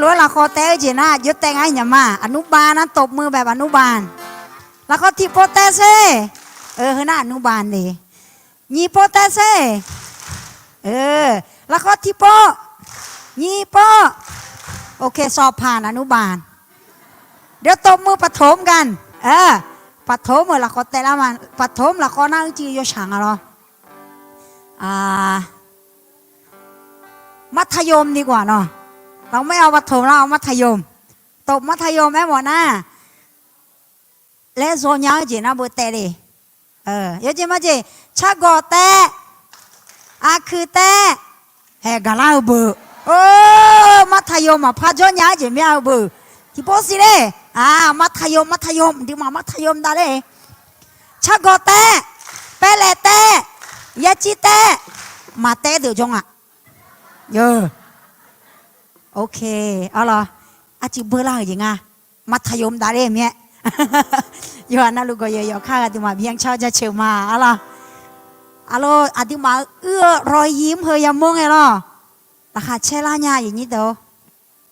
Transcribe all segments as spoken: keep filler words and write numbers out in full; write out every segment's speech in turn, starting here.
Lof-aer lafkhawf taev-eu jeq nar aqjox taev nga-aer nya ma. อนุบาล nar ตบมือแบบ อนุบาล. Lafkhawf tiqpov taev sher. Heu nar อนุบาล le. Nyiqpov taev sher. Lafkhawf tiqpov, nyiqpov. โอเค สอบผ่าน อนุบาล. เดี๋ยวตบมือประถมกัน ประถม lafkhawf taev lar ma. ประถม lafkhawf nar uicuiv yawshaq nga lawr. มัธยมดีกว่า nawr. เราไม่เอาประถม เราเอามัธยม. ตบมัธยม aer mawf nar, laer zaw nya-eu jeq nar beu taev le. Yawjeq majeq, cargawq taev, aqkuiq taev, haeq gaqlar-eu beu. มัธยม maqpar jawr nya-eu jeq myav-eu beu. Tiqpov siq le. มัธยม มัธยม aqduimaf มัธยม dav le. Cargawq taev, paerlaeq taev, yacir taev, maqtaev deuq jawr nga. โอเค arlawr, arcuiv beular-euq jeq nga. มัธยม dav le mir-aer. Yawqha navluf gawqyaeq yawqkar-eu aqduimaf byan car-awr jaceuq ma arlawr. Arlawr, aqduimaf-euq uir-eu รอยยิ้ม heu yamawr ngae lawr. Laqkhaq caer lar nya aqyuif nyir deuq-or.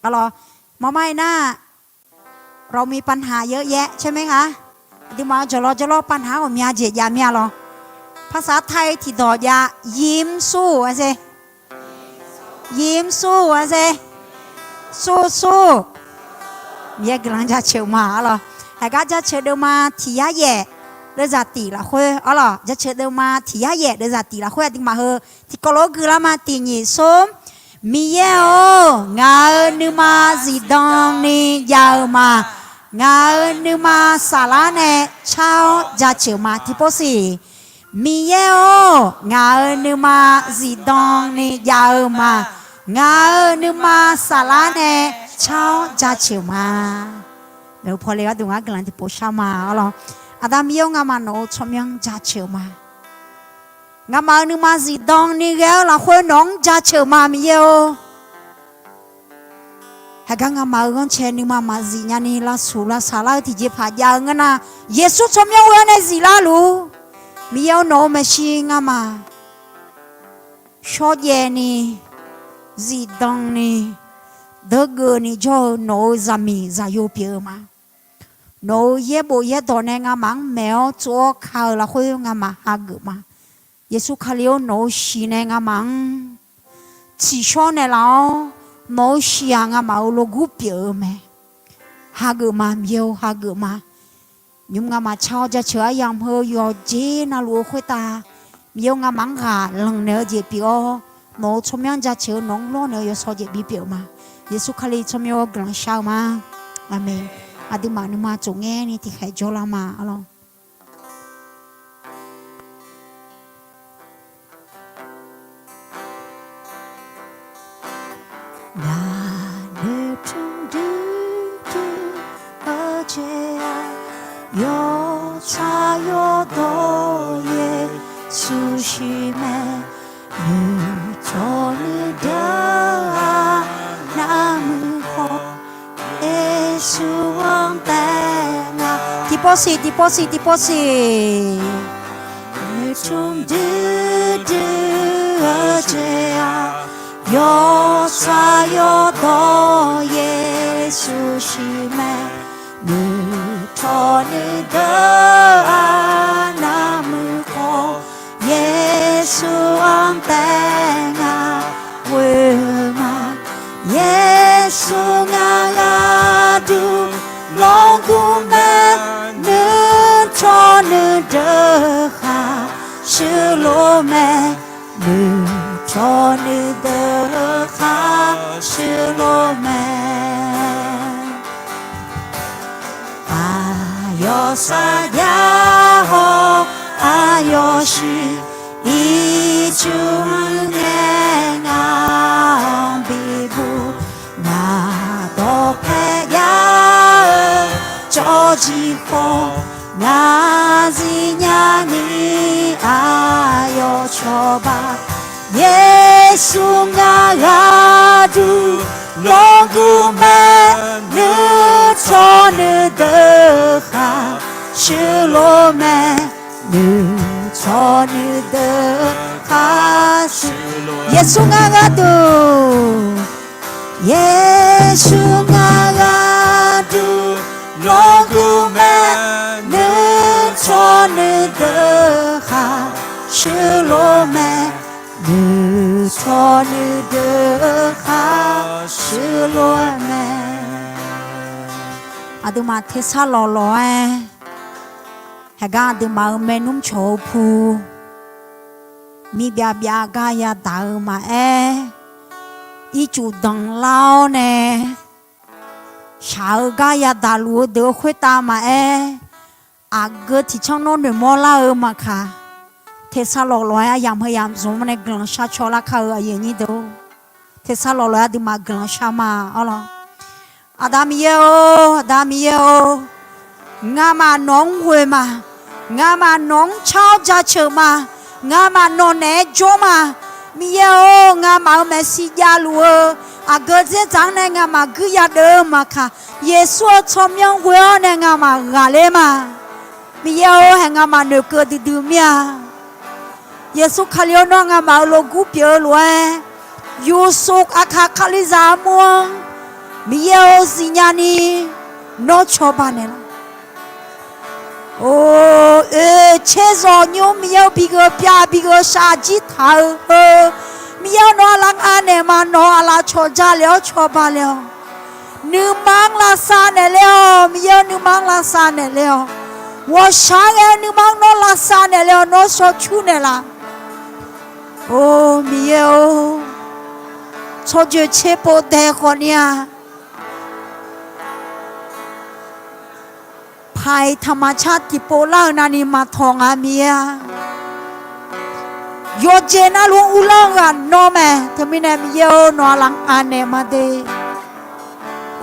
Arlawr, maqmar-aer nar, เรามีปัญหาเยอะแยะใช่ไหมคะ aqduimaf-euq jawqlawr jawrlawr ปัญหา ghawqmya jeq jav mir-a lawr. ภาษาไทย tiqdawq jav ยิ้มสู้ aer sher. ยิ้มสู้ aer sher. สู้ๆ. Miqyaer guiqlanq jaceuq ma arlawr. Haeqgar jaceuq deuvma tiq yar yaef deuvzaq tif lafkhoer arlawr. Jaceuq deuvma tiq yar yaef deuvzaq tif lafkhoer aqduimaf heu tiqkawv lof-aer guilar ma. Tiq nyiq smr. Miqyaer-or, ngaq-euq nuima zifdan ni jav-eu ma. Ngaq-euq nuima saflar nae car-awr jaceuq ma. Tiqpov siq. Miqyaer-or, ngaq-euq nuima zifdan ni jav-eu ma. Ngaq-euq nuima saflar nae car-awr jaceuq ma. Maeqhu pawle gharduq ngar guiqlanq tiqpov shar ma arlawr. Aqda Miqyaer-or, ngamaf nawq-euq tsawrmyanr jaceuq ma. Ngamaf-euq nuima zifdan ni ghae-eu lafkhoer nawq-anr jaceuq ma Miqyaer-or. Haeqgar ngamaf-euq ghanrcae nuima maqzif nyani lavshuq lavsaq lar-eu tiqjeqpaq jav-eu ngeur nar, Yeqsur tsawrmyanr ghoe-awr nae ziflar luf-ur. Miqyaer-or, nawq-euq maeqshi ngamaf shawrjaev ni, zifdan ni, deugeuf ni jawr-eu nawq-euq zaqmiq zaqyo pyeuf-eu ma. Nawq-euq yaerbof yaerdawq nae ngamaf-anr maeq-awr tsov-awr ka-eu lafkhoer ngamaf hageuf ma. Yeqsur Kali-or, nawq-euq shiq nae ngamaf-anr tsiqshawr naeqlaf-awr, nawq-euq shiq-aq ngamaf-euq logur pyeuf-eu mae. Hageuf ma Miqyaer-or, hageuf ma. Nymq ngamaf car-awr jaceuq aryamq heu yawqjeq navluf-eu khoertav, Miqyaer-or, ngamaf-anr ghaq lanqnaeq-eu jeq pyeuf-awr, nawq-euq tsawrmyanr jaceuq-eu nawq-anr lawrnaeq-eu yawshawr jeq bipyeuf ma. Yeqsur Kali tsawrmyanr-or, guiqlanq shar-eu ma. Aqmeq. Aqduimaf nuima tsof ngaer ni tiqkhaeq jawrlar ma arlawr. Ngaq noeqtmq duidui-eu jeq-aq, yawtsaq yawdawq Yeqsur shiq mae. Noeqtawq nuideuq-aq, navmuiq khawf Yeqsur-anr taef nga. Tiqpov siq, tiqpov siq, tiqpov siq. Noeqtmq duidui-eu jeq-aq, yawtsaq yawdawq Yeqsur shiq mae. Noeqtawq nuideuq-aq, navmuiq khawf Yeqsur-anr taef nga ghoe-eu ma. Yeqsur ngar gharduq lawrgur mae. Noeqtawq nuideuq khaq shuir lof mae. Noeqtawq nuideuq khaq shuir lof mae. Aqyawf sarjax haw, aqyawf shiq ircuf-anr nae ngaq-anr bibuq. Ngaq dawqpae jav-eu tsawrjir khawf, ngaq zifnya ni aqyawf cawba. Yeqsur ngar gharduq lawrgur mae. Noeqtawq nuideuq khaq shuir lof mae. Noeqtawq nuideuq khaq shuir lof mae. Yeqsur ngar gharduq Yeqsur ngar gharduq lawrgur mae, nuitawq nuideuq khaq shuir lof-aer mae, nuitawq nuideuq khaq shuir lof-aer mae. Aqduimaf tersar lawqlawq-aer, haeqgar aqduimaf-euq maernmr cawq-eu pu, mirbyav byav gar yadaq-eu maqaer, ircuf danqlar-awr nae shaq-eu gar yadaq luf-eu deuq-eu khoertav maqaer, aqgeu tiqcanr nawr noeqmawr lar-eu maqkaq, tersar lawqlawq-aer aryamq heu yamq zmq-anr nae guiqlanq shar caw lar kar-eu aqyuif aqnyir deuq-or, tersar lawqlawq-aer aqduimaf guiqlanq shar ma-awr lawq. Aqda Miqyaer-or, Aqda Miqyaer-or, ngamaf nawq-anr ghoe ma. Ngamaf nawq-anr car-awr jaceuq ma. Ngamaf nawq naeq-aer jawr ma. Miqyaer-or, ngamaf-euq maeqshi javluf-eu aqgeu dzerdzaq-anr nae ngamaf guir yadeuv-eu maqkaq, Yeqsur-euq tsawrmyanr ghoe-awr nae ngamaf ghaqler ma. Miqyaer-or, haeq ngamaf noeqkeuv duidui mir-a. Yeqsur Kali-or, nawr ngamaf-euq lof gur pyeuf-eu lof-aer, yawshuif aqkaq Kalizaq armur-anr Miqyaer-or, zifnya ni nawr cawba naeqlaf. Or, oeq tser zawq nymr Miqyaer-or, bigeuf pyav bigeuf shaf jir taq-eu heu, Miqyaer-or, nawq-anr aqlaf anaeq ma, nawq-anr aqlaf cawq jale-awr cawba le-awq. Nuima-anr lavsav naeqle-awq. Miqyaer-or, nuima-anr lavsav naeqle-awq. Ghawqshaq-aer ghae-eu nuima-anr nawr lavsav naeqle-awq. Nawr shawr cur naeqlaf. Or, Miqyaer-or, tsawrjeuq tser pov dae khawf ni-a, paq-iq taqmaq car tiqpov lar-eu navni maqtawq nga Miqyaer-a. Yawqjeq navluf-anr uvlanr-eu ghaq nawr mae. Teumirnae Miqyaer-or, nawq-anr aqlaf anaeq ma de.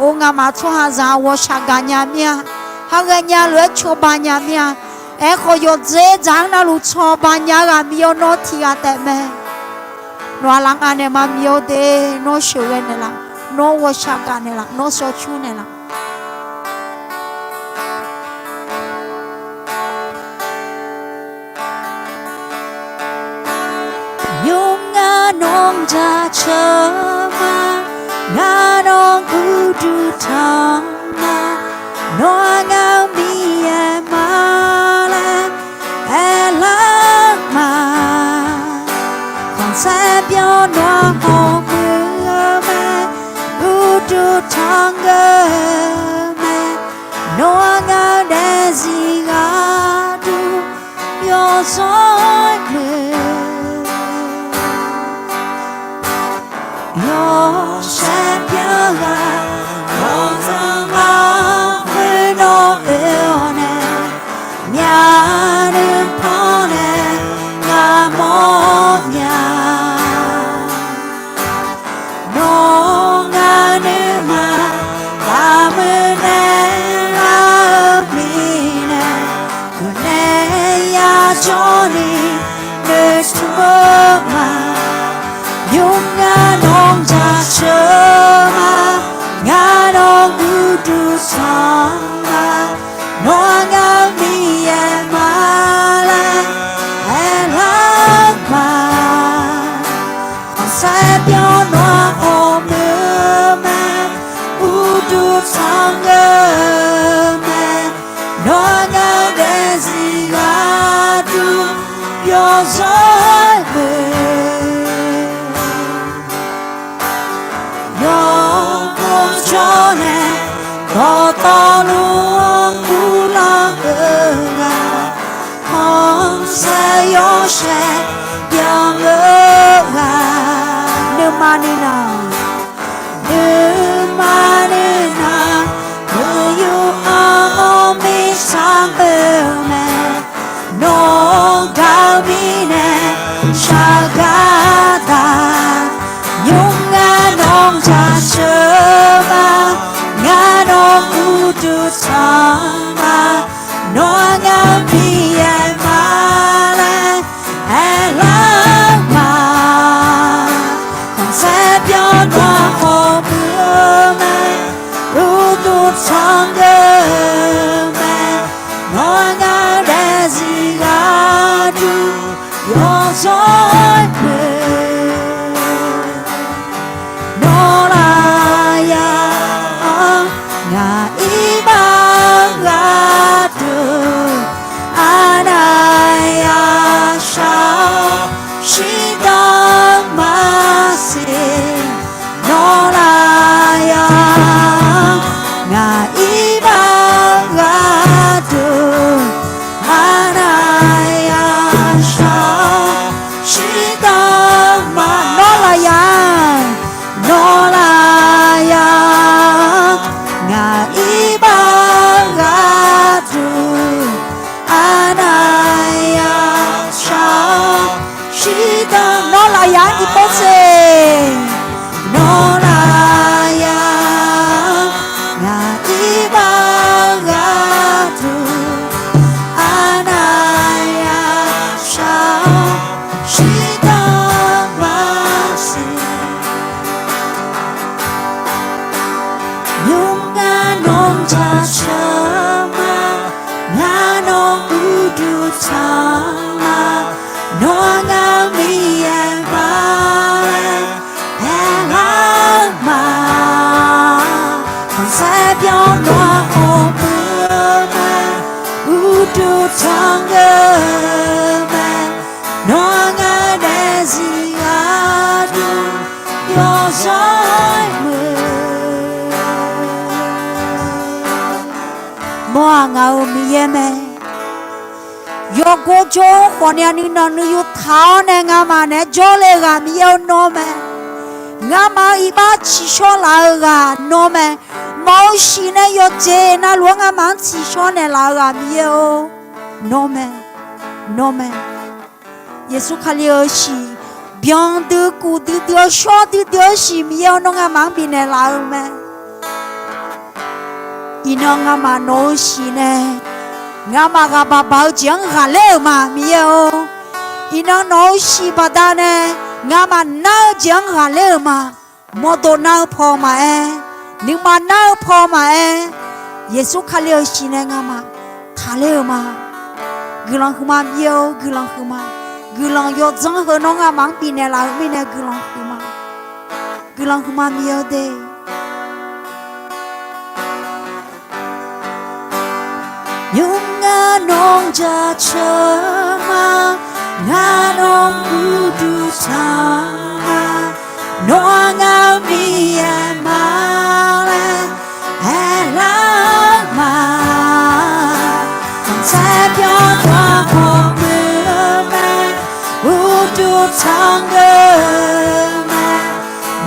Or, ngamaf tsawrhaqzaq ghawqshaq gaqnya mir-a. Haghae nya lof-aer cawba nya mir-a. Aerkhawf, yawqdzer dzaq-anr navluf cawba nya-eu ghaq Miqyaer-or, nawr tiqghaq taef mae. Nawq-anr aqlaf anaeq ma Miqyaer-or de. Nawr sheuqghae naeqlaf. Nawr ghawqshaq gaq naeqlaf. Nawr shawr cur naeqlaf. Nymr ngar nawq-anr jaceuq ma, ngar nawq-anr uqduq tanq ma, nawr-aq ngar-eu Miqyaer ma laer aerlar ma. Khanqsaer byan nawq-anr hawmuiq-eu mae, uqduq tanq geuf-eu mae, nawr-aq ngar-eu daefzir gharduq yawzanr-aer muiq. Yawshaef pyeuf ghaq, yawzanr ghaq khoer nawr oe-awr nae, myavnuiv pannae ngamawr nya. Nawr ngar nuima baqmuiq naeqlar-eu mirnae, guqnae yajawr ni noeqtmq-eu ma. Nymr ngar nawq-anr jaceuq ma, ngar nawq-anr uqduq tanq ma, nawr-aq ngar-eu Miqyaer ma laer aerlar ma. Khanqsaer byan nawq-anr hawmuiq-eu mae, uqduq tanq geuf-eu mae, nawr-aq ngar-eu daefzir gharduq yawzanr-aer muiq. Yawqghaq jawr nae dawqtawvluf-anr uvlanr-eu ghaq, khanqsaer yawshaef byan-eu ghaq, nuima nuinar, nuima nuinar, muiqyuq-anr mirtsaq-eu mae. Nawq-anr gaq-eu mirnae shaqgaq taq, nymr ngar nawq-anr jaceuq ma, ngar nawq-anr uqduq tanq ma, nawr-aq ngar-eu Miqyaer ma laer aerlar ma. Khanqsaer byan nawq-anr hawmuiq-eu jaceuq ma, ngar nawq uqduq tanq ma, nawr ngar Miqyaer ma laer aerlar ma. Khanqsaer byanlar khawf peuq ma, uqduq tanq geuf ma, nawr ngar daefzir gharduq yawzanr muiq. Nawr-aq ngaq-euq Miqyaer mae. Yawgor jawr-anr khawfni aqnui nawq nuiyu taq-awr nae ngamaf naeq-aer jawrle-eu ghaq Miqyaer-eu nawr mae. Ngamaf-euq iqbax tsiqshawr laf-eu ghaq nawr mae. Nawq-euq shiq nae yawqjeq navluf-anr ngamaf-anr tsiqshawr naeqlaf-eu ghaq Miqyaer-or, nawr mae. Nawr mae. Yeqsur Kali-euq shiq, byan duidui kuf duidui-eu shawr duidui-eu shiq Miqyaer-or, nawr ngamaf-anr bifnaeq laf-eu mae. Iqnan ngamaf nawq-euq shiq nae ngamaf ghaq baq baq-eu jeq-anr ghaqler-euq ma Miqyaer-or. Iqnan nawq-euq shiq baqdanae ngamaf nar-eu jeq-anr ghaqler-euq ma. Mawrdov nar-eu paw maqaer, nuima nar-eu paw maqaer, Yeqsur Kali-euq shiq nae ngamaf taqler-euq ma. Guiqlanq huiqma Miqyaer-or, guiqlanq huiqma. Guiqlanq yawdzanr heu nawr ngamaf-anr bifnaeq laf-eu mirnae guiqlanq huiqma. Guiqlanq huiqma Miqyaer-or de. Nymr ngar nawq jaceuq ma, ngar nawq uqduq tanq ma, nawr ngar Miqyaer ma laer aerlar ma. Khanqsaer byanlar khawf peuq ma, uqduq tanq geuf ma,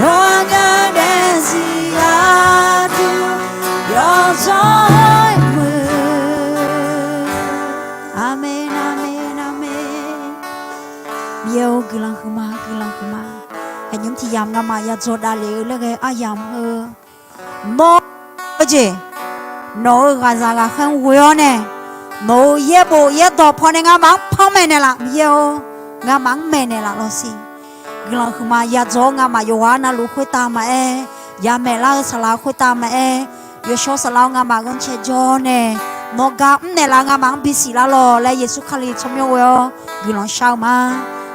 nawr ngar daefzir gharduq yawzanr muiq. Aqmeq, aqmeq, aqmeq. Miqyaer-or, guiqlanq huiqma, guiqlanq huiqma. Aqnymr tiq yamq ngamaf yadzaw davlef-eu laer ghae aryamq heu, nawr-eu jeq, nawq-euq ghaqzaq ghaqkhaer-anr ghoe-awr nae, nawq-euq yaerbof yaerdawq pawnae ngamaf-anr panmaeq naeqlaf Miqyaer-or, ngamaf-anr maeqnaeq laf lawr siq. Guiqlanq huiqma yadzaw-awr ngamaf yawqghaq navluf khoertav maqaer, yamaeq lar-eu saqlaq khoertav maqaer, yawshawr saflar-awr ngamaf ghanrcae jawr nae, nawq gar mrnaeq laf ngamaf-anr bisiq lar lawq laer Yeqsur Kali tsawrmyanr ghoe-awr guiqlanq shar-eu ma.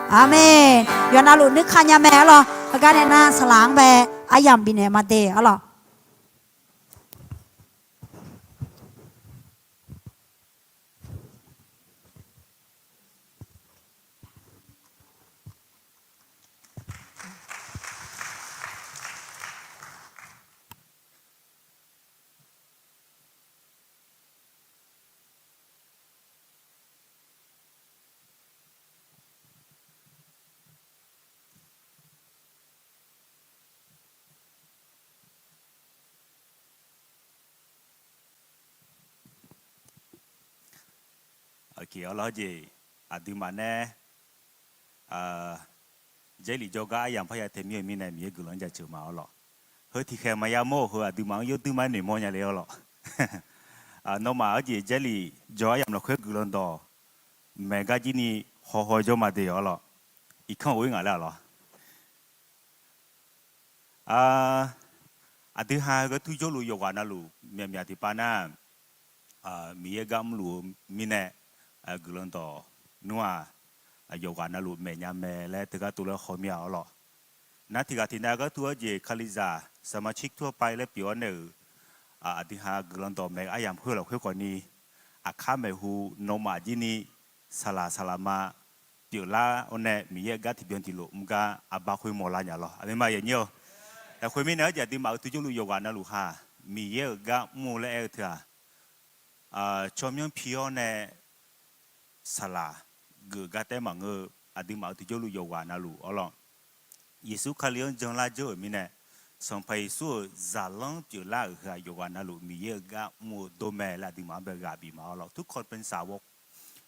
Aqmeq. Yawqha navluf nuikaq nya mae arlawq. Heugar nae nar saqlaq-anr bae aryamq bifnaeq ma de arlawq. Arlawr jeq, aqduimaf nae Jarlif jawrgar aryamq parya tae mir-eu mirnae Miqyaer guiqlanq-anr jaceuq ma arlawq. Heu tiqkhaeq maqya mawr-euq heu aqduimaf-anr yawduir mar noeqmawr nya le arlawq. Nawmaf-anr jeq Jarlif jawr aryamq lafkhoer guiqlanq dawq maeq gar jir ni hawhaw jawr ma de arlawq. Irkanr ghof-ir ngaq laer arlawq. Aqdui ha gharduq jawrluf yawqghaq navluf myaqmyaq tiqpav nar, Miqyaer gar mrluf-eu mirnae, guiqlanq dawq nmr-aq, yawqghaq navluf maeqnya mae laer teugar tov laer hawmir-a arlawq. Nar tiqghaq tiqnav gharduq-anr jeq Kalizaq สมาชิกทั่วไป laer pyeuf-awr nae-euq, aqdui ha guiqlanq dawq maeq-eu aryamq khoer lafkhoer khawfni, aqkar maeqhu nawmaf jir ni saqlaq saqlaq ma pyeuflar-awr nae Miqyaer-euq gar tiqbyan tiqlof mr gar aqbar khoer mawrlar nya lawr. Aqmeq ma yanyir-awq. Lafkhoer mirnae arjeq aqduimaf-euq tuqjawrluf yawqghaq navluf ha, Miqyaer-euq gar mr-eu laer aer-eu teu-aq, tsawrmyanr pi-awr nae saqlaq geuf gar taef maqngeur-eu aqduimaf-euq tuqjawrluf yawqghaq navluf arlawq. Yeqsur Kali-anr janlar dzeur-euq mirnae, Sanqpaq Yeqsur-euq zaqlanr pyeuflar-euq heu-aq yawqghaq navluf Miqyaer-euq gar mr-eu dawr mae laer aqduimaf-anr bae ghaq bif ma arlawq. ทุกคนเป็นสาวก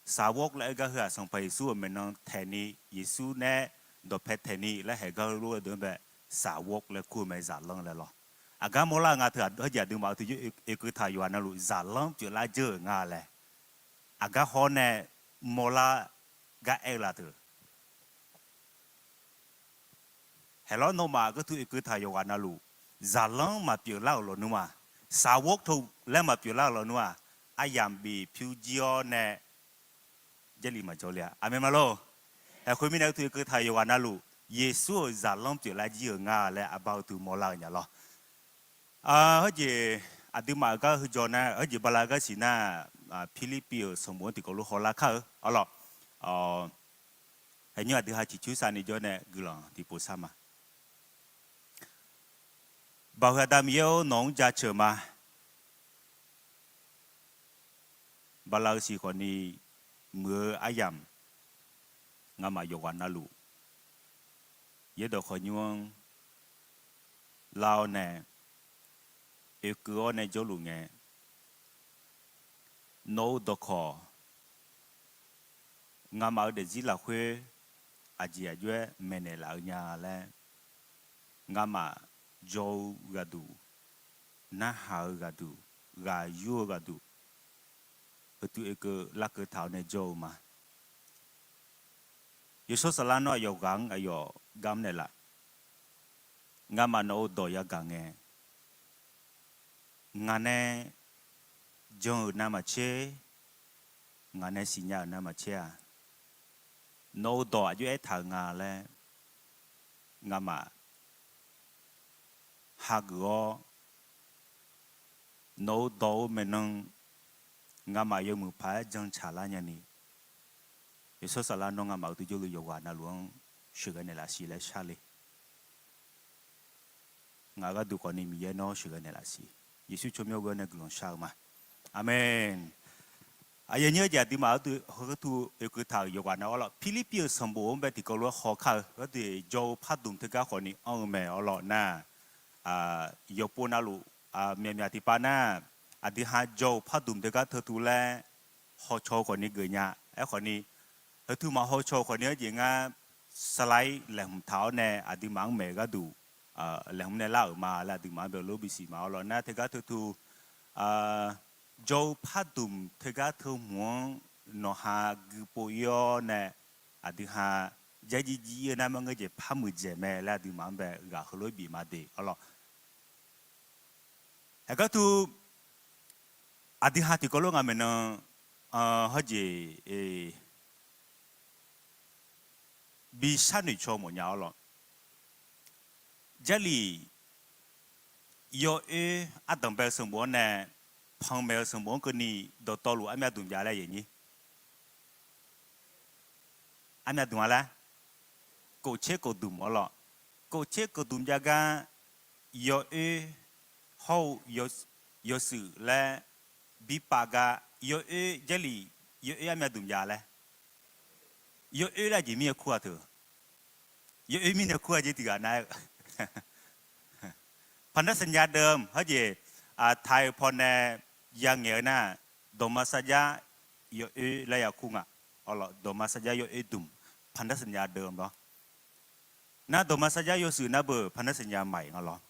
สาวก laer aer gar heu-aq Sanqpaq Yeqsur-euq maeqnan taeqni, Yeqsur nae dawqpae taeqni laer haeq gar heulof-aer deuq-anr bae สาวก laer kur-eu mae zaqlanr laer lawr. Aqgar mawrlar-eu nga teu-aq arjeq aqduimaf-euq tuqjawr oekeuv taq yawqghaq navluf zaqlanr pyeuflar dzeur-euq nga laer. Aqgar haw-awr nae mawrlar gar aer-eu la teu. Haeqlawr nawmaf gharduq oekeuv taq yawqghaq navluf zaqlanr maqpyeuf lar-euq lawnmr-aq, สาวก teu laer maqpyeuf lar-euq lawnmr-aq, aryamq bif pyur jir-awr nae Jarlif maqjawr le-a. Aqmeq ma lor. Ae, khoermirnae uqtaf keuv taq yawqghaq navluf, Yeqsur-euq zaqlanr pyeuflar jir-euq nga laer aqbar uqtaf mawrlar-eu nya lor. Heujeq aqduimaf-euq gar heujaw nar, heujeq bala gar siq nar, Pirlirpiv-euq sanqbof-anr tiqkawv lof hawlar kar-eu arlawr. Aqnyir aqdui ha ciqcur saqni jawr nae guiqlanq tiqpov shar ma. Baoq heu Aqda Miqyaer-or, nawq-anr jaceuq ma. Bala-eu siq khawfni muiq-eu aryamq, ngamaf yawqghaq navluf yaerdawq khawf nymr-anr lar-awr nae, oekeuv-awr nae jawrluf ngae, nawq-eu dawqkawq ngamaf-eu daefzir lafkhoer aqjeq aqjox-aer maeqnaeq laf-eu nya laer, ngamaf jawr-eu ghaqduq, narhaq-eu ghaqduq, ghaq yur-eu ghaqduq, heutuv oekeuv larkeuv taq-awr nae jawr-eu ma. Yawshawr Saflar nawr aqyawf ghaq-anr aqyawf gar mr naeqlaf. Ngamaf nawq-eu dawq yagaq ngae, ngaq nae jan-euq navmaqtser, ngaq nae siqnya-euq navmaqtser-aq, nawq-eu dawq aqjox-aer taq-euq nga laer ngamaf hageuf-awr, nawq-eu dawq-eu maeqnan ngamaf yawmuiq paq-aer jantsaq lar nyani, Yawshawr Saflar nawr ngamaf uqduq jawrluf yawqghaq navluf-anr sheuqghae naeqlaf siq laer shar le. Ngaq gharduq khawfni Miqyaer nawr sheuqghae naeqlaf siq. Yeqsur tsawrmyanr ghoe-awr nae guiqlanq shar-eu ma. Aqmeq. Aqyuif aqnyir, aqduimaf gharduq heugar tu oekeuv taq-euq yawqghaq nav arlawr, Pirlirpiv-euq sanqbof-anr bae tiqkawv lof-aer haw kar-eu gharduq jawr-eu pardmq teugar khawfni anr-eu mae arlawr nar, yawqpov navluf myaqmyaq tiqpav nar, aqdui ha jawr-eu pardmq teugar teutu laer hawcaw-eu khawfni geuf nya. Aerkhawfni, heutu maqhawcaw-eu khawfni arjeq ngar saqlaq-ir laeqhmq taq-awr nae aqduimaf-anr maeq-eu gharduq laeqhmq nae lar-euq ma laer aqduimaf-anr bae lof bisiq ma arlawr nar teugar teutu jawr-eu pardmq teugar teu hmq-anr nawq ha guipov-ir-awr nae, aqdui ha jarjir jir-ir-eu nar mar ngeur jeq par muiqdzaeq mae laer aqduimaf-anr bae ghaq heulof-aer bif ma de arlawr. Heugar tu aqdui ha tiqkawv lof nga maeqnan hawjeq bi sharnoeq caw mawf nya arlawr. Jarlif yawoer ardanqbae-eu sanqbof-anr nae panmaeq-eu sanqbof-anr keuvni dawqtawvluf armyav dmq jav laer yaeq nyir. Armyav dmq-a laer, kof tser kof dmq arlawr. Kof tser kof dmq jav gar yawoer hawr-eu yawshuif laer bi pav gar yawoer Jarlif yawoer armyav dmq jav laer. Yawoer laer aqjeq mirnae kur-a teu. Yawoer mirnae kur-a jeq tiqghaq nar-aer พันธสัญญาเดิม hawjeq taq-eu pawnae yangaeq-eu nar, dawqma sarjax yawoer laer yakur nga. Awrlawq, dawqma sarjax yawoer dmq พันธสัญญาเดิม lawr. Nar dawqma sarjax yawshuif nar beu พันธสัญญาใหม่ nga lawr.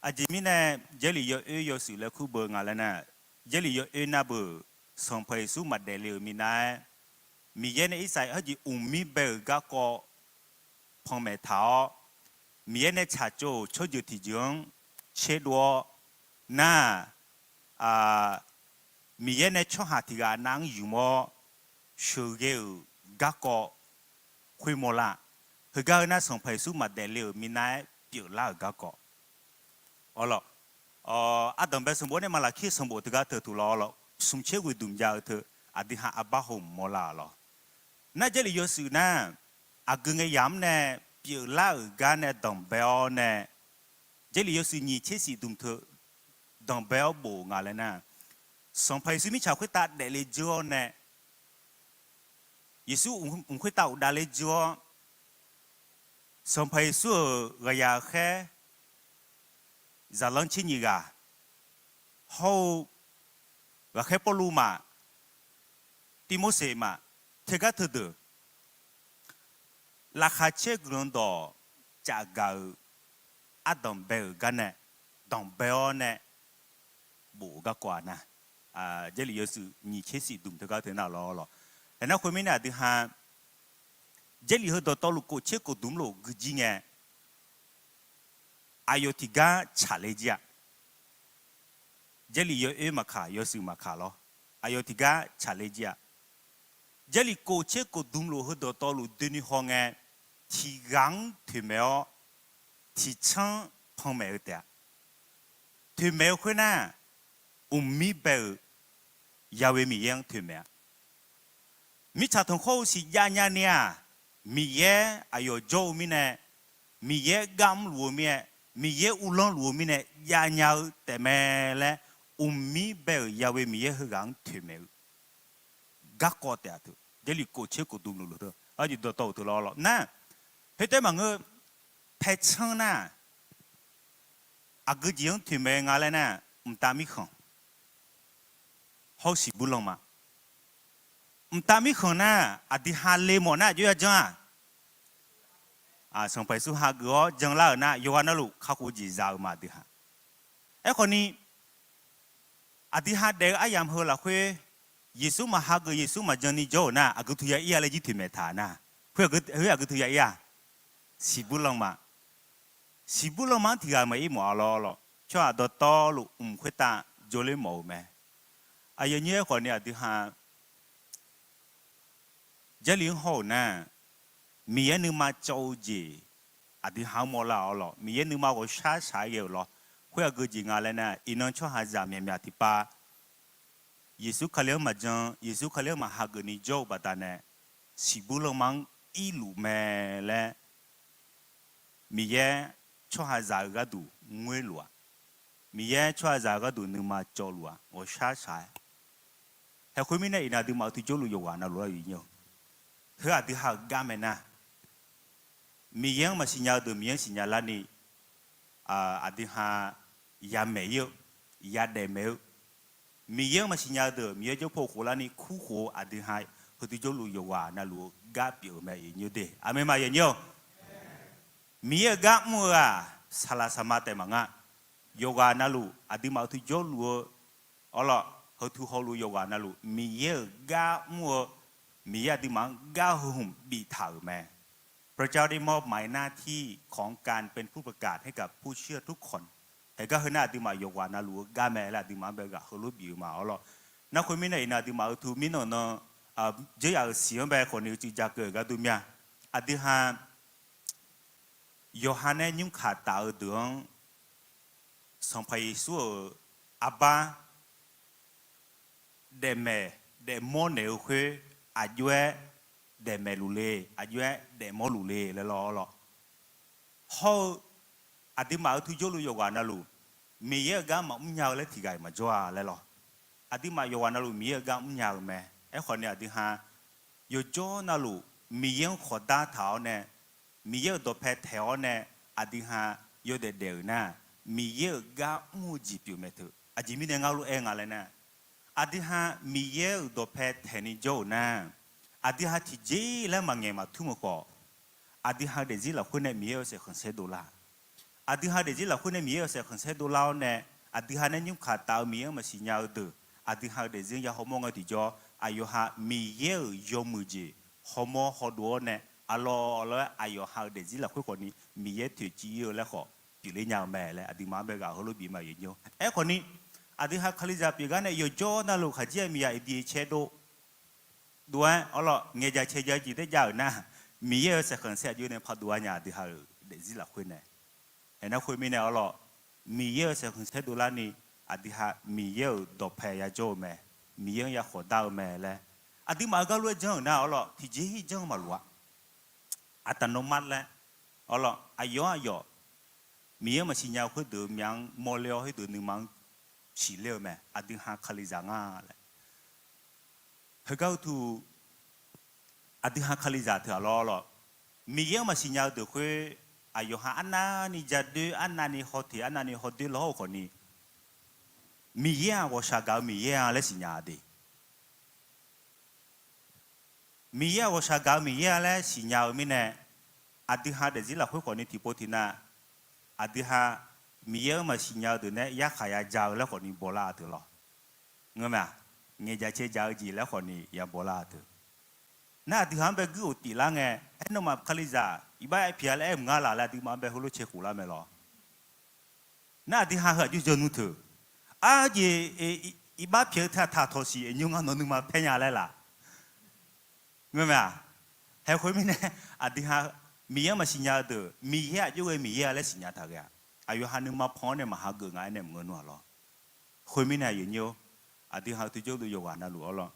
Aqjeq mirnae Jarlif yawoer yawshuif laer kur beu nga laer nar, Jarlif yawoer nar beu Sanqpaq Yeqsur maqdaef le-euq minav-aer, Miqyaer nae Irsaqyar hawjeq uqmir bae-euq garkawv panmaeq taq-awr, Miqyaer nae tsaqtsov-euq tsawrjeuq tiqjeuq-anr tserdov-awr nar, Miqyaer nae tsawrhaq tiqghaq nav-anr ymq-awr sheuqghae-euq garkawv khoermawr lar. Heugar-eu nar Sanqpaq Yeqsur maqdaef le-euq minav-aer pyeuflar-euq garkawv. Awrlawq, ardanqbae sanqbof nae Maqlaqkir sanqbof teugar teu tuq lawr lawr, smq tser ghoeq dmq jav-eu teu aqdui ha arbar hawmq mawrlar-a lawr. Nar Jarlif yawshuif nar, aqgeu ngae yamq-anr nae pyeuflar-euq gar nae danqbae-awr nae, Jarlif yawshuif nyiq tser shif dmq teu danqbae-awr bof nga laer nar, Sanqpaq Yeqsur mirtsaq khoertav daefle dzeur-awr nae, Yeqsur mq khoertav uqdav ler dzeur-awr, Sanqpaq Yeqsur-euq ghaqyaq khaer zaqlanr tser nyiq ghaq hawr-eu ghaqkhaer Pawrluv maf, Tirmorseq maf, teugar teudeuq laqkhaq caer guiqlanq dawq cafgaq-euq ardanqbae-euq gar nae danqbae-awr nae bof-eu garkawv-a nar, Jarlif yawshuif nyiq tser shif dmq teugar teu nar lawr lawr. Aernar khoermirnae aqdui ha Jarlif heu dawqtawvluf kof tser kof dmq lof guijir ngae, aqyawf tiqgar tsaqler jir-a. Jarlif yawoer maqkaq, yawshuif maqkaq lawr. Aqyawf tiqgar tsaqler jir-a. Jarlif kof tser kof dm luf heu dawqtawvluf doeni haw ngae, tiqghaq-anr toeqmaeq-awr, tiqtsanr panmaeq-eu taef-a. Toeqmaeq-eu khoernar, mqmir bae-euq Yahweh Miqyaer-anr toeqmaeq-a. Mirtsaq tanqkhawr-eu siqjav nyani-aq, Miqyaer aqyawf jawr-eu mirnae, Miqyaer gar mrluf-eu mirnae, Miqyaer uvlanr luf-eu mirnae javnya-eu taefmae laer, mqmir bae-euq Yahweh Miqyaer heughaq-anr toeqmaeq-eu garkawv taef-a teu. Jarlif kof tser kof dm luf luf teu, arjeq dawqtawv-euq teu lawr lawr nar, khoertav maqngeur, paertsanr nar, aqgeu jeq-anr toeqmaeq nga laer nar, mqtav mirkhanq hawr-eu siqbuir lanma. Mqtav mirkhanq nar, aqdui ha le mawf nar aqjox yajanr-aq, Sanqpaq Yeqsur hageuf-awr janlar-euq nar, yawqghaq navluf kakhof jeq za-eu ma aqdui ha. Aerkhawfni, aqdui ha daef-eu aryamq heu lafkhoer, Yeqsur maqhageuf, Yeqsur maqjan ni jawr-euq nar, aqgeu teu ya ir-a laer jir toeqmaeq taq nar, khoer aqgeu teu ya ir-a, siqbuir lanma. Siqbuir lanma-anr tiqghaq maqir mawf-a lawr lawr. Tsawrhaq dawqtawvluf mq khoertav jawrler mawf-eu mae. Aqyawf nyir aerkhawfni aqdui ha Jarlif-anr hawr-euq nar, Miqyaer nuima cawv-eu jeq aqdui ha-anr mawrlar-awr lawr, Miqyaer nuima ghawqshar shaq-aer ghae-euq lawr. Khoer aqgeu jeq nga laer nar, iqnan tsawrhaqzaq myaqmyaq tiqpav Yeqsur Kali-anr maqjan, Yeqsur Kali-anr maqhageuf ni jawr-eu baqdanae, siqbuir lanma-anr irluf mae laer Miqyaer tsawrhaqzaq-eu gharduq ngoerluf-aq, Miqyaer tsawrhaqzaq-eu gharduq nuima cawvluf-aq, ghawqshar shaq-aer. Haeqkhoer mirnae iqnan aqduimaf-euq tujawrluf yawqghaq navluf-aer yawnyir-eu, heu aqdui ha-euq gar mae nar, Miqyaer-anr maqsiq nya-eu deuq Miqyaer-anr siqnya larni, aqdui ha yamaeq ir-eu, yadaef maeq-eu, Miqyaer-anr maqsiq nya-eu deuq Miqyaer jawr pov khof larni kur khof-eu aqdui ha heu tujawrluf yawqghaq navluf-eu gar pyeuf-eu mae yawnyir de. Aqmeq ma yawnyir-eu. Miqyaer-euq gar mr-eu-aq, saqlaq saqma taef maqnga. Yawqghaq navluf aqduimaf-euq tujawrluf-eu, awrlawr, heu tu hawluf yawqghaq navluf Miqyaer-euq gar mr-eu, Miqyaer aqduimaf-anr gar heu hmq biftaq-euq mae. พระเจ้าได้มอบหมายหน้าที่ของการเป็นผู้ประกาศให้กับผู้เชื่อทุกคน Haeqgar heu nar aqduimaf yawqghaq navluf-eu gar mae laer aqduimaf-anr bae ghaq heulof bif-eu ma awrlawr. Nar khoermirnae iqnan aqduimaf-euq teu mirnan nan, dzeur yaf-euq siq-anr bae khawfni uicuiv ja keuv-euq gharduq mya. Aqdui ha yawqha nae nymrkaq taf-eu deuq-anr Sanqpaq Yeqsur-euq arbar daefmaeq daefmawr naeq-eu khoer, aqjox-aer daefmaeq luf le, aqjox-aer daefmawr luf le laer lawr lawr. Hawr-eu aqduimaf-euq tujawrluf yawqghaq navluf Miqyaer-euq gar maqmr nya-eu laer tiqghaq-iq maqjawr-a laer lawr. Aqduimaf yawqghaq navluf Miqyaer-euq gar mrnya-eu mae. Aerkhawfni aqdui ha yawqjawr navluf Miqyaer-anr khawqdar taq-awr nae, Miqyaer-euq dawqpae taeq-awr nae aqdui ha yawdaef daef-euq nar, Miqyaer-euq gar mr-eu jeq pyeuf mae teu. Aqjeq mirnae ngar lof-aer nga laer nar, aqdui ha Miqyaer-euq dawqpae taeqni jawr-euq nar, aqdui ha tiqjeq laer maqngaeq maqtmr-eu khawf, aqdui ha-eu daefzir lafkhoer nae Miqyaer-euq saef khanqsaer dovlar. Aqdui ha-eu daefzir lafkhoer nae Miqyaer-euq saef khanqsaer dovlar-awr nae, aqdui ha nae nymrkaq taf-eu Miqyaer-anr maqsiq nya-eu deuq, aqdui ha-eu daefzir-anr ya hawmawr ngae tiqjawr, aqyawf ha Miqyaer-euq yawmuiq jeq hawmawr hawdov-awr nae, aqlawq lawr-aer aqyawf ha-eu daefzir lafkhoer khawfni Miqyaer toeqciv ir-eu laer khawf pyeufler nya-eu mae laer aqduimaf-anr bae ghaq heulof bif ma yawnyir-eu. Aerkhawfni, aqdui ha Kalizaq pyeufgar nae yawqjawr navluf khaqdzer-aer Miqyaer-euq daefzir lafkhoer khawfni dov-aer awrlawr ngaeqjaq caejav-eu jeq taef jav-euq nar, Miqyaer-euq saef khanqsaer aqjox nae par dov-a nya aqdui ha-euq daefzir lafkhoer nae. Aernar khoermirnae awrlawr, Miqyaer-euq saef khanqsaer dovlarni, aqdui ha Miqyaer-euq dawqpae yajawr-eu mae, Miqyaer-anr ya khawqdar-eu mae laer, aqduimaf-euq gar lof-aer janr-euq nar awrlawr tiqjeq-ir janr-eu maqloq-a. Aqtaqnawmar laer, awrlawr aqyawf-anr aqyawf Miqyaer-anr maqsiq nya-eu khoerdeuq-eu myavq-anr mawrler-awr khoerdeuq nuima-anr siqler-eu mae, aqdui ha Kalizaq nga laer. Heugar uqduq, aqdui ha Kalizaq teu-aq lawr lawr, Miqyaer-anr maqsiq nya-eu deuq khoer, aqyawf ha arnavni jadoer, arnavni hawteq, arnavni hawdoer lawr-eu khawfni, Miqyaer-aq ghawqshaq gaq-eu Miqyaer-a laer siqnya-a de. Miqyaer-aq ghawqshaq gaq-eu Miqyaer-a laer siqnya-eu mirnae, aqdui ha daefzir lafkhoer khawfni tiqpov tiqnav, aqdui ha Miqyaer-anr maqsiq nya-eu deuq nae yarkhaq yaja-eu laer khawfni bawlar-a teu lawr. Ngeur mae-aq, ngaeqjaq caejav-eu jeq laer khawfni ya bawlar-a teu. Nar aqdui ha-anr bae guir of tiflar ngae, aer nawmaf Kalizaq iqbax aer piq-a laer aer mq ngar laq laer aqduimaf-anr bae heulof cae khof lar mae lawr. Nar aqdui ha heu aqjox janr nmr teu. Arjeq iqbax pyaeq-eu teu-aq taqtawq siq, aqnymr ngar nawq nuima paer nya laer laq. Ngeur mae-aq. Haeq khoermirnae, aqdui ha Miqyaer-anr maqsiq nya-eu deuq, Miqyaer aqjox ghae Miqyaer-a laer siqnya taq ghae-aq, aqyawf ha nuima pan-awr nae maqha geuf nga aernaeq maqngeur nu-aq lawr. Khoermirnae aqyuif aqnyir-or, aqdui ha-eu tiqjawr deuq yawqghaq navluf-awr lawr,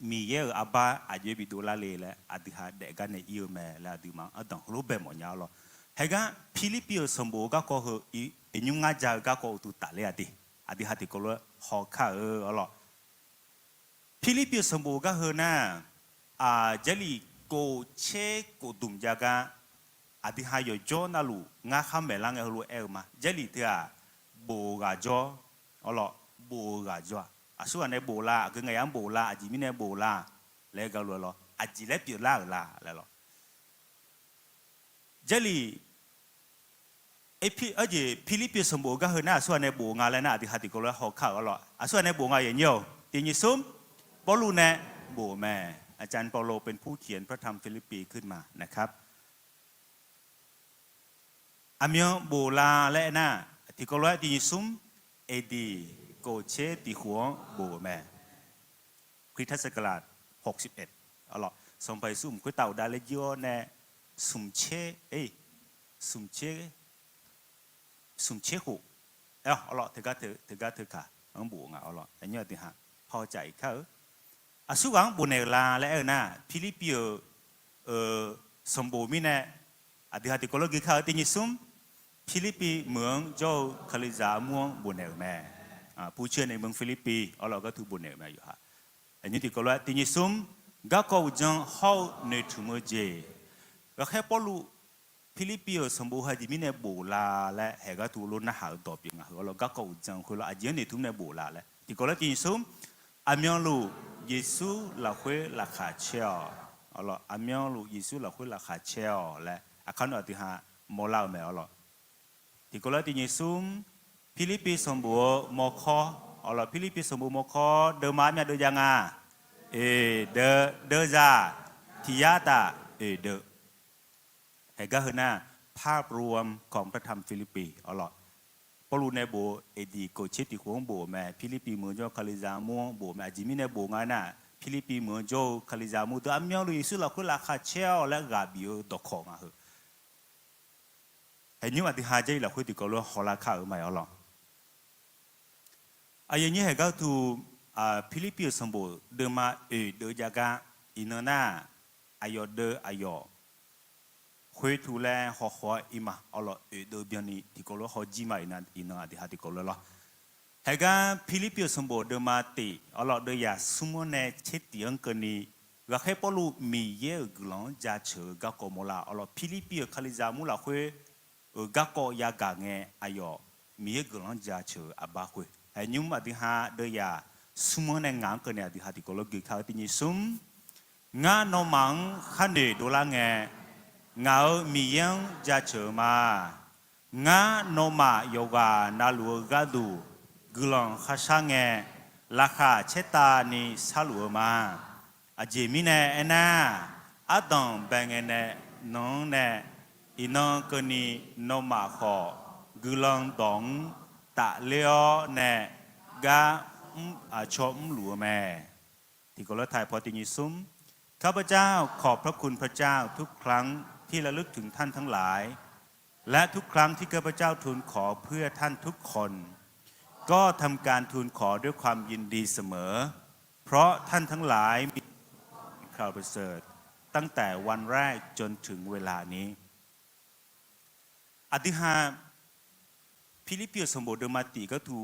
Miqyaer-euq arbar aqjox-aer bidov lar le laer aqdui ha daef gar nae ir-eu mae laer aqduimaf-anr ardanq heulof bae mawf nya-awr lawr. Haeqgar Pirlirpiv-euq sanqbof-eu garkawv heu, iqnymr ngar ja-eu garkawv uqduq tafler-a de. Aqdui ha tiqkawv lof-aer hawkar-eu-awr lawr. Pirlirpiv-euq sanqbof-eu gar heu nar, Jarlif kof tser kof dmq jav gar, aqdui ha yawqjawr navluf ngar khar maeqlar ngae heulof-aer aer-eu ma. Jarlif teu-aq, bof-eu ghaq jawr-awr lawr, bof-eu ghaq jawr-aq, aqsurghaq nae bof la, aqgeu ngaeq yar-anr bof la, aqjeq mirnae bof la laer galof-aer lawr, aqjeq laer pyeuflar-euq la laer lawr. Jarlif, arjeq Pirlirpiv-eu sanqbof-eu gar heu nar aqsurghaq nae bof nga laer nar aqdui ha tiqkawv lof-aer hawkar-euq-awr lawr. Aqsurghaq nae bof nga yawqnyir-awq, tiq nyiq smr, Pawrluv nae bof-eu mae. อาจารย์เปาโลเป็นผู้เขียนพระธรรมฟิลิปปีขึ้นมานะครับ Aqmyan bof la laer aernar, tiqkawv lof-aer tiq nyiq smr, AD kof tser tiq khof-anr bof-eu mae. คริสตศักราชหกสิบเอ็ด arlawr, Sanqpaq Yeqsur mq khoertav uqdav laer jir-awr nae smq tser, smq tser, smq tser khof, arlawr, teugar teu kaq-anr bof nga arlawr. Aqnyir aqdui ha, pawcaf iq kar-eu, aqsurghaq-anr bofnaeq-euq la laer aer-eu nar, Pirlirpiv-euq sanqbof mirnae, aqdui ha tiqkawv lof-aer gui kar-eu tiq nyiq smr, Pirlirpiv meuq-anr jawr-eu Kalizaq armur-anr bofnaeq-euq mae. Puvcir nae meuq Pirlirpiv arlawr gartu bofnaeq-euq mae yawqha. Aqnyir tiqkawv lof-aer tiq nyiq smr, garkawv uqdzan hawr-eu noeqtmq-eu jeq. Ghaqkhaer Pawrluv Pirlirpiv-euq sanqbof ha jeq mirnae bof la laer haeq gartu lof narhaq-eu dawq pyeuf nga heu arlawr, garkawv uqdzan khoerlof aqjeq-anr noeqtmq nae bof la laer tiqkawv lof-aer tiq nyiq smr, aqmyanluf Yeqsur lafkhoer laqkhaq caer-awq. Arlawr, aqmyanluf Yeqsur lafkhoer laqkhaq caer-awq laer aqkar nawr aqdui ha mawrlar-eu mae arlawr. Tiqkawv lof-aer tiq nyiq smr, Pirlirpiv sanqbof-eu mawrkawr, arlawr, Pirlirpiv sanqbof mawrkawr deuvma armyav deuv jav nga. Oeq deuv, deuv zaq, tiq yar taf oeq deuv. Haeq gar heu nar, ภาพรวมของพระธรรมฟิลิปปี arlawr, Pawrluv nae bof-eu AD kof tser tiq khof-anr bof-eu mae. Pirlirpiv meuq-anr jawr-eu Kalizaq armur-anr bof-eu mae. Aqjeq mirnae bof nga aernar, Pirlirpiv meuq-anr jawr-eu Kalizaq armur deuq aqmyanluf Yeqsur lafkhoer laqkhaq caer-awq laer ghaq bif-eu dawqkawq nga heu. Haeq nymr aqdui ha Jarlif lafkhoer tiqkawv lof-aer hawlar kar-euq mae arlawr. Aqyuif aqnyir haeq gartu, Pirlirpiv-euq sanqbof deuvma oeq deuv jav gar, iqnan nar, aqyawf deuv aqyawf khoertu laer hawkhaw-aer ir ma arlawr, oeq deuv byanni tiqkawv lof-aer hawjir ma iqnan aqdui ha tiqkawv lof-aer lawr. Haeq gar Pirlirpiv-euq sanqbof deuvma tif arlawr deuv yaq smr-anr nae tser tif-anr keuvni, ghaqkhaer Pawrluv Miqyaer-euq guiqlanq-anr jaceuq-eu garkawv mawrlar arlawr, Pirlirpiv-euq Kalizaq armur lafkhoer-euq garkawv yagaq ngae aqyawf Miqyaer guiqlanq-anr jaceuq-eu aqbar khoer. Haeq nymr aqdui ha deuv yaq smr-anr nae ngaq-anr keuvni aqdui ha tiqkawv lof-aer gui kar-eu tiq nyiq smr, Ngar nawmaf-anr khar noeq dovlar ngae, ngaq-euq Miqyaer-anr jaceuq-eu ma. Ngar nawmaf yawqghaq navluf-eu gharduq guiqlanq kharshar ngae, laqkhaq caertavni sharluf-eu ma. Aqjeq mirnae aernar, ardanq bae ngae nae nan-anr nae iqnan keuvni nawmaf khawf guiqlanq dawq-anr tafler-awr nae gar aqcawq mrluf-eu mae. Tiqkawv lof-aer taq paw tiq nyiq smr, ข้าพเจ้าขอบพระคุณพระเจ้าทุกครั้งที่ระลึกถึงท่านทั้งหลาย และทุกครั้งที่ข้าพเจ้าทูลขอเพื่อท่านทุกคน ก็ทำการทูลขอด้วยความยินดีเสมอ เพราะท่านทั้งหลายมีข่าวประเสริฐตั้งแต่วันแรกจนถึงเวลานี้ Aqdui ha Pirlirpiv-euq sanqbof deuvma tif gartu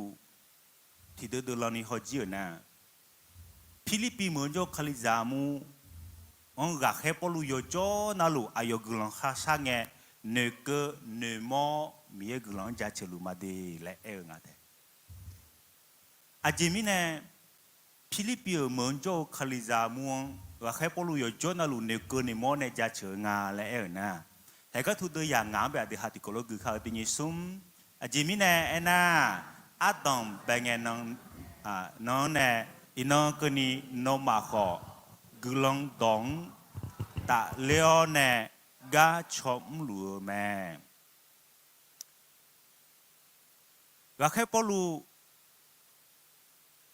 tiqdeuv deuv lanni hawjir-euq nar, Pirlirpiv meuq-anr jawr-eu Kalizaq armur-anr ghaqkhaer Pawrluv yawjawr navluf aqyawf guiqlanq kharshar ngae, noeqkeuv noeqmawr Miqyaer guiqlanq-anr jaceuq luf ma de laer aer-eu nga tae. Aqjeq mirnae, Pirlirpiv-euq meuq-anr jawr-eu Kalizaq armur-anr ghaqkhaer Pawrluv yawjawr navluf noeqkeuv noeqmawr nae jaceuq-eu nga laer aer-euq nar, haeq gartu deuv yaq ngaq-anr bae aqdui ha tiqkawv lof-aer gui kar-eu tiq nyiq smr, aqjeq mirnae aernar, ardanq bae ngae nan-anr nae iqnan keuvni nawmaf khawf guiqlanq dawq-anr tafler-awr nae gar caw mrluf-eu mae. Ghaqkhaer Pawrluv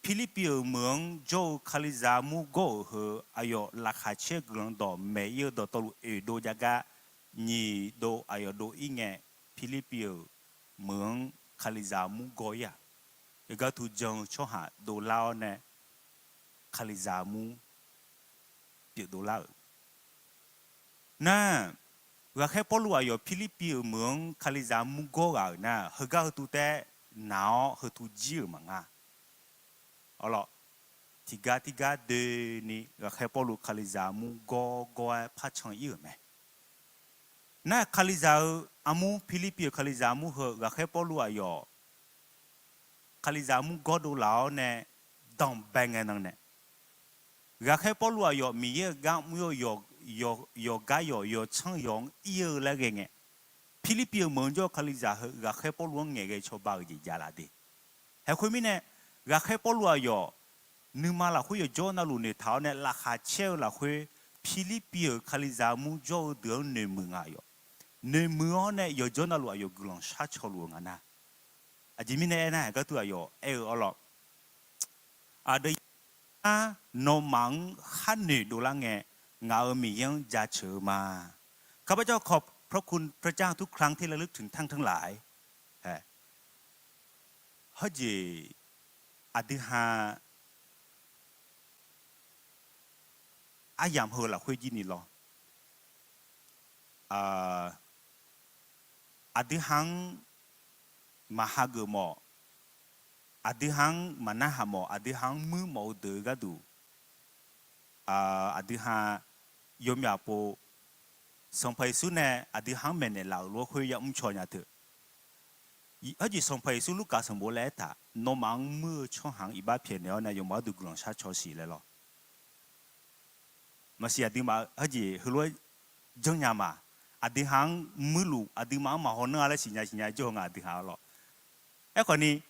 Pirlirpiv-euq meuq-anr jawr-eu Kalizaq armur gawr-euq heu aqyawf laqkhaq caer-eu guiqlanq dawq maeq-ir-eu dawqtawvluf oeq dov jav gar, nyiq dov aqyawf dov-ir ngae, Pirlirpiv-euq meuq-anr Kalizaq armur gawr-ir-aq, yawqgar tu jan-eu tsawrhaq dovlar-awr nae Kalizaq armur pyeuf dovlar-euq nar, ghaqkhaer Pawrluv aqyawf Pirlirpiv-euq meuq-anr Kalizaq armur gawr ghaq-euq nar, heugar heu tu taef naq-awr heu tu jir-euq maqnga. Awrlawq, tiqgar tirgar doeni ghaqkhaer Pawrluv Kalizaq armur gawr gawr-aer par can-ir-euq mae. Nar, Kalizaq-eu armur, Pirlirpiv-euq Kalizaq armur heu ghaqkhaer Pawrluv aqyawf Kalizaq armur gawr dovlaf-awr nae danqbae ngae nan nae, ghaqkhaer Pawrluv aqyawf Miqyaer-euq gar mr-eu yawqgar yawq yawtsanr yawq-anr ir-eu laer ghae ngae, Pirlirpiv-euq meuq-anr jawr-eu Kalizaq heu ghaqkhaer Pawrluv-anr ngaeqghae cawba-euq jeq javlaf de. Haeq khoermirnae, ghaqkhaer Pawrluv aqyawf nuima lafkhoer yawqjawr navluf noeqtaq-awr nae laqkhaq caer-eu lafkhoer, Pirlirpiv-euq Kalizaq armur jawr-eu deuq-anr noeqmuiq nga aqyawf. Noeqmuiq-awr nae yawqjawr navluf aqyawf guiqlanq sharcaw luf-eu nga nar. Aqjeq mirnae aernar, haeq gar tu aqyawf aer-eu awrlawq, aqdui, nawmaf-anr khar noeq dovlar ngae, ngaq-euq Miqyaer-anr jaceuq-eu ma. ข้าพเจ้าขอบพระคุณพระเจ้าทุกครั้งที่ระลึกถึงท่านทั้งหลาย Hawjeq, aqdui ha aryamq heu lafkhoer jir ni lawr. Aqdui ha-anr maqhageuf mawf, aqdui ha-anr maqnarhaq mawf, aqdui ha-anr muir mawf-eu deuq-eu gharduq, aqdui ha yawmyaq pov Sanqpaq Yeqsur nae aqdui ha-anr maeqnaeq laf-euq lof-aer khoer yamr caw nya teu. Hawjeq Sanqpaq Yeqsur Lurkaf sanqbof laer aertaq, nawmaf-anr muir-eu tsawrhaq-anr iqbax pyaeqnaeq-awr nae yawmaf gharduq guiqlanq sharcaw siq laer lawr. Maqsiq aqduimaf hawjeq heulof-aer janrnya ma. Aqdui ha-anr muirluf, aqduimaf-anr maqhaw nanr-a laer siqnya siqnya jawr-eu nga aqdui ha-awr lawr. Aerkhawfni,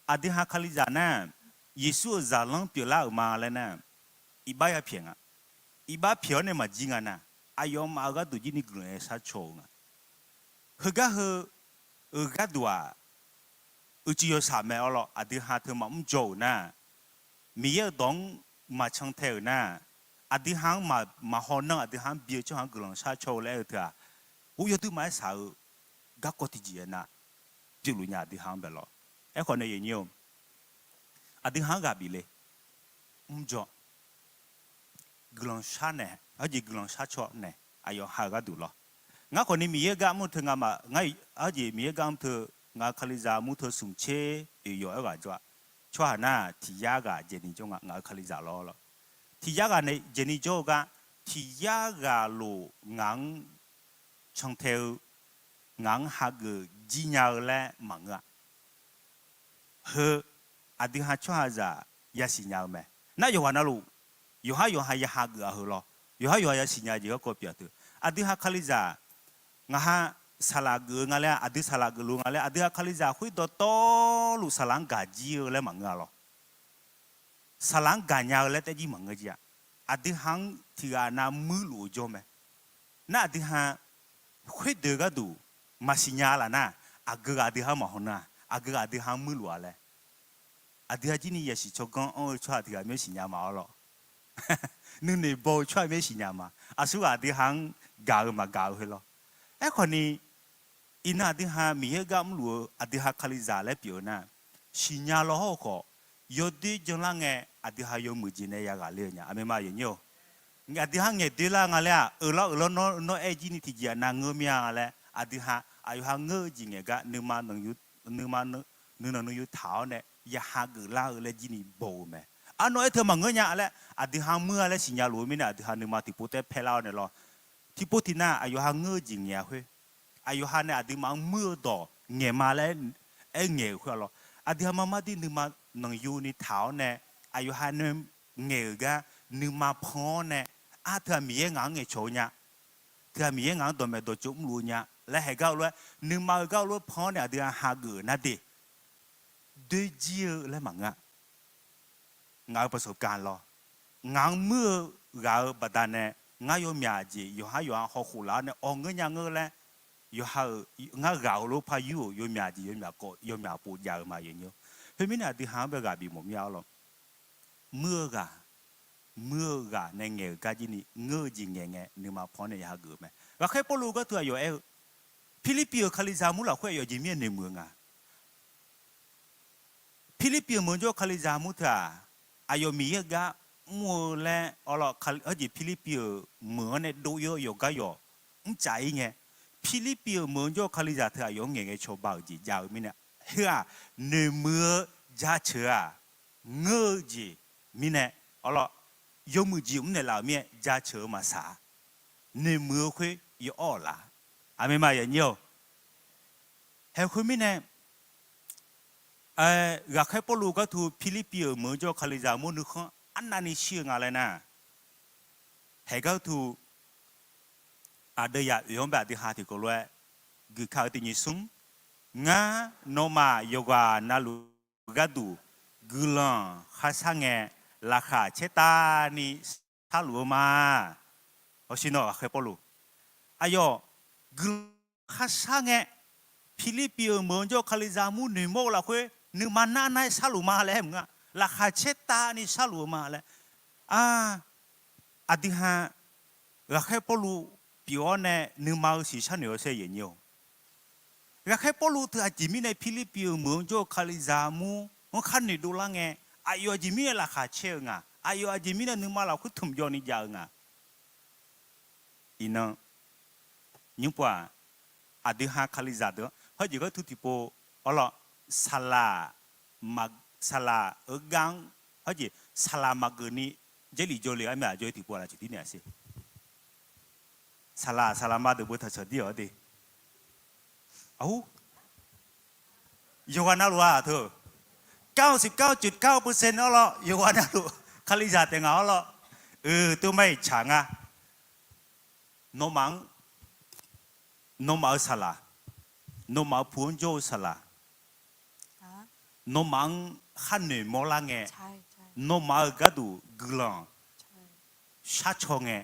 aqdui ha Kalizaq nar, Yeqsur-euq zaqlanr pyeuflar-euq ma laer nar, iqbax yapyaeq nga. Iqbax pyaeq-awr nae maqjir nga nar, aqyawfmaf-euq gharduq jir ni guiqlanq-aer sharcaw-eu nga. Heugar heu-euq gharduq-aq, uicuiv yawshaq mae awr lawr, aqdui ha teu maqmr jaw-euq nar, Miqyaer-euq dawq-anr maqcan tae-euq nar, aqdui ha-anr maqhaw nanr, aqdui ha-anr bi-eu tsawrhaq-anr guiqlanq sharcaw-eu laer aer-eu teu-aq, ghov yawduir maqaer shaq-eu garkawv tiqjeq-aer nar, pyeufluf nya aqdui ha-anr bae lawr. Aerkhawf nae yawnyir-eu, aqdui ha-anr ghaq bif le, mrjawr, guiqlanq shar naeq, hawjeq guiqlanq sharcaw naeq aqyawf ha-euq gharduq lawr. Ngar khawfni Miqyaer gar mr teu nga ma, ngar hawjeq Miqyaer gar mr teu, ngaq-euq Kalizaq mur teu smq tser oeq yawf aer ghaq jawr-a. Tsawrhaq nar tiq yar ghaq jaeqni jawr nga, ngaq-euq Kalizaq lawr lawr. Tiq yar ghaq nae jaeqni jawr-eu gar, tiq yar ghaq lof ngaq-anr cantae-eu, ngaq-anr hageuf jir nya-eu laer maqngeur-a. Heu, aqdui ha tsawrhaqzaq yasiq nya-eu mae. Nar yawqghaq navluf, yawqhar yawqha ya hageuf-a heu lawr. Yawqhar yawqha yasiq nya jeq garkawv pyeuf-a teu. Aqdui ha Kalizaq, ngaq ha saqlaq geuf-eu nga laer, aqdui saqlaq geufluf nga laer, aqdui ha Kalizaq khoer dawqtawvluf saqlaq-anr gaq jir-eu laer maqngeur-a lawr. Saqlaq-anr gaqnya-eu laer taef jir maqngeur jir-a. Aqdui ha-anr tiq ghaq nav muirluf-eu jawr mae. Nar aqdui ha khoerdeuq gharduq maqsiq nya laf nar, aqgeu ghaq aqdui ha-anr maqhaw nar-a, aqgeu ghaq aqdui ha-anr muirluf-a laer. Aqdui ha jir ni yasiq tsawrganr anr-eu tsawrhaq tiq ghaq myaer siqnya ma awr lawr. Nuinoeq baw-eu tsawrhaq myaer siqnya ma. Aqsurghaq aqdui ha-anr gaq-eu maqgaq-eu heu lawr. Aerkhawfni, iqnan aqdui ha Miqyaer gar mrluf-eu aqdui ha Kalizaq laer pyeuf-eu nar, siqnya law hawr-eu khawf, yawdoer janlar ngae, aqdui ha yawmuiq jeq nae yaghaq ler-eu nya. Aqmeq ma yawnyir-or. Aqdui ha ngaeq doer lar nga laer-aq, euq lawr euq lawr nawr aer jir ni tiqjeq-aq nav ngeur mir-a laer, aqdui ha aqyawf ha ngeur-eu jeq ngaeq gar nuima nuinanq nuiyu taq-awr nae ya hageuf lar-eu laer jir ni baw-eu mae. Arnawr aer teu maqngeur nya laer aqdui ha muir-a laer siqnya luf-eu mirnae, aqdui ha nuima tiqpov taer paer lar-awr nae lawr. Tiqpov tiqnav aqyawf ha ngeur-eu jeq ngaeq-a khoer, aqyawf ha nae aqduimaf-anr muir-eu dawq ngaeq ma laer aer ngaeq-euq khoer-a lawr. Aqdui ha mar mar dir nuima nanqyu ni taq-awr nae, aqyawf ha nae ngaeq-euq gar nuima pan-awr nae, ar teu-aq Miqyaer ngaq-anr ngaeqcawq-eu nya, teu-aq Miqyaer ngaq-anr dawqmaeq dawqtsov mrluf-eu nya laer haeq gar-eu lof-aer, nuima-eu gar-eu lof-aer pan-awr nae aqdui ha hageuf-euq nar de, doer jir-eu laer maqngeur-a. Ngaq-euq ประสบการณ์ lawr. Ngaq-anr muir-eu ghaq-euq baqdanae, ngar yawmyaq jeq yawqhar yawqha hawkhof laf-awr nae awq ngeur nya ngeur laer, yawqha-euq ngar ghaq-euq lof par yur-euq yawmyaq jeq yawmyaq kawv yawmyaq pov jav-eu ma yawnyir-or. Khoermirnae aqdui ha-anr bae ghaq bif mawf mir-a arlawr. Muir-eu ghaq, muir-eu ghaq nae ngaeq-euq gar jir ni ngeur-eu jeq ngaeq ngae nuima paw-anr nae ya hageuf-eu mae. Ghaqkhaer Pawrluv gharduq aqyawf aer-eu, Pirlirpiv-euq Kalizaq mur lafkhoer aqyawf jeq mirnae noeqmuiq-eu nga. Pirlirpiv-euq meuq-eu jawr-eu Kalizaq mur teu-aq, aqyawf Miqyaer-eu gar mr-eu laer arlawr, hawrjeq Pirlirpiv-euq meuq-anr nae dov-ir-awr yawqgar yawq mrcaf-ir ngae, Pirlirpiv-euq meuq-eu jawr-eu Kalizaq teu aqyawf-anr ngaeqngae cawba-euq jeq jav-eu mirnae, heu-aq noeqmuiq-eu jaceuq-aq, ngeur-eu jeq mirnae arlawr, yawmuiq jeq mrnaeq laf-euq mirnae jaceuq-eu maqsaq-a. Noeqmuiq-eu khoer yaw'awr-awq laf. Aqmeq ma yanyir-awq. Haeq khoermirnae, ghaqkhaer Pawrluv gharduq Pirlirpiv-euq meuq-eu jawr-eu Kalizaq mur nuikhanr arnavni shir-eu nga laer nar, haeq gharduq aqdui yaf oeq-anr bae aqdui ha tiqkawv lof-aer guiqka-eu tiq nyiq smr, ngar nawmaf yawqghaq navluf gharduq guiqlanq kharshar ngae, laqkhaq caertavni sharluf-eu ma. Hawsher nawr ghaqkhaer Pawrluv, aqyawf guiqlanq kharshar ngae, Pirlirpiv-euq meuq-eu jawr-eu Kalizaq mur noeqmawr-eu lafkhoer nuima nar nar-aer sharluf ma laer mq-a, laqkhaq caertavni sharluf-eu ma laer. Aqdui ha ghaqkhaer Pawrluv pyeuf-awr nae nuima-eu siq sharnoeq-awr saer yanyir-awq. Ghaqkhaer Pawrluv teu aqjeq mirnae Pirlirpiv-euq meuq-eu jawr-eu Kalizaq mur-anr khar noeq dovlar ngae, aqyawf aqjeq mirnae laqkhaq caer-eu nga, aqyawf aqjeq mirnae nuima lafkhoer tmq jawvni jav-eu nga. Iqnan, nymr-aq, aqdui ha Kalizaq deuq-anr hawrjeq gharduq tiqpov arlawr, saqlaq, saqlaq-eu gar-anr hawrjeq saqlaq maqgeuf ni Jarlif jawrle-eu armyav jawr-eu tiqpov laf ceuq dir naeq-a siq. Saqlaq saqlaqma deuq beu taqcawq dir-awq de. Aqhur, yawqghaq navluf-aq teu, kar-eu siq kar-eu coeq kar-eu percent arlawr yawqghaq navluf Kalizaq taef ngaq arlawr, euq tov mar-iq tsaq nga. Nawmaf-anr, nawmaf-euq saqlaq, nawmaf-euq pu-anr jawr-eu saqlaq, nawmaf-anr khar noeqmawr lar ngae, nawmaf-euq gharduq guiqlanq sharcaw ngae,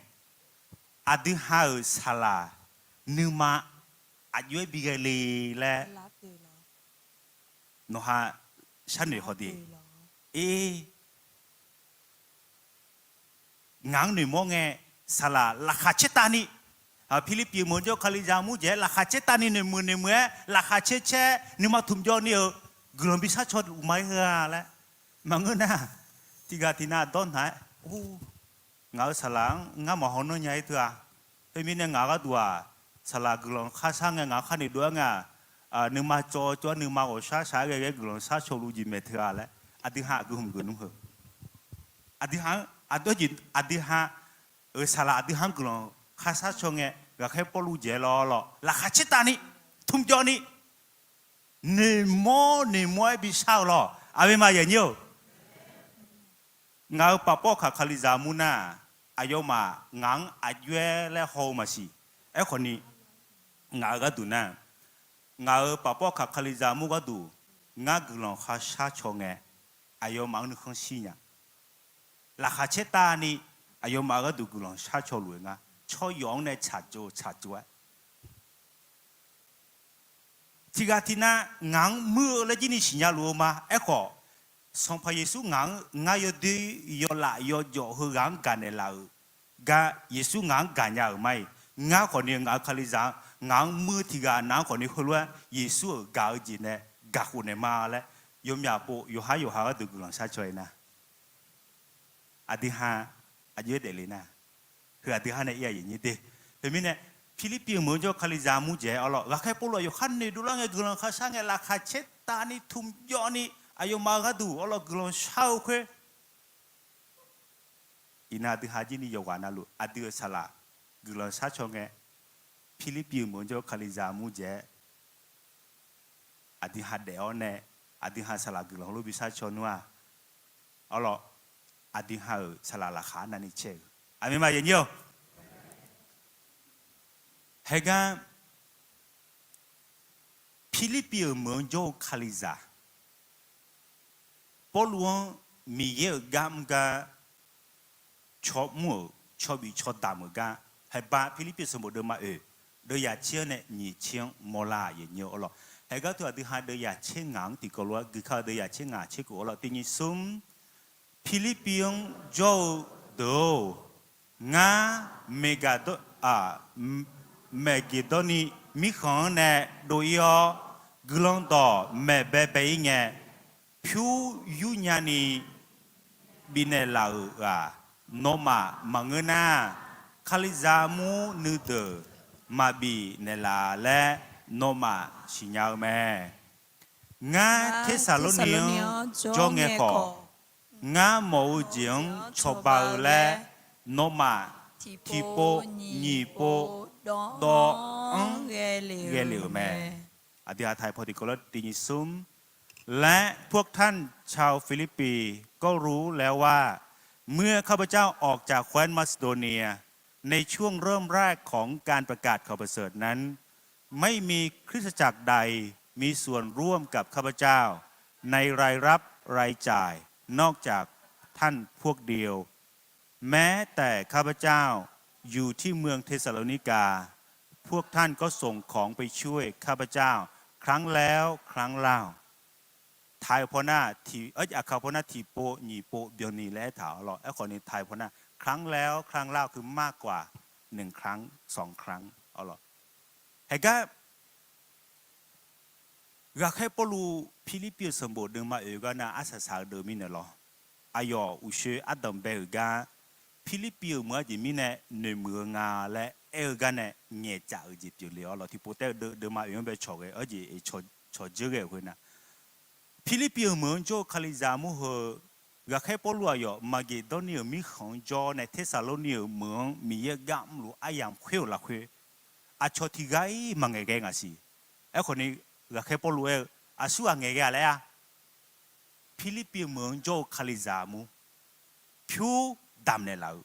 aqdui ha-euq saqlaq nuima aqjox-aer bi ghae le laer nawq ha sharnoeq haw de. Ngaq-anr noeqmawr ngae, saqlaq laqkhaq caertavni, Pirlirpiv meuq-eu jawr-eu Kalizaq mur jeq-aer laqkhaq caertavni noeqmuiq noeqmuiq-aer laqkhaq caer caer nuima tmq jawvni-euq guiqlanq bi sharcaw luf ma-aer heu-a laer maqngeur nar, tiqghaq tiqnav dawrnaq-aer, ngaq-euq saqlaq-anr ngar maqhaw nanr nya-ir teu-a. Khoermirnae ngaq gharduq-aq, saqlaq guiqlanq kharshar ngae ngaq-anr khar noeqdov-aer ngae-aq, nuima cawv cawv-aer nuima ghawqshar shaq-aer ghae ghae guiqlanq sharcaw luf jeq maeq teu-a laer aqdui ha aqgeu hmq geuf nmr heu. Aqdui ha-anr, aqdui ha-euq saqlaq aqdui ha-anr guiqlanq kharshar caw ngae, ghaqkhaer Pawrluv jeq-aer lawr lawr laqkhaq caertavni, tmq jawvni, noeqmawr noeqmawr-aer bishar-eu lawr. Aqmeq ma yanyir-eu. Ngaq-euq paf pawr kaq Kalizaq mur nar, aqyawfmaf ngaq-anr aqjox-aer laer haw-eu maqsiq. Aerkhawfni, ngaq-euq gharduq nar, ngaq-euq paf pawr kaq Kalizaq mur gharduq ngar guiqlanq kharshar caw ngae, aqyawfmaf-anr nuikhanr shir nya. Laqkhaq caertavni, aqyawfmaf-euq gharduq guiqlanq sharcaw luf-eu nga. Tsawryawf-anr nae tsaqtsov tsaqtsov-aer tiqghaq tiqnav ngaq-anr muir-eu laer jir ni siqnya luf-eu ma. Aerkhawf, Sanqpaq Yeqsur ngaq-anr ngar yawdoer yawlaf yawjawf heughaq-anr gaqnaeq laf-euq gar Yeqsur ngaq-anr gaqnya-euq ma-iq, ngar khawfni ngaq-euq Kalizaq-anr ngaq-anr muir tiqghaq nav-anr khawfni heulof-aer Yeqsur-euq gaq-eu jeq nae gaqkhof naeq ma laer yawmyaq pov yawqhar yawqha gharduq guiqlanq sharcaw-aer nar, aqdui ha aqjox-aer daefle nar, heu aqdui ha nae ir-aq yanyir de. Khoermirnae, Pirlirpiv-euq meuq-eu jawr-eu Kalizaq mur jeq-aer arlawr ghaqkhaer Pawrluv aqyawf khar noeqdov lar ngae guiqlanq kharshar ngae laqkhaq caertavni tmq jawvni aqyawfmaf-euq gharduq arlawr guiqlanq shar-eu khoer, iqnan aqdui ha jir ni yawqghaq navluf aqdui-euq saqlaq guiqlanq sharcaw ngae, Pirlirpiv-euq meuq-eu jawr-eu Kalizaq mur jeq-aer aqdui ha daef-awr nae, aqdui ha saqlaq guiqlanq heulof bi sharcaw nmr-aq, arlawr aqdui ha-euq saqlaq laqkhaq arnavni caer-eu. Aqmeq ma yanyir-awq. Haegar Pirlirpiv-euq meuq-anr jawr-eu Kalizaq, Pawrluv-anr Miqyaer-euq gar mr gar caw mr-euq caw bif caw damq-euq gar, haeqba Pirlirpiv sanqbof deuvma oeq, deuvyaq tser-anr nae nyiq tser-anr mawrlar-aq yanyir-awr lawr. Haeqgar teu aqdui ha deuv yaqtser ngaq-anr tiqkawv lof-aer guikar-eu deuv yaqtser ngaq tser kov-awr lawr. Tiq nyiq smr, Pirlirpiv-anr jawr-eu deuq-or, ngar Maeqgaqdawr-, aq, Maeqgeqdawrni mirkhanq-anr nae dov-ir-awr, guiqlanq dawq maeqbae bae-ir ngae, pyur yurnya ni bifnaeq laf-euq-aq, nawmaf maqngeur nar, Kalizaq armur nuideuq maqbif naeqlaf laer nawmaf siqnya-eu mae. Ngar Tersaqlorniv-anr jawr ngae khawf, ngar mawf-eu jeq-anr cawba-eu laer nawmaf tiqpov nyiq pov dawv-anr ghae lef-euq mae. Aqdui ha taiq paw tiqkawv lof-aer tiq nyiq smr laer, พวกท่านชาวฟิลิปปี ก็รู้แล้วว่า เมื่อข้าพเจ้าออกจากแคว้นมาซิโดเนีย ในช่วงเริ่มแรกของการประกาศข่าวประเสริฐนั้น ไม่มีคริสตจักรใดมีส่วนร่วมกับข้าพเจ้าในรายรับรายจ่ายนอกจากท่านพวกเดียว แม้แต่ข้าพเจ้าอยู่ที่เมืองเธสสาโลนิกา พวกท่านก็ส่งของไปช่วยข้าพเจ้าครั้งแล้วครั้งเล่า Taiq paw nar tiq, aqkaq paw nar tiqpov nyiq pov byanni laer aertaq-awr lawr. Aerkhawf ni taiq paw nar ครั้งแล้วครั้งเล่า คือมากกว่าหนึ่งครั้งสองครั้ง awr lawr. Haeqgar Ghaqkhaer Pawrluv Pirlirpiv-euq sanqbof deuvma oeq-eu gar nar arsaq saq-eu deuv mirnae lawr. Aqyawf uqshoe ardanq bae-euq gar, Pirlirpiv-euq meuq-anr jeq mirnae noeqmuiq-eu nga laer aer-eu gar nae ngaeqcaf-euq jeq pyeufle-awr lawr. Tiqpov taef-eu deuv, deuvma oeq-anr bae cawq ghae-awr jeq cawq dzeur ghae-euq khoer nar, Pirlirpiv-euq meuq-anr jawr-eu Kalizaq armur heu, Ghaqkhaer Pawrluv aqyawf Maqgeqdawrniv-euq mirkhanq-anr jawr nae Tersaqlorniv-euq meuq-anr Miqyaer-euq gar mrluf aryamq khoer-euq lafkhoer, aqcawq tiq ghaq-ir maqngaeq ghae ngaq siq. Aerkhawf ni, Ghaqkhaer Pawrluv aer-eu, aqsurghaq ngaeq ghae-a laer-a, Pirlirpiv-euq meuq-anr jawr-eu Kalizaq armur pyur damqnaeq laf-eu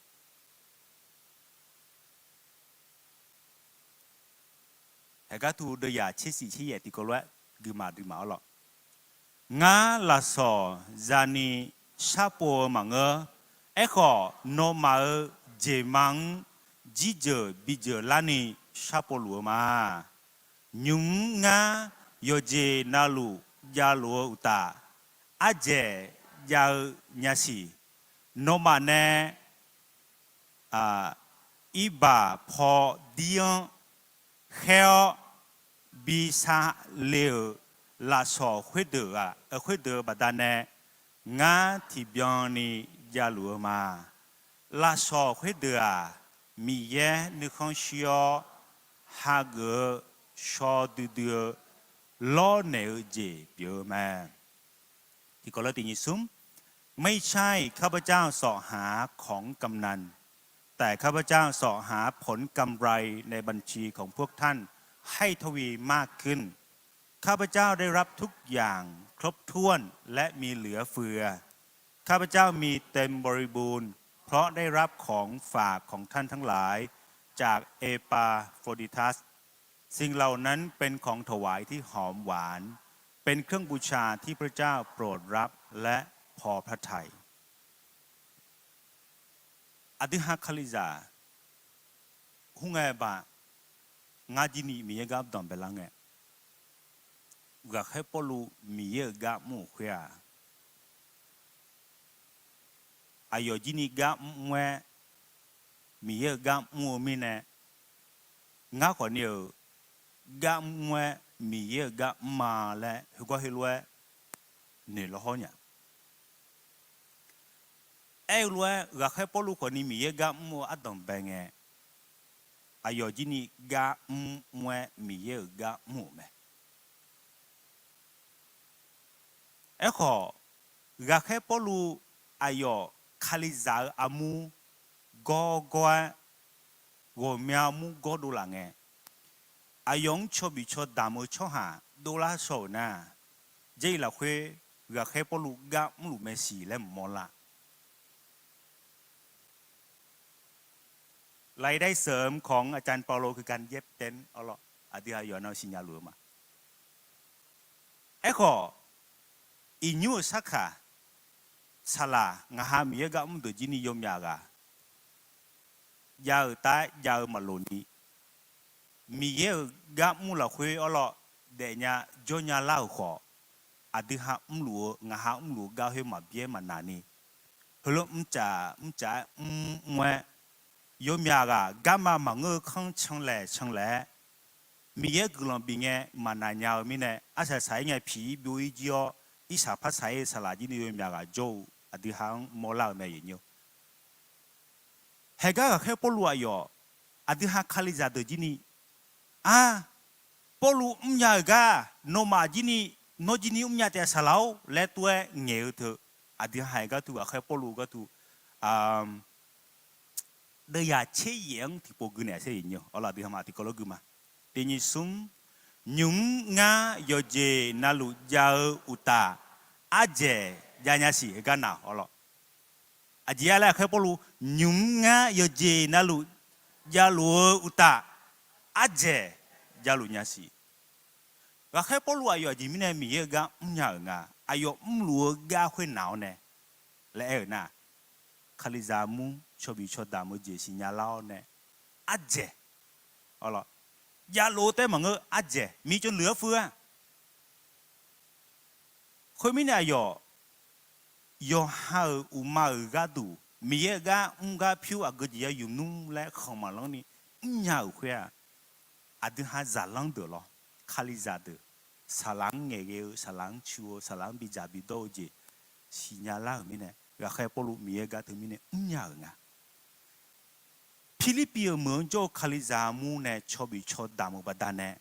Haeqgar tu deuv yaq tser siq tser yaef tiqkawv lof-aer guiqmaq duimaq-awr lawr. Ngar lafsawq zani sharpov-eu maqngeur. Aerkhawf, nawmaf-euq jeqma-anr jirjeuq bijeuq larni sharpov luf-eu ma. Nymq-mr ngar yawqjeq navluf javluf-eu uqtaf, ardzaeq jav-eu nyasiq, nawmaf nae irbaq paw dir-anr khaer-awr bi sar le-euq lafsawq khoerdeuq-aq, khoerdeuq-eu baqdanae ngar tiqbyan ni javluf-eu ma. Lafsawq khoerdeuq-aq, Miqyaer nuikhanr shir-awr hageuf-eu shaw duidui-eu lawrnaeq-eu jeq pyeuf-eu mae. Tiqkawv lof tiq nyiq smr, ไม่ใช่ข้าพเจ้าเสาะหาของกำนัน แต่ข้าพเจ้าเสาะหาผลกำไรในบัญชีของพวกท่านให้ทวีมากขึ้น ข้าพเจ้าได้รับทุกอย่างครบถ้วนและมีเหลือเฟือ ข้าพเจ้ามีเต็มบริบูรณ์ เพราะได้รับของฝากของท่านทั้งหลายจากเอปาโฟรดิตัส สิ่งเหล่านั้นเป็นของถวายที่หอมหวาน เป็นเครื่องบูชาที่พระเจ้าโปรดรับและพอพระทัย Aqdui ha Kalizaq hmr ngae baq, ngar jirni Miqyaer gar mr danqbae lar ngae, Ghaqkhaer Pawrluv Miqyaer-euq gar mr-euq khoer-aq, aqyawf jirni gar mr mr-aer Miqyaer-euq gar mr-eu mirnae, ngar khawfni-euq gar mr mr-aer Miqyaer-euq gar mr ma laer heugawr heulof-aer noeq lawr hawr nya. Aer-eu lof-aer Ghaqkhaer Pawrluv khawfni Miqyaer gar mr-eu ardanq bae ngae, aqyawf jirni gar mr mr-aer Miqyaer-euq gar mr-euq mae. Aerkhawf, Ghaqkhaer Pawrluv aqyawf Kalizaq-eu armur gawrgawr-aer ghawqmya armur gawr dovlaf ngae, aqyawf-anr cawbif cawdamq-eu tsawrhaq dovlar shaw-euq nar, Jarlif lafkhoer Ghaqkhaer Pawrluv gar mrluf mae siq laer mq mawrlar. รายได้เสริมของอาจารย์เปาโลคือการเย็บเต็นท์ awr lawr, aqdui aqyawf nav siqnya luf-eu ma. Aerkhawf, iqnymr-euq sarkaq saqlaq ngaq ha Miqyaer gar mr deuq jirni yawmyaf ghaq jav-euq taef-aer jav-eu maqloq ni, Miqyaer-euq gar mr lafkhoer awr lawr, daefnya jawrnya lar-euq khawf, aqdui ha mrluf-eu ngaq ha mrluf-eu gar khoer maqbyaer maqnaq ni, heulof mrcaf mrcaf-aer mr mr-aer, yawmyaq ghaq garma maqngeur-eu kanr canlaeq canlaeq-aer, Miqyaer guiqlanq bif ngae maqnaq nya-eu mirnae, arsaq saq-ir ngae piq-ir byov-ir jir-awr, irsaq parsaq-ir-eu saqlaq jir ni yawmyaq ghaq jawr-eu aqdui ha-anr mawrlar-euq mae, aqyuif nyir-or. Haeqgar ghaqkhaer Pawrluv aqyawf, aqdui ha Kalizaq deuq jir ni, Ar, Pawrluv mrnya-euq gar, nawmaf jir ni, nawr jir ni mrnya taef-a saqlaq-or laer tov-aer ngaeq-eu teu, aqdui ha haeq gar teu ghaqkhaer Pawrluv gar teu, deuvyaq tser yaef-anr tiqpov gui naeq-a sher, aqyuif nyir-or. Awrlaf aqdui ha ma tiqkawv lof gui ma. Tiq nyiq smr, nymq mr ngar yawqjeq navluf jav-eu uqtaf, ardzaeq jav nya siq heugar na-awq, awrlaf. Aqjeq-a laer ghaqkhaer Pawrluv, nymq mr ngar yawqjeq navluf javluf-eu uqtaf, ardzaeq javluf nya siq. Ghaqkhaer Pawrluv aqyawf aqjeq mirnae Miqyaer-eu gar mrnya-euq nga, aqyawf mrluf-eu gar khoernaq-awr nae laer aer-euq nar, Kalizaq mur cawbif cawdamq-eu jeq siqnya lar-awr nae, ardzaeq, awrlaf, javluf-eu taef-aer maqngeur, ardzaeq mircawv luiq-anr fur-a. Khoermirnae aqyawf, yawqha-euq uqma-euq gharduq Miqyaer-eu gar mr gar pyur aqgeu jeq ya yuf nmr laer khanq maqlanr ni mrnya-euq khoer-aq, aqdui ha zaqlanr deuq lawr, Kalizaq deuq, saqlaq-anr ngaeqghae-eu, saqlaq-anr cu-eu, saqlaq-anr bidzaq bidawr-eu jeq siqnya lar-euq mirnae, ghaqkhaer Pawrluv Miqyaer gar teumirnae mrnya-euq nga. Pirlirpiv-euq meuq-anr jawr-eu Kalizaq mur nae cawbif cawdamq-euq baqdanae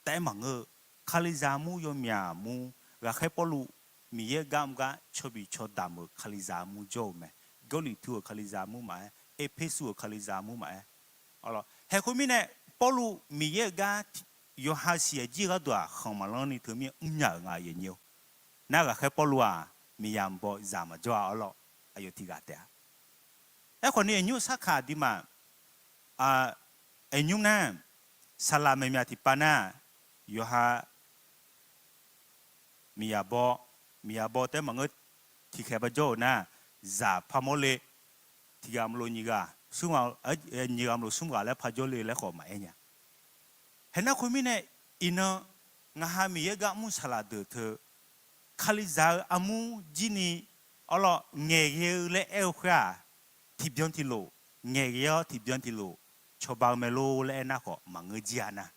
taef-aer maqngeur-eu, Kalizaq mur yawmyaq mur, ghaqkhaer Pawrluv Miqyaer gar mr gar cawbif cawdamq-euq Kalizaq mur jawr-eu mae. Gawrliqtu-euq Kalizaq mur maqaer, Erpersu-euq Kalizaq mur maqaer, haeq khoermirnae, Pawrluv Miqyaer-eu gar yawqha siq aqjir gharduq-aq khanq maqlanr ni teumirnae mrnya-euq nga, aqyuif nyir-or. Nar ghaqkhaer Pawrluv-aq, miqyaq mqbaw zaq maqjawr-a, awrlaf, aqyawf tiqghaq taef-a. Aerkhawf ni aqnyir sarkaq aqduimaf, aqnymr nar, saqlaq maeqmyaq tiqpav nar, yawqha miqyaq baw, miqyaq baw taef-aer maqngeur, tiqkhaeq parjawr-euq nar, zaq parmawr le, tiqghaq maqlof nyiq ghaq, nyiq ghaq maqlof smr ghaq laer parjawr le laer khawf maqaer nya. Haeq nar khoermirnae, iqnan ngaq ha Miqyaer gar mr saqlaq deuq teu, Kalizaq-eu armur jir ni, awrlawr, ngaeqghae-eu laer aer-eu khoer-aq, tiqbyan tiqlof, ngaeqghae-awr tiqbyan tiqlof cawba-eu mae lor laer aernar khawf maqngeur jir-a nar.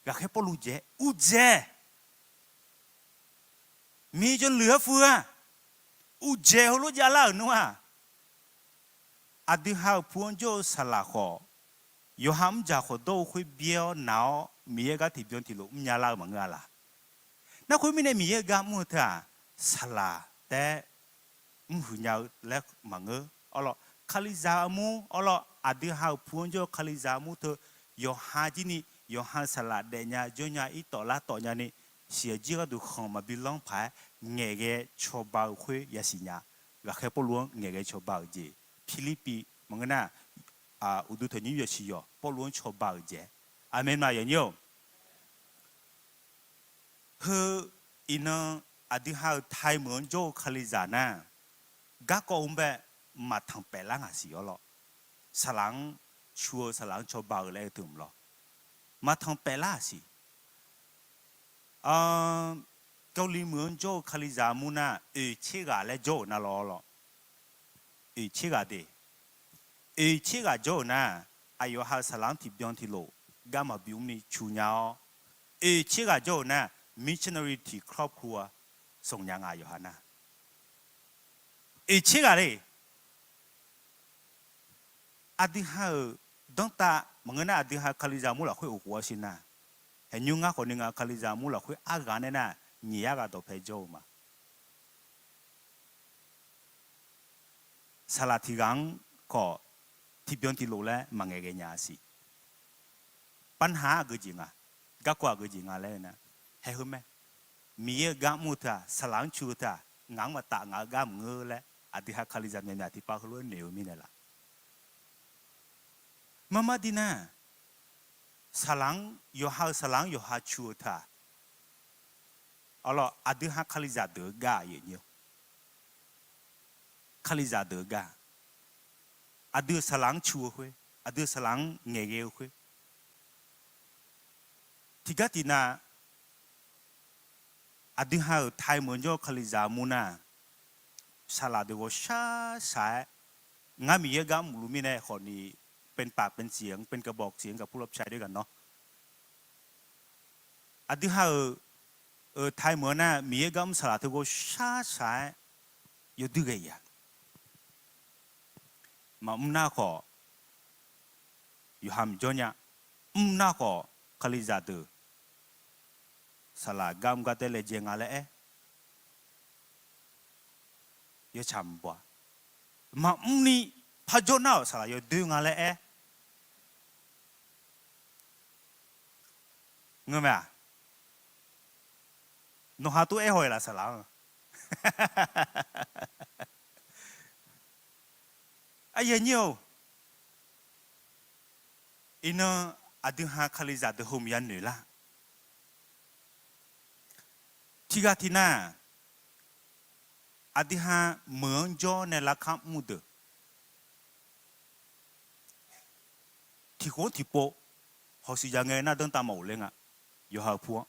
Ghaqkhaer Pawrluv dzaeq-aer urdzaeq, miqjawr luiq-anr fur-a, urdzaeq heulof javlar-euq nmr-aq, aqdui ha-euq pu-anr jawr-eu saqlaq khawf, yawqha mrdzaq khawf dawr-eu khoer byaer-awr naq-awr Miqyaer gar tiqbyan tiqlof mrnya lar-eu maqngeur-a laq. Nar khoermirnae Miqyaer gar mr-eu teu-aq, saqlaq taef-aer mrhuiq nya-eu laer maqngeur. Awrlawr, Kalizaq armur, awrlawr, aqdui ha-euq pu-anr jawr-eu Kalizaq armur teu, yawqha jir ni, yawqha saqlaq daefnya jawrnya irtawf lartawf nyani, siq aqjir gharduq khanq maqbi lanr paq-aer ngaeqghae cawba-eu khoer yasiq nya. Ghaqkhaer Pawrluv-anr ngaeqghae cawba-euq jeq, Pirlirpiv maqngeur nar, uqduq tanqnymr yawsiq yawq Pawrluv-anr cawba-euq jeq. Aqmeq ma, aqyuif aqnyir-or. Heu iqnan aqdui ha-euq taiq meuq-anr jawr-eu Kalizaq nar, garkawv-eu bae maqtanq paef lar ngaq siq, awrlawr. Saqlaq-anr cu-eu, saqlaq-anr cawba-eu laer-eu teu mq lawr, maqtanq paef lar siq. Gawrliq meuq-anr jawr-eu Kalizaq armur nar, oeq tser ghaq laer jawr-euq nar lawr, awrlawr. Oeq tser ghaq de, oeq tser ghaq jawr-euq nar, aqyawf ha-eu saqlaq-anr tiqbyan tiqlof gar maqbi mr ni cu nya-awr, oeq tser ghaq jawr-euq nar, missionary tiq ครอบครัว sanq nya nga, yawqha nar. Oeq tser ghaq le. Aqdui ha-euq danrtav maqngeur nar, aqdui ha Kalizaq mur lafkhoer uqkhof-awr shir nar, haeqnymr ngar khawf ni nga Kalizaq mur lafkhoer arghaq nae nar, nyiq yar ghaq dawqpae jawr-eu ma. Saqlaq tiq ghaq-anr khawf tiqbyan tiqlof laer maqngaeq ghae nya siq. Panha aqgeu jeq nga, garkawv aqgeu jeq nga laer-eu nar, haeq heu mae. Miqyaer-eu gar mr-eu teu-aq, saqlaq-anr cu-eu teu-aq, ngaq-anr maqtaf, ngaq-eu gar maqngeur laer, aqdui ha Kalizaq myaqmyaq tiqpav heulof-aer noeq-eu mirnae laf. Marmar dir nar, saqlaq-anr, yawqha-eu saqlaq-anr yawqha cu-eu teu-aq, awrlawr, aqdui ha Kalizaq deuq-eu gar, aqyuif aqnyir-or. Kalizaq deuq-eu gar, aqdui-euq saqlaq-anr cu-eu khoer, aqdui-euq saqlaq-anr ngaeqghae-eu khoer, tiqgar tiqnav Aqdui ha-euq ไทย meuq-anr jawr-eu Kalizaq mur nar, saqlaq deuq ghawqshaq shaq-aer, ngar Miqyaer gar mrluf mirnae khawfni, เป็นปากเป็นเสียง เป็นกระบอกเสียงกับผู้รับใช้ด้วยกันเนาะ. Aqdui ha-euq ไทย meuq-anr nar, Miqyaer gar mr saqlaq teu ghawqshaq shaq-aer yawduir ghae-a. Maqmr nar khawf, yawqha mqjawr nya. Mr nar khawf, Kalizaq deuq saqlaq gar mr gar tae laejae nga laer aer, yawtsaq mq baw-a. Maqmr ni parjawr nar-awq saqlaq yawdoer nga laer aer, ngeur mae-aq? Nawqha tov aer haw-iq laf saqlaq-anr. Aqyuif aqnyir-or, iqnan aqdui ha Kalizaq deuq heu mq yanoeq lar. Tiqghaq tiqnar, aqdui ha meuq-anr jawr nae larkar mr deuq, tiqkhof-anr tiqpov hawshuif ya ngae nar danrtav maqghofler nga. Yawqha-eu pu-anr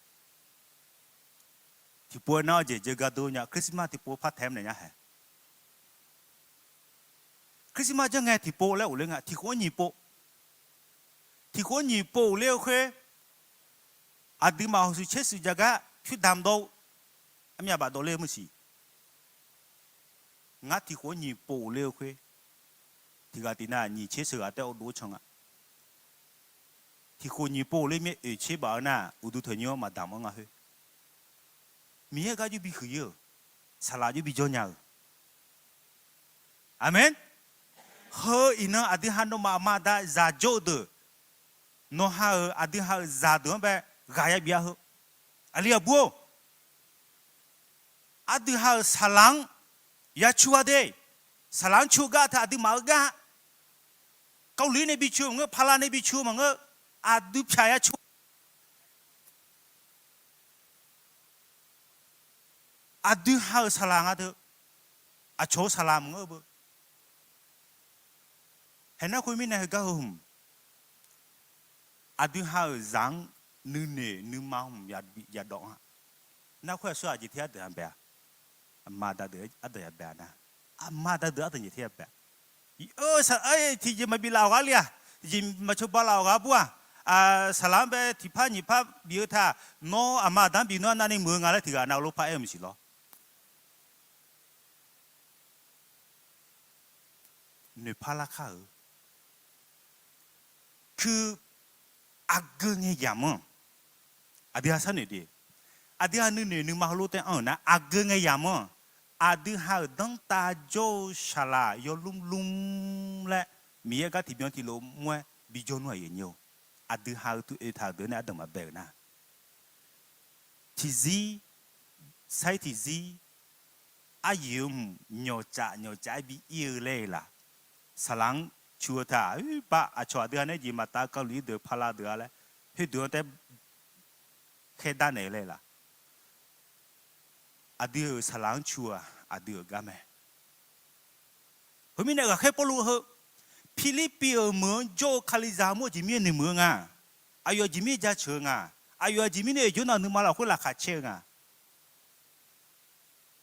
tiqpov-aer nar-awr jeq jeur gar dov nya. Christmas tiqpov par tae-aer naeq nya hae. Christmas janr ngae tiqpov laer ghofler nga. Tiqkhof-anr nyiq pov, tiqkhof-anr nyiq pov ghofler-eu khoer, aqduimaf hawshuif tser shuif ja gar pyur damq dawv-eu, aqmyaq baf dawvler-eu maqsiq. Ngar tiqkhof-anr nyiq pov ghofler-eu khoer, tiqghaq tiqnar nyiq tser sheuq ghaq taef-aer dov-aer can nga. Tiqkhof nyiq pov ghofler mir oeq tser baf-eu nar, uqduq tanqnymr-anr maqdamq-anr nga khoer. Miqyaer gar jawr bi huiq-ir-euq, saqlaq jawr bi jawr nya-euq. Aqmeq. Heu iqnan aqdui ha nawmaf aqma aqda zaq jawr-eu deuq, nawqha-euq aqdui ha-euq zaqdeuq-anr bae ghaq ya bif-a heu. Aqli aqbur-or, aqdui ha-euq saqlaq-anr ya cu-a de. Saqlaq-anr cu-eu gar teu aqduimaf-eu gar, Kawvliq nae bi cu-eu maqngeur, Pala nae bi cu-eu maqngeur, aqdui pyaq ya cu-a. Aqdui ha-euq saqlaq nga deuq, aqcawq-eu saqlaq maqngeur-eu beu. Haeq nar khoermirnae heugar heu hmq, aqdui ha-euq zaq-anr nuinoeq nuima hmq yadawv-a. Nar khoer aqsur aqjeq teq ardanq ya bae-a? Aqma aqda deuq ardanq ya bae-a nar, aqma aqda deuq ardanq jeq teq ya bae-a? Tiqjeq maqbif laf-awq gar le-aq, tiqjeq maqcawba laf-awq gar bur-aq, saqlaq-anr bae tiqpar nyiq par bif-eu taq, nawr aqma aqda-anr bif nawr arnavni muiq-eu nga laer tiqghaq nav lof par aer-eu maqsiq lawr. Noeqpar larkar-euq, ku aqgeu ngae yamq-anr, aqdui ha sharnoeq de, aqdui ha nuinoeq nuima heulof taef anr-euq nar, aqgeu ngae yamq-anr, aqdui ha-euq danrtav jawr-eu saqlaq yawlmr lmr laer Miqyaer gar tiqbyan tiqlof mr-aer bijawr nmr aqyuif aqnyir-or, aqdui ha-eu tu oe taq-euq deuq nae ardanq maqbae-euq nar, tiqzir sar-ir tiqzir, aryoeq-eu mq nyawqcaf nyawqcaf-aer bi ir-eu laer-eu laq, saqlaq-anr cu-eu taq, oer bar aqcawq aqdui ha nae jeq maqtav-eu Kawvliq deuq Pala deuq-a laer, khoerdeuq-anr taef khaerdar naeq-eu laer-eu laq, aqdui-euq saqlaq-anr cu-eu-aq aqdui-euq gar mae. Heumirnae ghaqkhaer Pawrluv heu, Pirlirpiv-euq meuq-anr jawr-eu Kalizaq mur-eu jeq mirnae noeqmuiq-eu nga. Aqyawf jeq mirnae jaceuq-eu nga. Aqyawf jeq mirnae oeq jawr nav nuima lafkhoer laqkhaq caer-eu nga.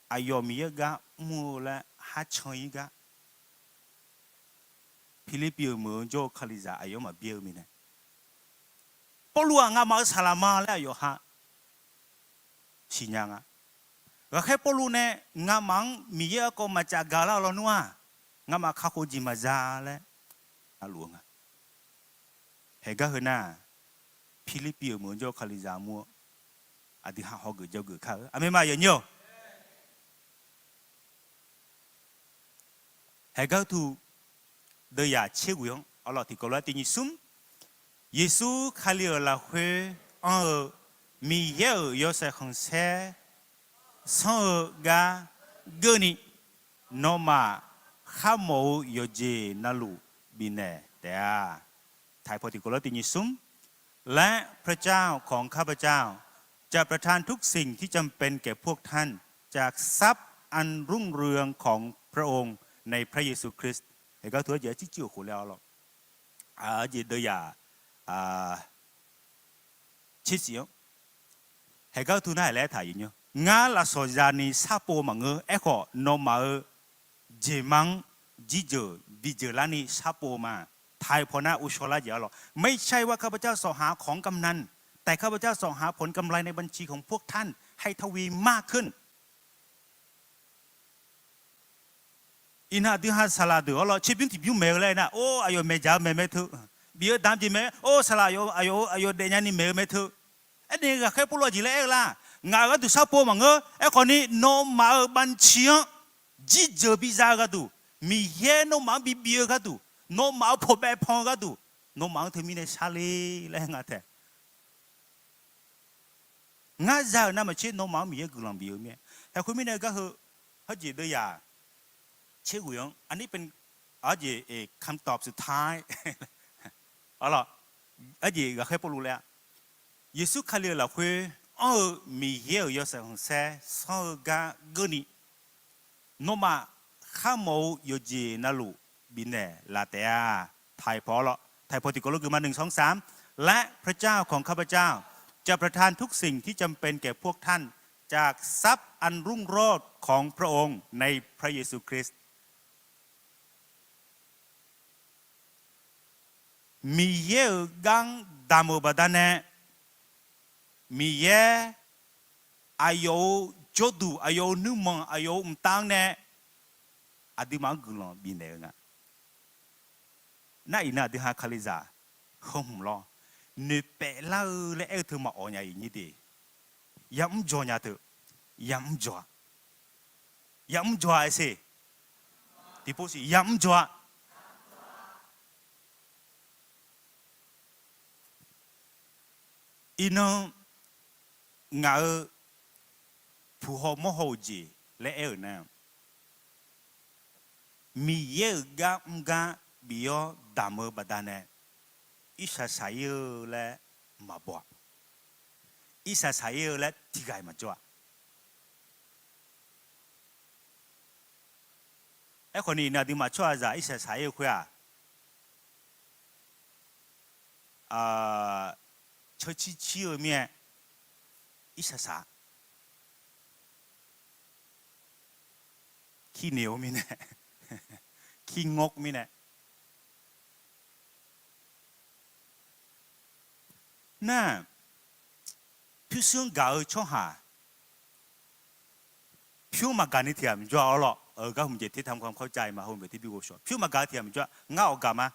Aqyawf Miqyaer gar mr-eu laer kharcan-ir gar, Pirlirpiv-euq meuq-anr jawr-eu Kalizaq aqyawf-anr maqbyaer-eu mirnae, Pawrluv-aq ngamaf-euq saqlaq ma laer aqyawf ha siqnya nga. Ghaqkhaer Pawrluv nae ngamaf-anr Miqyaer garkawv maqcaf gaq lar-eu lawnmr-aq, ngamaf kakhof jeq maqza laer navluf-eu nga. Haegar heu nar, Pirlirpiv-euq meuq-anr jawr-eu Kalizaq mur-eu aqdui ha hawgeuf jawrgeuf kar-eu aqmeq ma aqyuif aqnyir-or. Haegar tu deuvyaq tser ghoeq-anr arlawq tiqkawv lof-aer tiq nyiq smr, Yeqsur Kali-euq lafkhoer anr-eu Miqyaer-euq yawshaef khanqsaer sanr-eu gar geurni, nawmaf kharmawf-eu yawqjeq navluf bifnaeq taef-a. ไทย paw tiqkawv lof-aer tiq nyiq smr, และพระเจ้าของข้าพเจ้าจะประทานทุกสิ่งที่จำเป็นแก่พวกท่านจากทรัพย์อันรุ่งเรืองของพระองค์ในพระเยซูคริสต์ Haegar tu-aer jeq-aer circuir-euq khof laer arlawq, jeq deuvyaq tser shif-anr, Haegar tu nar-aq laer taq yuf nymr Ngar lafsawq za'ni sharpov maqngeur. Aerkhawf, nawmaf-euq jeqma-anr jirjeuq bijeuq larni sharpov ma. Taiq pawq nar uvshaw lar jeq arlawq. ไม่ใช่ว่าข้าพเจ้าเสาะหาของกำนัน แต่ข้าพเจ้าเสาะหาผลกำไรในบัญชีของพวกท่านให้ทวีมากขึ้น Iqnan aqdui ha saqlaq deuq arlawq, tserbymr tiqbymr maeq-eu laer nar, or, aqyawf maeqdzaq-eu maeq mae teu, bif-eu damq jeq mae, or, saqlaq aqyawf, aqyawf daefnya ni maeq-eu mae teu. Aernae ghaqkhaer Pawrluv aqjeq laer aer-eu lar, ngaq-euq gharduq sharpov maqngeur. Aerkhawfni, nawmaf-euq บัญชี-anr jirjeuq biza-eu gharduq, Miqyaer nawmaf-anr bibif-eu gharduq, nawmaf-euq pawqbaev pan-eu gharduq, nawmaf-anr teumirnae sharler laer nga tae. Ngar za-euq navmaqtser nawmaf-anr Miqyaer guiqlanq bif-eu mir-aer. Haeqkhoer mirnae gar heu, hawjeq deuvyaq tserghoeq-anr aqnir pyeuf, aqjeq คำตอบสุดท้าย arlawq, aqjeq ghaqkhaer Pawrluv laer-a, Yeqsur Kali-euq lafkhoer anr-eu Miqyaer-euq yawshaef khanqsaer sanr-eu gar geurni, nawmaf kharmawf-eu yawqjeq navluf bifnaeq laf taef-a. Taiq pawq arlawq, taiq pawq tiqkawv lof geufma หนึ่ง สอง สาม และพระเจ้าของข้าพเจ้าจะประทานทุกสิ่งที่จำเป็นแก่พวกท่านจากทรัพย์อันรุ่งโรจน์ของพระองค์ในพระเยซูคริสต์ Miqyaer-euq gar-anr damq-euq baqdanae, Miqyaer aqyawf-euq jawrduq, aqyawf-euq nuirmanq, aqyawf-euq mqtav-anr nae aqduimaf-anr guiqlanq bifnaeq-eu nga. Nar iqnan aqdui ha Kalizaq heu hmq lawr, noeqpaef lar-eu laer aer-eu teu maqawq nya iq nyir de. Yamr jawr nya teu, yamr jawr-a, yamr jawr-a aer ser, tiqpov siq yamr jawr-a. Iqnan ngaq-euq puq haw mawr haw-euq jeq laer aer-euq nar, Miqyaer-euq gar mr gar bif-awr damq-eu baqdanae, irsaq saq-ir-eu laer maqbaw-a. Irsaq saq-ir-eu laer tiqghaq-iq maqjawr-a. Aerkhawf ni iqnan aqduimaf tsawrhaqzaq irsaq saq-ir-eu khoer-aq, cawcir cir-eu mir-aer, irsaq saq, kirnoeq-eu mirnae, kirngawr mirnae nar, pyurshuir-anr gaq-eu tsawrhaq pyur maqgaq ni tiq ghaq maqjawr-a arlawr. Gar hmq jeq เทคทำความเข้าใจมา hawmuiq tiq bi ghovshaw pyur maqgaq-eu tiq ghaq maqjawr-a. Ngar awq gaq ma.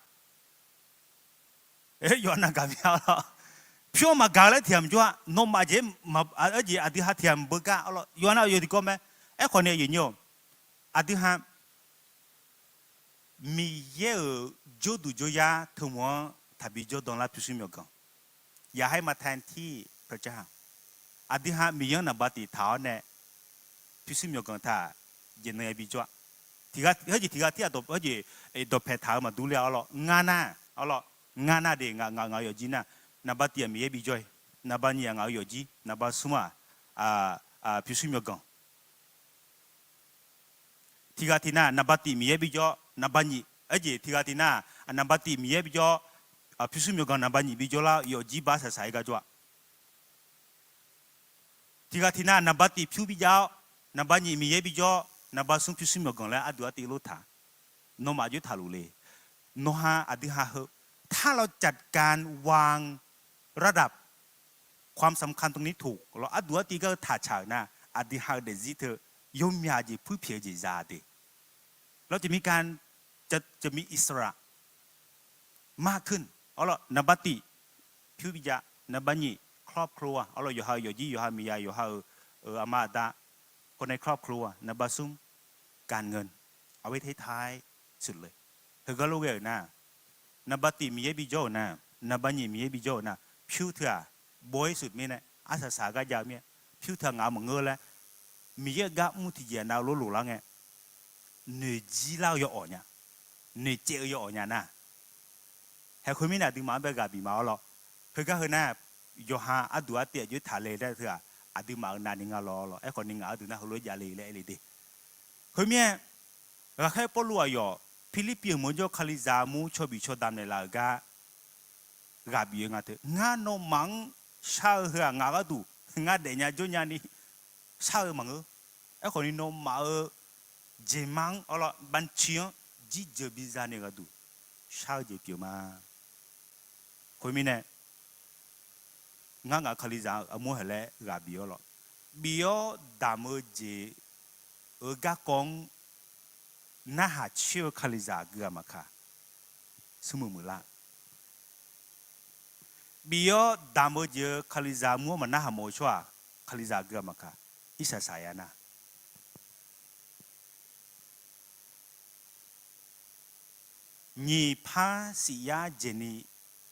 Yawqha navgaq mya arlawr. Pyur maqgaq laer tiq ghaq maqjawr-a. Nawmaf jeq, arjeq aqdui ha tiq ghaq maqbeu gar arlawr. Yawqha nav yawq tiqkawv mae. Aerkhawf ni aqyuif nyir-awq, aqdui ha Miqyaer-euq jawrduq jawryar teumoq-anr taqbi jawrdan lar pyurshuir myawqganq. อย่าให้มาแทนที่พระเจ้า Aqdui ha Miqyaer-anr naqba tiq taq-awr nae pyurshuir myawqganq taq jeq nan ya bijawr-a. Tiq ghaq, heujeq tiq ghaq tir-aq, heujeq dawqpaeq taq-eu maqdur ler-a arlawr. Ngar nar, arlawr, ngar nar de ngaq, ngaq-euq yawfjir nar, naqba tiq-aq Miqyaer bijawr-ir, naqba nyiq-aq ngaq-euq yawfjir, naqba smr-aq pyurshuir myawqganq. Tiq ghaq tiq nar naqba tiq Miqyaer bijawr, naqba nyiq, arjeq tiq ghaq tiq nar, naqba tiq Miqyaer bijawr, pyurshuir myawqganq naqba nyiq bijawr lar-eu yawfjir ba saqsaq-ir gar jawr-a. Tiq ghaq tiq nar naqba tiq pyur bijav-awr, naqba nyiq Miqyaer bijawr, naqba smr pyurshuir myawqganq laer arduq artiv lof taq. Nawmaf jox taqluf le. Nawq ha aqdui ha heu ถ้าเราจัดการวางระดับความสำคัญตรงนี้ถูก lawr, arduq artiv gar-eu taqcaq-euq nar, aqdui ha-eu daefzir teu yawmyaq jeq puirpyaeq-eu jeq za de. Lawr, จะมีการ จะมีอิสระมากขึ้น arlawr, naqba tiq pyur bijav, naqba nyiq ครอบครัว arlawr, yawqha-euq yawfjir, yawqha miqya, yawqha-euq aqma aqda, คนในครอบครัว naqba smr การเงิน เอาไว้ท้ายๆ สุดเลย. Heugar lof ghae-euq nar, naqba tiq Miqyaer bijawr-euq nar, naqba nyiq Miqyaer bijawr-euq nar, pyur teu-aq บริสุทธิ์ mirnae arsaq saq gar jav-eu mir-aer, pyur teu-aq ngaq-eu maqngeur laer, Miqyaer-euq gar mr tiqjeq nav-eu lof loq lar ngae, noeqjir lar-eu yawawq nya, noeqcaev-eu yawawq nya nar, haeq khoermirnae aqduimaf-anr bae ghaq bif ma arlawr. Heugar heu nar, yawqha arduq artiv aqjox taq le laer teu-aq, aqduimaf-euq navni nga lawr lawr. Aerkhawf ni ngaq arduq nar heulof-aer jav le laer aer le de. Khoermir-aer, ghaqkhaer Pawrluv aqyawf Pirlirpiv-euq meuq jawr Kalizaq armur cawbif cawdam naeqlaf-euq gar ghaq bif-eu nga teu, ngar nawmaf-anr shar-eu heu-aq ngaq gharduq ngar daefnya jawrnya ni, shar-eu maqngeur. Aerkhawf ni nawmaf-euq jeqma-anr awr lawr, banci-anr jirjeuq biza naeq gharduq shar-eu jeq pyeuf ma. Khoermirnae, ngar ngaq-euq Kalizaq armur haeq laer ghaq bif-awr lawr, bif-awr damq-eu jeq-euq garkawv-anr narhaq coer-eu Kalizaq gui-aq maqkaq, smrmuiq muiqlar. Bif-awr damq-eu jeq-euq Kalizaq armur-anr maqnarhaq mawf-eu tsawrhaq, Kalizaq gui-aq maqkaq, irsaq saq ya nar. Nyiq par siq yar jeq ni,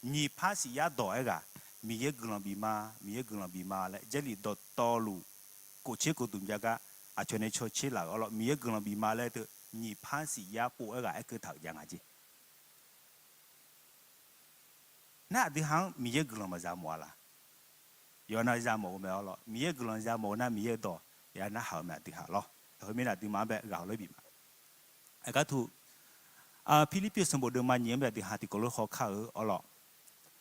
nyiq par siq yar dawq-aer ghaq, Miqyaer guiqlanq bif ma, Miqyaer guiqlanq bif ma laer Jarlif dawqtawvluf kof tser kof duq jav gar aqcawq nae caw tser laf-euq awr lawr, Miqyaer guiqlanq bif ma laer teu nyiq par siq yar pov-aer ghaq aerkeuv taq-euq jav nga jeq. Nar aqdui ha-anr Miqyaer guiqlanq maqza mawf-a laq? Yawqnan za mawf-eu mae awr lawr, Miqyaer guiqlanq za mawf-eu nar Miqyaer-eu dawq ya narhaq-eu mae aqdui ha lawr. Khoermirnae aqduimaf-anr bae ghaq hawlof bif ma. Aqgar tu, Pirlirpiv-eu sanqbof deuvma nyiq-anr bae aqdui ha tiqkawv lof hawkar-eu awr lawr.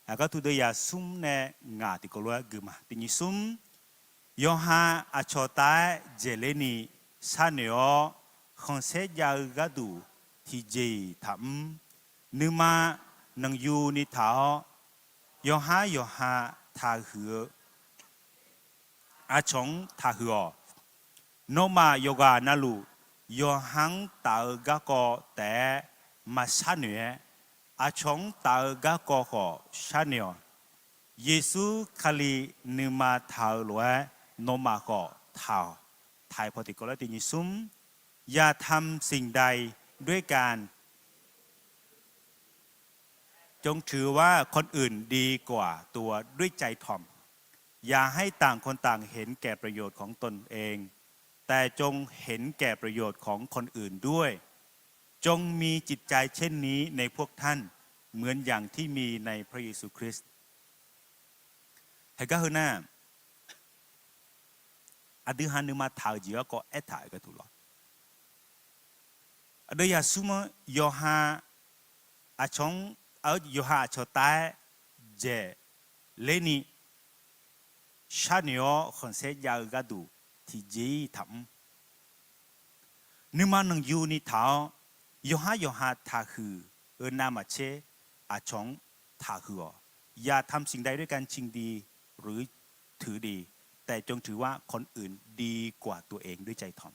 Aqgar tu deuv yaq smr nae ngaq tiqkawv lof-aer gui ma. Tiq nyiq smr, yawqha aqcawq tav-aer dzaeqler ni sharnoeq-awr, khanqsaer jav-eu gharduq tiqjeq-iq taqmr. Nuima nanqyuni taq-awr, yawqhar yawqha taqhuiq-eu aqcawq-anr taqhuiq-awq. Nawmaf yawqghaq navluf, yawqha-anr taf-eu garkawv taef-aer maqsharnoeq-aer, aqcawq-anr taf-eu garkawv khawf sharnoeq-awq. Yeqsur Kali nuima taq-eu lof-aer nawmaf khawf taq-awq. Taq-iq paw tiqkawv lof-aer tiq nyiq smr, อย่าทำสิ่งใดด้วยการ จงถือว่าคนอื่นดีกว่าตัวด้วยใจถ่อม อย่าให้ต่างคนต่างเห็นแก่ประโยชน์ของตนเอง แต่จงเห็นแก่ประโยชน์ของคนอื่นด้วย จงมีจิตใจเช่นนี้ในพวกท่าน เหมือนอย่างที่มีในพระเยซูคริสต์ Heugar heu nar, aqdui ha nuima taq-eu jeq garkawv aertaq-euq gharduq lawr. Aqdui yaq smr-anr yawqha aqcawq-anr, yawqha aqcawq tav-aer dzaeqler ni sharnoeq-awr khanqsaer jav-eu gharduq tiqjeq-iq taqmr. Nuima nanqyuni taq-awr, yawqhar yawqha taqhuiq-eu navmaqtser aqcawq-anr taqhuiq-awq. อย่าทำสิ่งใดด้วยการชิงดีหรือถือดี แต่จงถือว่าคนอื่นดีกว่าตัวเองด้วยใจถ่อม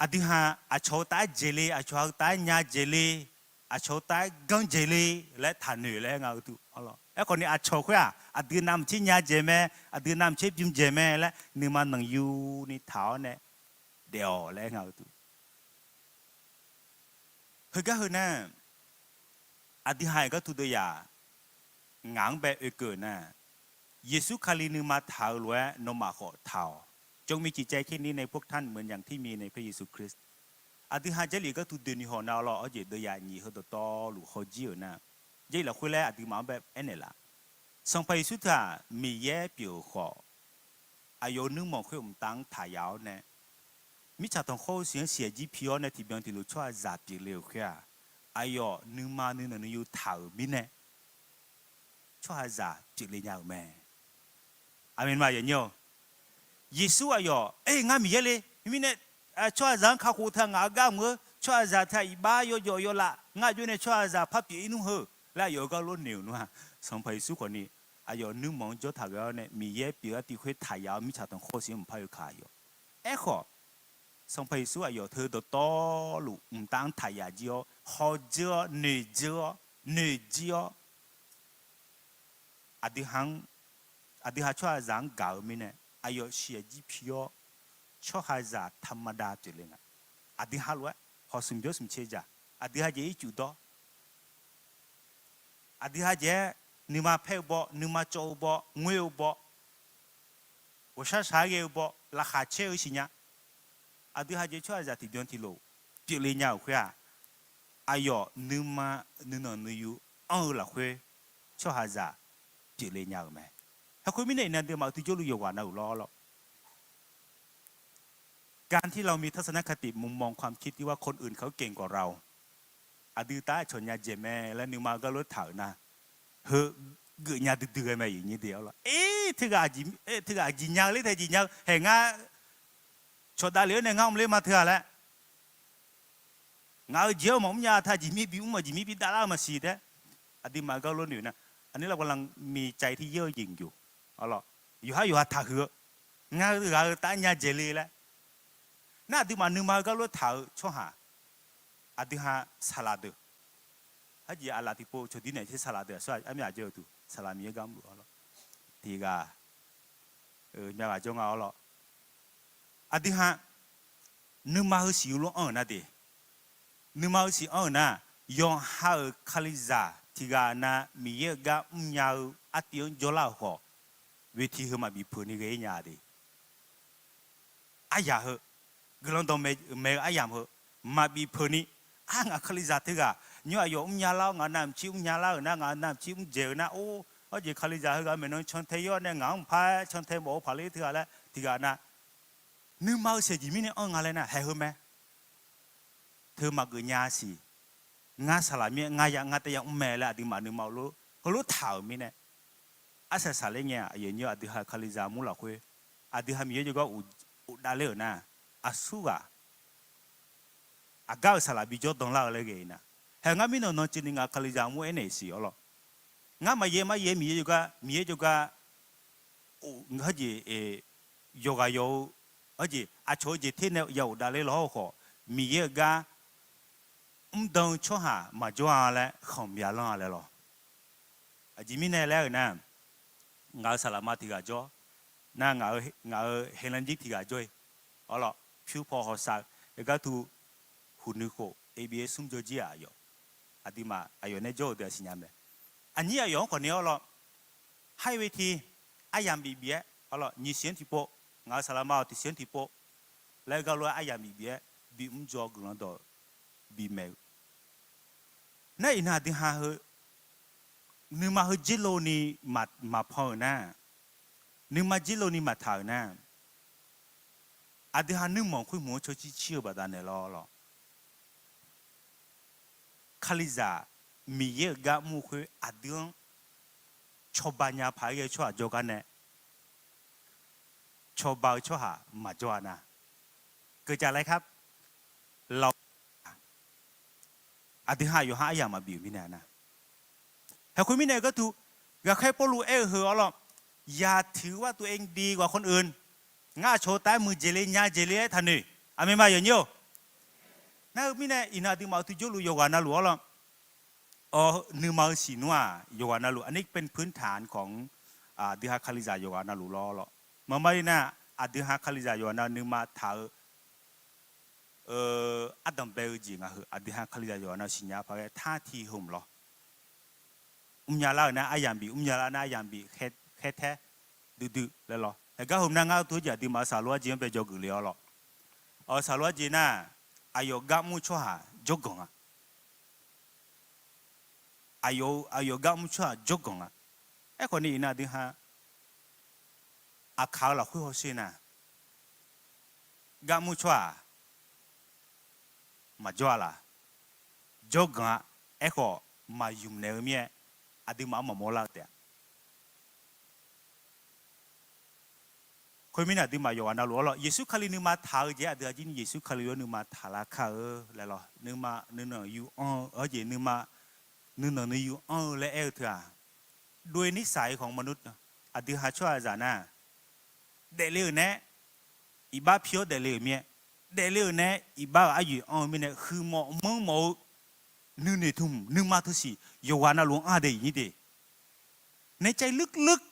Aqdui ha aqcawq-eu tav-aer dzaeqle, aqcawq-eu tav-aer nya dzaeqle, aqcawq-eu tav-aer ganr dzaeqle laer taqnoeq laer nga-eu duq. Aerkhawf ni aqcawq khoer-aq aqdui navmaqtser nya dzaeq mae, aqdui navmaqtser bym dzaeq mae laer nuima nanqyuni taq-awr nae daef-awq laer nga-eu duq. Heugar heu nar, aqdui ha-iq gar tu deuv yaq ngaq-anr bae oekeuv nar, Yeqsur Kali nuima taq-eu lof-aer nawmaf khawf taq-awq. จงมีจิตใจเช่นนี้ในพวกท่าน เหมือนอย่างที่มีในพระเยซูคริสต์ Aqdui ha Jarlif gar tu doeni haw nar lawr, awr jeq deuv yaq nyiq heu dawqtawvluf hawjir-euq nar, Jarlif lafkhoer laer aqduimaf-anr bae aernaeq laf. Sanqpaq Yeqsur teu-aq Miqyaer pyeuf-euq khawf, aqyawf-euq nuirmanq khoer mqtav-anr taq yaf-awr nae, mirtsaq tanqkhawr-eu siq-anr siqyaer jir pi-awr nae tiqbyan tiqlof tsawrhaqzaq pyeufle-euq khoer-aq, aqyawf nuima nuinanq nuiyu taq-euq mirnae tsawrhaqzaq pyeufle nya-euq mae. Aqmeq ma yawnyir-awq. Yeqsur aqyawf, Aer, ngar Miqyaer le. Mirnae tsawrhaqzaq-anr kakhof teu ngaq-euq gar mq-eu, tsawrhaqzaq teu-aq iqbax yawjawf yawlaf ngar aqjox nae tsawrhaqzaq par pyeuf-ir nmr heu laer aqyawf-euq gar lof noeq-euq nmr-a. Sanqpaq Yeqsur khawf ni aqyawf nuirmanq-anr jawr taq ghae-awr nae Miqyaer pyeuf-eu artiv khoer taq yaf-awr mirtsaq tanqkhawr siq-anr mqpar yawkaq aqyawf. Aerkhawf, Sanqpaq Yeqsur aqyawf teu dawqtawvluf mqtav-anr taq yaf jir-awr, hawdzeur-awr, noeqdzeur-awr, noeqjir-awr, aqdui ha-anr, aqdui ha tsawrhaqzaq-anr gaq-eu mirnae, aqyawf siqyaer jir pi-awr, tsawrhaqzaq taqmada pyeufle nga. Aqdui ha lof-aer hawq smq byawr smq cae dzaq, aqdui ha jeq ircuf dawr, aqdui ha jeq-aer nuima paer-eu baw, nuima cawv-eu baw, ngoer-eu baw, ghawqshar shaq-aer ghae-eu baw, laqkhaq caer-eu siqnya. Aqdui ha jeq tsawrhaqzaq tiqbyan tiqlof pyeufle nya-euq khoer-aq, aqyawf nuima nuinanq nuiyu anr-eu lafkhoer tsawrhaqzaq pyeufle nya-euq mae. Haeq khoermirnae iqnan aqduimaf uicuiv jawrluf yawqghaq na-euq lawr lawr. การที่เรามีทัศนคติมุมมองความคิดที่ว่าคนอื่นเขาเก่งกว่าเรา Aqdui taef-aer cawq nya dzaeq mae laer nuima-eu gar lof-aer taq-euq nar, heu geufnya duidui ghae mae, iqnyir de arlawr. Teughaq aqjeq nya-eu ler tae jeq nya-eu haeq ngar cawqdav lef-awr nae ngar mr ler ma teu-aq laer. Ngaq-euq jeq-awr maqmr nya taq jeq mir bi mr-eu jeq mir bi davlar-eu maqsiq taef. Aqduimaf-eu gar lof noeq nar, aqnir lavguaq lanq miqcav-iq tiq yaer-eu jeq mqjox arlawr. Yawqhar yawqha taqhuiq-eu, ngar ghaq-eu taf nya dzaeq le laer. Nar aqduimaf nuima-eu gar lof taq-eu tsawrhaq, aqdui ha saqlaq deuq, harjeq aqlaf tiqpov cawqdir naeq ter saqlaq deuq aqsur armyaq jawr-eu duq saqlaq Miqyaer gar mrluf arlawr. Tiqghaq-eu myavghaq jawr nga arlawr. Aqdui ha nuima heu siq-eu lof anr-euq nar de, nuima heu siq anr-euq nar, yawqha-euq Kalizaq tiqghaq nav Miqyaer-euq gar mrnya-eu artiv-anr jawrlar-euq khawf, wetiq heu maqbif peuq ni ghae-ir nya de. Aryaq heu, guiqlanq dawqmaeq-eu aryamq heu maqbif peuq ni, ar ngaq Kalizaq teughaq nymr aqyawf mrnya lar-awr ngaq navmaqtser mrnya lar-euq nar, ngaq navmaqtser mrdzaeq-eu nar, or, hawrjeq Kalizaq heughaq maeqnan cantae-ir-awr nae ngaq-anr mqpar cantae mawf-eu paqler teughaq laer tiqghaq nav, nuima-eu saeqjeq mirnae anr nga laer nar haeq heu mae. Teu maqgeuf nya siq. Ngar saqlaq mir-aer ngar ya ngar taef ya mr mae laer aqduimaf nuima-eu lof heulof taq-euq mirnae, arsaq saqler ngae-aq, aqyuif aqnyir aqdui ha Kalizaq mur lafkhoer, aqdui ha Miqyaer jawrgar ghofdav ler-euq nar, aqsur ghaq aqgar-euq saqlaq bijawr danlar-eu laer ghae-ir nar, haeq ngar mirnan nan cuini ngaq Kalizaq mur aernaeq siq arlawr. Ngar maqyaer maryaer Miqyaer jawrgar, Miqyaer jawrgar, hawrjeq, yawqghaq yawq-eu, hawrjeq aqcawq-eu jeq ter nae ya ghofdav ler law hawr-eu khawf, Miqyaer-euq gar mrdan-eu tsawrhaq maqjawr-a laer khanq byalanr-a laer lawr. Aqjeq mirnae laer-euq nar, ngaq-euq saqlaqma tiqghaq jawr, nar ngaq-euq heqlanr jir tiqghaq jawr-ir arlawr. Pyur paw hawsav-eu gar tu huq nuikhof A B A smr jawr jir-aq yawq, aqduimaf aqyawf nae jawr-euq deuq-aq siqnya mae. Aqnyir aqyawf-anr khawfni arlawr, har-ir wetiq aryamq bif bif-aer arlawr, nyiq siq-anr tiqpov, ngaq-euq saqlaqma-awq tiq siq-anr tiqpov laer gar lof-aer aryamq bif bif-aer bimr jawr guiqlanq dawq bimaeq-eu. Nar iqnan aqdui ha heu nuima heu jerlov ni maqpan-euq nar, nuima jerlov ni maqtaq-euq nar, aqdui ha nuirmanq khoer hmq-anr tsawrcir cir-eu baqdanae lawr lawr. Kalizaq Miqyaer-euq gar mr-eu khoer aqdui-anr cawba nya paq-aer ghae-eu tsawrhaq jawrgar nae, cawba-eu tsawrhaq maqjawr-a nar, keujav laer kar, lawr, aqdui ha yawqha aryamq maqbif-euq mirnae nar. Haeq khoer mirnae gharduq, ghaqkhaer Pawrluv aer-eu heu arlawr, yatiq ghaq tu aer-eu ghaq khawr-eu, ngar aqcawq-eu taef-aer muiqdzaeq le nya dzaeq le-aer taqnoeq. Aqmeq ma yawnyir-or. Nar-eu mirnae iqnan aqduimaf-euq tuijourluf yawqghaq navluf arlawr, nuima-eu siq nmr-aq yawqghaq navluf อันนี้เป็นพื้นฐานของ aqdui ha Kalizaq yawqghaq navluf lawr lawr. Maqmar-ir nar, aqdui ha Kalizaq yawqghaq nav nuima taq-eu ardanq bae-eu jeq ngaq heu aqdui ha Kalizaq yawqghaq nav siqnya paq-aer tar tiq hmq lawr. Mrnya lar-euq nar aryamq bif, mrnya lar nar aryamq bif, khaer taer duidui laer lawr. Haeq gar hmq nar ngar tov-aer jeq aqduimaf-eu saqlor-aer jeq-anr bae dzawgeuf le-awr lawr. Saqlor-aer jeq nar, aqyawf gar mr-eu tsawrhaq jawrganq-a. Aqyawf gar mr-eu tsawrhaq jawrganq-a. Aerkhawf ni iqnan aqdui ha aqkaq-eu lafkhoer hawsher nar, gar mr-eu tsawrhaq maqjawr-a laq. Jawrganq-a. Aerkhawf, maqymq naeq-eu mir-aer, aqduimaf-anr maqmawr lar-eu taef-a. Khoermirnae aqduimaf yawqghaq navluf arlawr, Yeqsur Kali nuima taq-eu jeq aqdui-aq jir ni Yeqsur Kali-anr nuima taq lar kar-eu laer lawr. Nuima nuinanq yuranr-eu, hawr jeq nuima nuinanq nuiyu anr-eu laer aer-eu teu-aq, โดยนิสัยของมนุษย์ aqdui ha tsawrhaqzaq nar, daefle-euq nae iqbax pi-awr daefle-euq mir-aer, daefle-euq nae iqbax-euq aryoeq anr-eu mirnae huiqmawf manr mawf-eu nuinoeq tmq nuima teu siq yawqghaq navluf-anr-a de iqnyir de. Naeq cav-ir ลึกๆ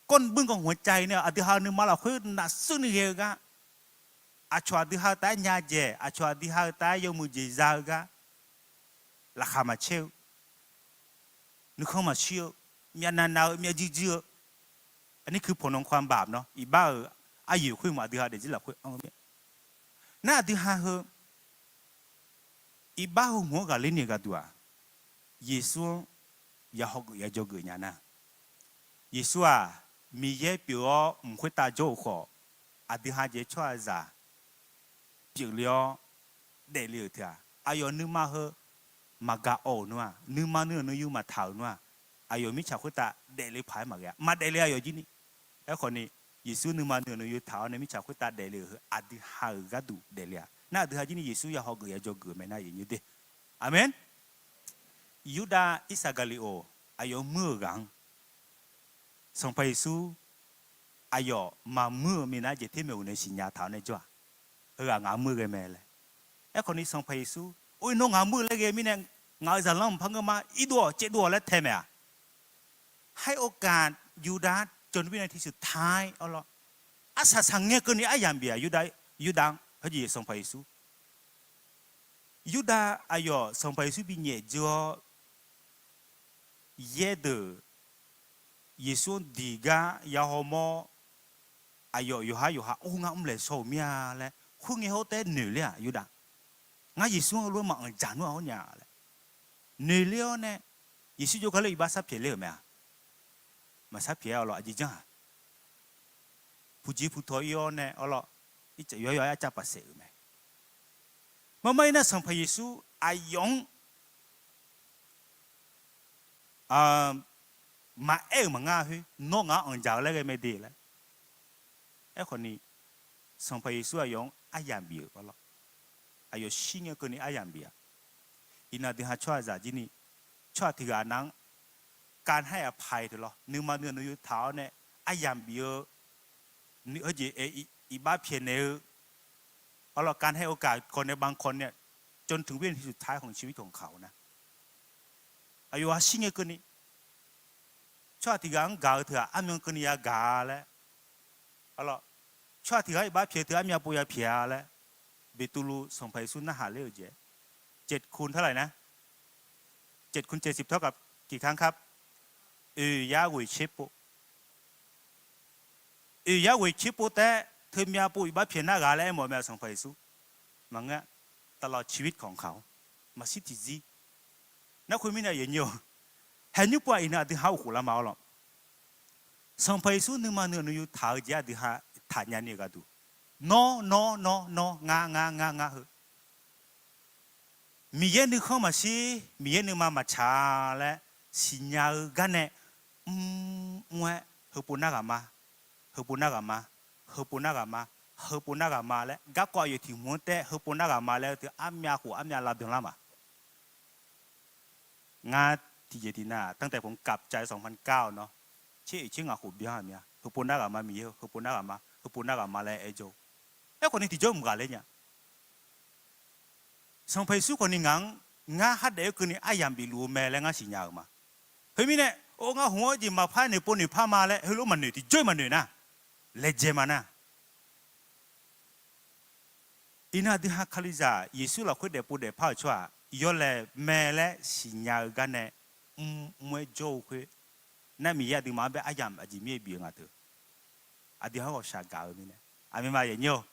ก้นบึ้งของหัวใจ nae aqdui ha-eu nuima lafkhoer nafsuir ni ghae-eu gar, aqcawq aqdui ha-eu taef-aer nya dzaeq, aqcawq aqdui ha-eu taef-aer yawmuiq jeq za-eu gar, laqkhaq maqcaer-eu, nuikhanr maqshir-eu, myavnav nav-eu, myavjuir juir-eu, aqnir kuir pawqnan kawv-anr baf nawr iqbax-euq aryoeq khoer mq aqdui ha daefzir lafkhoer anr-eu mir-a. Nar aqdui ha heu iqbax heu hmq-anr ghaqler ni-eu gharduq-aq, Yeqsur-anr ya hawgeuf ya dzawgeuf nya nar, Yeqsur-aq, Miqyaer pyeuf-awr mq khoertav jawr-euq khawf, aqdui ha jeq tsawrhaqzaq pyeufle-awr daefle-euq teu-aq, aqyawf nuima heu maqgaq awv-euq nmr-aq, nuima nuinanq nuiyu maqtaq-euq nmr-aq, aqyawf mirtsaq khoertav daefle paq-aer maqghae-a. Maqdaefle aqyawf jir ni. Aerkhawf ni, Yeqsur nuima nuinoeq yawtaq-awr nae mirtsaq khoertav daefle-euq heu aqdui ha-euq gharduq daefle-a. Nar aqdui ha jir ni Yeqsur ya hawgeuf ya dzawgeuf-eu mae nar, aqyuif nyi de. Aqmeq. Yurdav Irsaqgaqliqoq aqyawf muir-euq ghaq-anr, Sanqpaq Yeqsur aqyawf maqmuir-eu minav jeq termaeq-euq nae siqnya taq-awr nae jawr-aq, heughaq ngaq-anr muir ghae mae laer. Aerkhawf ni Sanqpaq Yeqsur, or, iqnan ngaq-anr muir laer ghae mirnae, ngaq-euq zaqlanr maqpar ngeur ma, irdov-awq caevdov-awq laer tae mae-aq. ให้โอกาส Yurdav จนวินาทีสุดท้าย arlawr, arsaq saqngae keuvni aryamq bif-aq, Yurdav, Yurdav-anr heujeq Sanqpaq Yeqsur Yurdav aqyawf Sanqpaq Yeqsur binyaef dzeur-awr, yaerdeuq Yeqsur-anr diq gar ya hawmawr, aqyawf yawqhar yawqha or ngar mrlaeq shaw-euq mir-a laer khoerngae hawr taef-aer noeq ler-aq, Yurdav, ngar Yeqsur-anr heulof-aer maqanq dzaq nmr-aq hawr nya laer noeq ler-awr nae, Yeqsur jawrgar ler iqbax sharpyaeq ler-euq mae-aq. Maqsharpyaeq-aer arlawr, aqjeq janr-aq, puqjeq puqtawq ir-awr nae arlawr, yawqhar yawqhar arcav paqsaef-euq mae. Marmar ir nar Sanqpaq Yeqsur aqyawf-anr maqaer-euq maqngar khoer nawr ngaq-anr anqdzaq-eu laer ghae mae de laer. Aerkhawf ni, Sanqpaq Yeqsur aqyawf-anr aryamq bif-euq arlawr, aqyawf shirngae keuvni aryamq bif-aq. Iqnan aqdui ha tsawrhaqzaq jir ni, tsawrhaq tiq ghaq nav-anr kavhaer-aq paq-iq teu lawr, nuima nuinoeq yawtaq-awr nae aryamq bif-eu, heujeq iqbax pyaeqnaeq-eu arlawr, kavhaer-eu kaq kawq nae banq kawq nae จนถึงวินาทีสุดท้ายของชีวิตของเขานะ aqyawf-aq shirngae keuvni, tsawrhaq tiq ghaq-anr gaq-eu teu-aq armyan keuvni yagaq-a laer arlawr, tsawrhaq tiq ghaq-anr iqbax pyaeq teu armyav pov yapyaeq-a laer, Beqtuvluv Sanqpaq Yeqsur narhaq ler-euq jeq, เจ็ดคูณเท่าไหร่นะ เจ็ดคูณเจ็ดสิบเท่ากับกี่ครั้งครับ Oeq yar ghoeq tser pov. Oeq yar ghoeq tser pov taef-aer teumyav pov iqbax pyaeq nar ghaq laer aermawf mae-aq Sanqpaq Yeqsur. Maqngeur-a, ตลอดชีวิตของเขา maqshir tiqzir. Nar khoermirnae aqyuif aqnyir-awq, haeqnymr pov-aq iqnan aqdui ha uqkhof lar ma arlawr. Sanqpaq Yeqsur nuima nuinoeq yawtaq-eu jeq aqdui ha taqnya ni-eu gharduq, nawr nawr nawr nawr ngar ngar ngar ngar heu Miqyaer nuikhanr maqshir, Miqyaer nuima maqtsaq laer siqnya-eu gar nae, mr mr-aer heupov nar ghaq ma, heupov nar ghaq ma, heupov nar ghaq ma, heupov nar ghaq ma laer garkawv aqyawf tiq hmq-anr taef heupov nar ghaq ma laer-eu teu armyav khof armyav lav byanlar ma. Ngar tiqjeq tiqnav ตั้งแต่ผมกลับใจสองพันเก้า nawr, tser oeq tser ngaq khof byan-aq mir-a, heupov nar ghaq ma Miqyaer-eu, heupov nar ghaq ma, heupov nar ghaq ma laer aer jawr-eu. Aerkhawf ni tiqjawr mq ghaq ler nya. Sanqpaq Yeqsur khawf ni ngaq-anr, ngar khardaef-aer keuvni aryamq bifluf-eu mae laer ngar siqnya-euq ma. Khoermirnae, or, ngar hmq-awr jeq maqpar noeqpov noeqpar ma laer heulof maqnoeq, tiqjawr-iq maqnoeq nar, laejae ma nar. Iqnan aqdui ha Kalizaq Yeqsur lafkhoer daefpov daefpar-euq tsawrhaq yawlaeq mae laer siqnya-eu gar nae, mr mr-aer jawr-eu khoer, nar Miqyaer aqduimaf-anr bae aryamq aqjeq mirnae bif-eu nga teu. Aqdui ha-anr ghawqshaq gaq-eu mirnae, aqmeq ma aqyuif aqnyir-awq.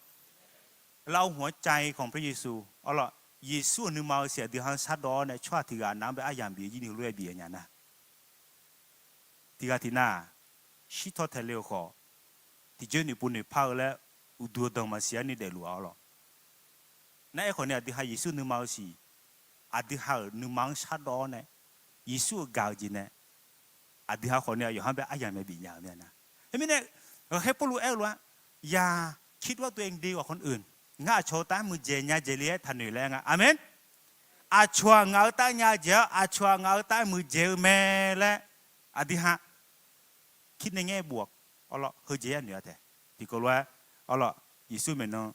Lar-awr hmq-anr cav-ir ขอบพระเยซู arlawr, Yeqsur-euq nuima-eu siq aqdui ha-anr shardawv-awr nae tsawrhaq tiq ghaq nav-anr bae aryamq bif-eu jir ni heulof-aer bif-eu nya nar, tiq ghaq tiq nav shirtaw taeq le-euq khawf, tiqjawr noeqpov noeqpar-eu laer uqduq-eu danq maqsiq-aer ni daefluf-a arlawr. Nar aerkhawf ni aqdui ha Yeqsur nuima-eu siq, aqdui ha-euq nuima-anr shardawv-awr nae, Yeqsur-euq gaq-eu jeq nae, aqdui ha khawf ni aqyawf-anr bae aryamq mae bifnya-eu mirnae nar. Khoermirnae, ghaqkhaer Pawrluv aer-eu lof-aer, อย่าคิดว่าตัวเองดีกว่าคนอื่น ngar aqcawq-eu taef-aer muiqdzaeq nya dzaeq le-aer taqnoeq laer nga. Aqmeq. Aqcawq-aq ngaq-eu taef nya dzaeq-awr, aqcawq-aq ngaq-eu taef-aer muiqdzaeq-eu mae laer, aqdui ha คิดในแง่บวก arlawr, heujeq yar noeq-a taef. Tiqkawv lof-aer arlawr, Yeqsur maeqnan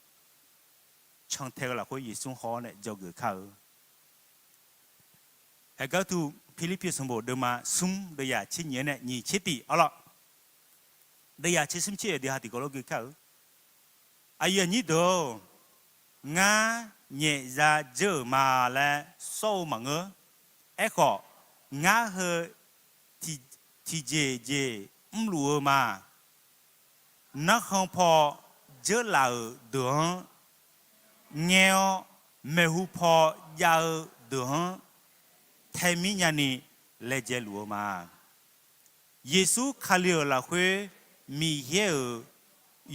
cantae-eu lafkhoer Yeqsur haw-awr nae dzawgeuf kar-eu. Haeqgar tu Pirlirpiv sanqbof deuvma smr deuvyaq tser nyiq-aer nae nyiq tser tiq arlawr, deuvyaq tser smr tser aqdui ha tiqkawv lof gui kar-eu. Aqyuif aqnyir deuq-or, ngar nyaefza dzeur-euq ma laer sawr-eu maqngeur. Aerkhawf, ngar heu tiqjeq jeq mrluf-eu ma. Narkhan paw dzeurlaf-euq deuq-anr ngaer-awr, maeqhu paw jav-eu deuq-anr tae mir nyani laejae luf-eu ma. Yeqsur Kali-euq lafkhoer Miqyaer-euq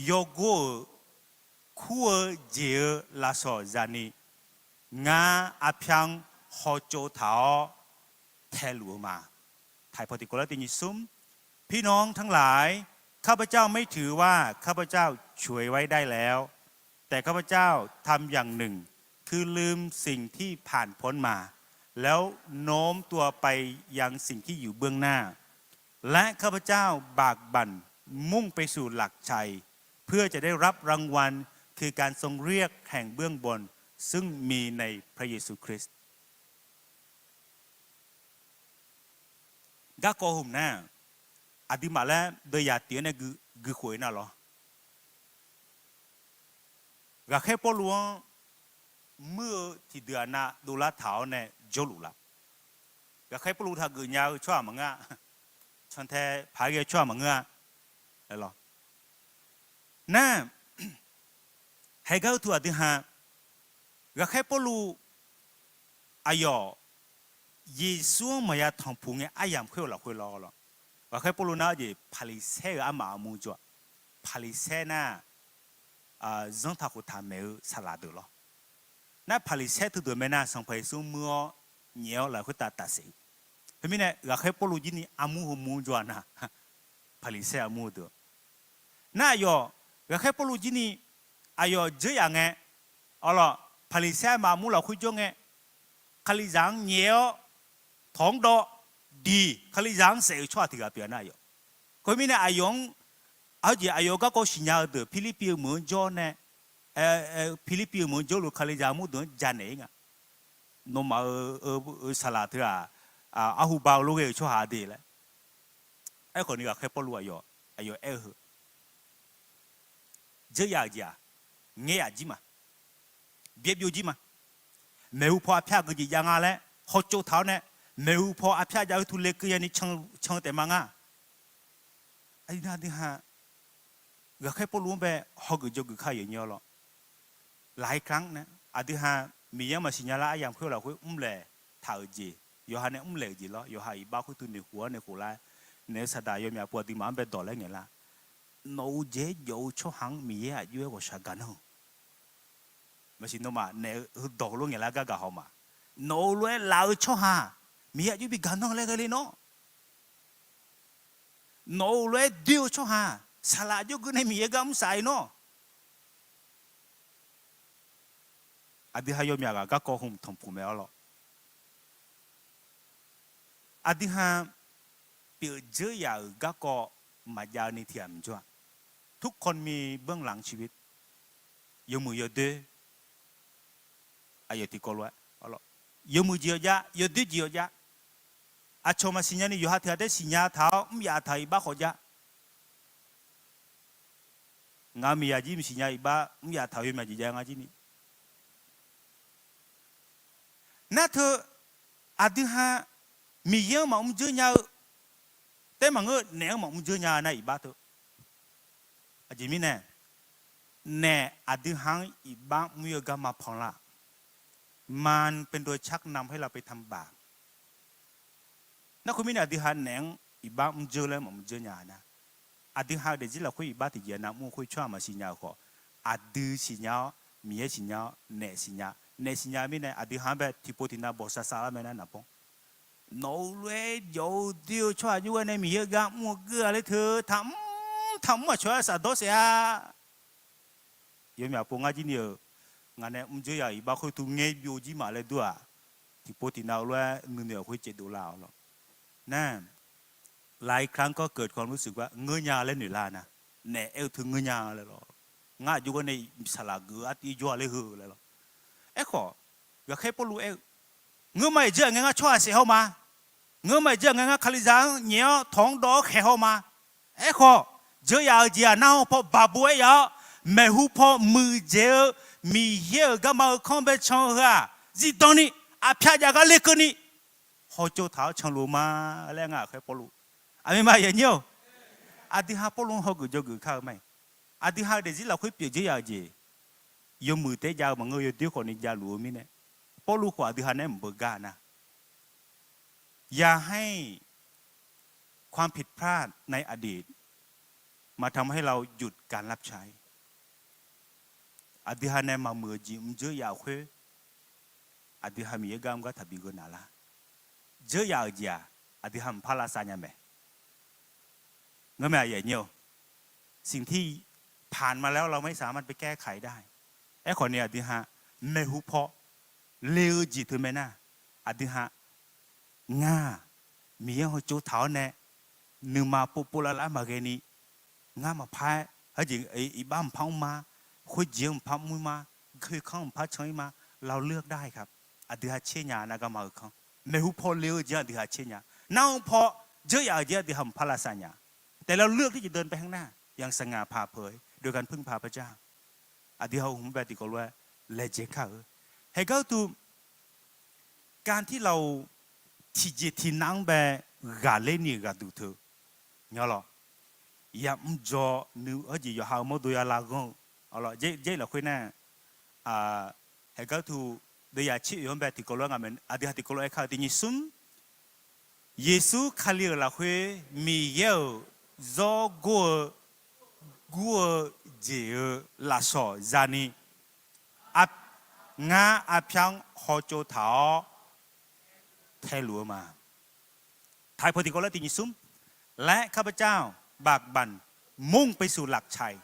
yawgor-euq kur-eu jeq-eu lafsawq zaqni, ngar arpyar-anr hawtsov taq-awr taeluf-eu ma. ถ่ายพอติโกแล้ว ทีนี้ซุม พี่น้องทั้งหลาย ข้าพเจ้าไม่ถือว่าข้าพเจ้าฉวยไว้ได้แล้ว แต่ข้าพเจ้าทำอย่างหนึ่ง คือลืมสิ่งที่ผ่านพ้นมา แล้วโน้มตัวไปยังสิ่งที่อยู่เบื้องหน้า และข้าพเจ้าบากบั่นมุ่งไปสู่หลักชัย เพื่อจะได้รับรางวัล คือการทรงเรียกแห่งเบื้องบน ซึ่งมีในพระเยซูคริสต์ Garkawv hmq nar, aqduimaf laer deuvyaq tiq-anr nae guikhof-ir nar lawr. Ghaqkhaer Pawrluv-anr muir-eu tiqdeuq-aq nav dovlar taq-awr nae jawrluf laf. Ghaqkhaer Pawrluv taqgeuf nya-eu tsawrhaq maqngeur-a. Cantae paq-aer ghae-eu tsawrhaq maqngeur-a. Lawr, nar, haegar uqtuq aqdui ha, Ghaqkhaer Pawrluv aqyawf Yeqsur-anr maqya tanqpuq ngae aryamq khoer-eu lafkhoer lawr lawr. Ghaqkhaer Pawrluv nar-eu jeq Paqliqsaer-euq armaf armur jawr-aq. Paqliqsaer nar, zanrtaq khoftaq maeq-eu saqlaq deuq lawr. Nar Paqliqsaer teudeuq mae nar, Sanqpaq Yeqsur muir-awr nyaef-awr lafkhoer taf tafsaef-eu. Khoermirnae Ghaqkhaer Pawrluv jir ni armur heu mur jawr-aq nar, Paqliqsaer armur-eu deuq. Nar aqyawf Ghaqkhaer Pawrluv jir ni aqyawf dzeur yaf ngae, awr lawr, Paqliqsaer armaf armur lafkhoer jawr ngae, Kalizaq-anr nyaef-awr tawq-anr dawv diq Kalizaq-anr saef-eu tsawrhaq tiq ghaq pyeuf-a nar aqyawf. Khoermirnae aqyawf-anr, aqjeq aqyawf garkawv siqnya-eu deuq Pirlirpiv-eu meuq-anr jawr nae, Pirlirpiv-eu meuq-anr jawrluf Kalizaq armur deuq-anr janaeq-ir nga. Nawmaf-euq saqlaq teu-aq, arhu ba-eu lof ghae-eu tsawrhaq de laer. Aerkhawf ni Ghaqkhaer Pawrluv aqyawf, aqyawf aer-eu heu, dzeur yaf-euq jeq-aq, ngaer yaf jir ma, byaer byov jir ma. Maeqhu paw arpyar geujeq jav nga laer hawtsov taq-awr nae, maeqhu paw arpyar jav-eu teu lekeuv yani can-eu taef ma nga. Aqdui ha, Ghaqkhaer Pawrluv-anr bae hawgeuf jawrgeuf kar-eu yaeq nyir-awr lawr. Laqkhaq-anr nae aqdui ha Miqyaer-anr maqsiq nya lar aryamq khoer-eu lafkhoer mrlaeq taq-euq jeq, yawqha nae mrlaeq-euq jeq lawr, yawqha iqbax khoertuv noeqkhof-awr naeqkhof lar, naeq-eu saqdaq yawmyaq pov aqduimaf-anr bae dawq laer ngaeq lar. Nawq-eu jeq-aer jawf-eu tsawrhaq-anr Miqyaer aqjox-aer ghawqshaq gaq nanr-eu. Maqsiq nawmaf naeq-eu heudawq heulof ngaeq lar gar gaq haw ma. Nawq-eu lof-aer laf-eu tsawrhaq Miqyaer aqjox bi gaq nanr laer ghae le nawr. Nawq-eu lof-aer doer-eu tsawrhaq saqlaq jawrgeu nae Miqyaer gar mr saf-ir nawr. Aqdui ha yawmyaq ghaq garkawv hmq tanqpuq mae-awr lawr. Aqdui ha pyeuf dzeur yaf-euq garkawv maqjav-eu ni tiq ghaq maqjawr-a. ทุกคนมีเบื้องหลังชีวิต yawmuiq yawdoer, aqyawf tiqkawv lof-aer, yawmuiq jeq-awr jav, yawdoer jeq-awr jav. Aqcawq maqsiq nya ni yawqha tiq ghaq taef siqnya taq-awr mr yaf taq-euq iqbax khawf jav. Ngaq-euq miqyaq jir maqsiq nya iqbax mr yaf taq-euq yawmyaq jeq jav ngar jir ni. Nar teu, aqdui ha Miqyaer-anr maqmr dzeur nya-eu taef maqngeur, naef-anr maqmr dzeur nya nar iqbax teu. Aqjeq mirnae, naef aqdui ha-anr iqbax mr-ir-eu garma pan lar. มันเป็นตัวชักนำให้เราไปทำบาป Nar khoermirnae aqdui ha naef-anr iqbax mr dzeur laer maqmr dzeur nya nar, aqdui ha-eu daefzir lafkhoer iqbax tiqjeq nav mr-eu khoer tsawrhaq maqsiq nya-eu khawf, aqdui siqnya-awr, Miqyaer siqnya-awr, naef siqnya, naef siqnya mirnae aqdui ha-anr bae tiqpov tiqnav bawqsav sav lar mae nar naqbanr. Nawq-eu lof-aer jawf-eu doer-eu tsawrhaq jawrgar nae Miqyaer-eu gar mr-eu geur-a ler teu taqmr taqmr aqcawq-aer safdawr saef-a. Yawmyaq pov ngar jir ni-euq, ngaq nae mr dzeur yaf-euq iqbax khoer teu ngaer byov jir ma laer dur-aq, tiqpov tiqnav-eu lof-aer nuinoeq-awq khoer caevdov lar-awq lawr. Nar, หลายครั้งก็เกิดความรู้สึกว่า ngeur nya laer noeq lar nar, naef aer-eu teu ngeur nya laer lawr. Ngar aqjox gar nae saqlaq geuf-eu artiv jawr-a ler heu laer lawr. Aerkhawf, Ghaqkhaer Pawrluv aer-eu, ngeurma-iq dzeur-aq ngae ngar tsawrhaq saef haw ma. Ngeurma-iq dzeur-aq ngae ngar Kalizaq-anr nyaef-awr tawq-anr dawv-awr khaeq haw ma. Aerkhawf, dzeur yaf-euq jeq-aq nar haw paw baqbo aer yaf-awr, maeqhu paw muiqdzaeq-eu Miqyaer-euq garma-eu kanr bae can-eu heu-aq, zifdan ni, aqpyar jav gar lekeuv ni, hawtsov taq-awr canluf-eu ma laer ngar Ghaqkhaer Pawrluv. Aqmeq ma yanyir-awq. Aqdui ha Pawrluv-anr hawgeuf jawrgeuf kar-eu ma-iq. Aqdui ha-eu daefzir lafkhoer pyeuf dzeur yaf-eu jeq, yawmuiq taef-aer jav-eu maqngeur, yawdoer khawf ni javluf-eu mirnae, Pawrluv khawf aqdui ha nae maqbeu gar nar, อย่าให้ความผิดพลาดในอดีต มาทำให้เราหยุดการรับใช้ Aqdui ha nae maqmuiq-eu jeq mr dzeur yaf-euq khoer, aqdui ha Miqyaer gar mr gar taqbi gheunaq lar. Dzeur yaf-euq jeq-aq, Aqdui ha mqpar lavsav nya mae. Ngar mae aqyuif aqnyir-or, สิ่งที่ผ่านมาแล้ว เราไม่สามารถไปแก้ไขได้. Aerkhawf ni aqdui ha maeqhu paw le-eu jeq teu mae nar, aqdui ha ngar-aq, Miqyaer hawtsov taq-awr nae nuima povpov lavlav maqghae ni, ngar maqpar-aer, hawjeq iqbax mqpar mr ma, khoerjeq-anr mqpar mr ma, khoerkanr mqpar can-ir ma, เราเลือกได้ครับ. Aqdui ha tser nya nar garma-eu kanr. Maeqhu paw le-eu jeq-anr aqdui ha tser nya. Nar-eu paw dzeur yaf-euq jeq aqdui ha mqpar lavsav nya. แต่เราเลือกที่จะเดินไปข้างหน้า อย่างสง่าผ่าเผย โดยการพึ่งพาพระเจ้า. Aqdui ha hmq bae tiqkawv lof-aer laejae kar-eu. เหตุการณ์ที่เรา tiqjeq tiqnav-anr bae ghaqler ni-euq ghaqduq teu nya lawr. Yamr dzaw nui hawjeq yawqha-euq mawrdo ya lav ghanr-eu, jar lafkhoer nar, เหตุการณ์ที่ deuvyaq tser oeq-anr bae tiqkawv lof-aer ngaq mae, aqdui ha tiqkawv lof-aer kar-eu tiq nyiq smr. Yeqsur Kali-euq lafkhoer Miqyaer-euq zawr gor-eu, gur-eu jeq-euq lafsawq zani, ngar arpyar-anr hawtsov taq-awr taeluf-eu ma. ไทยพจน์ tiqkawv lof-aer tiq nyiq smr. และข้าพเจ้าบากบั่นมุ่งไปสู่หลักชัย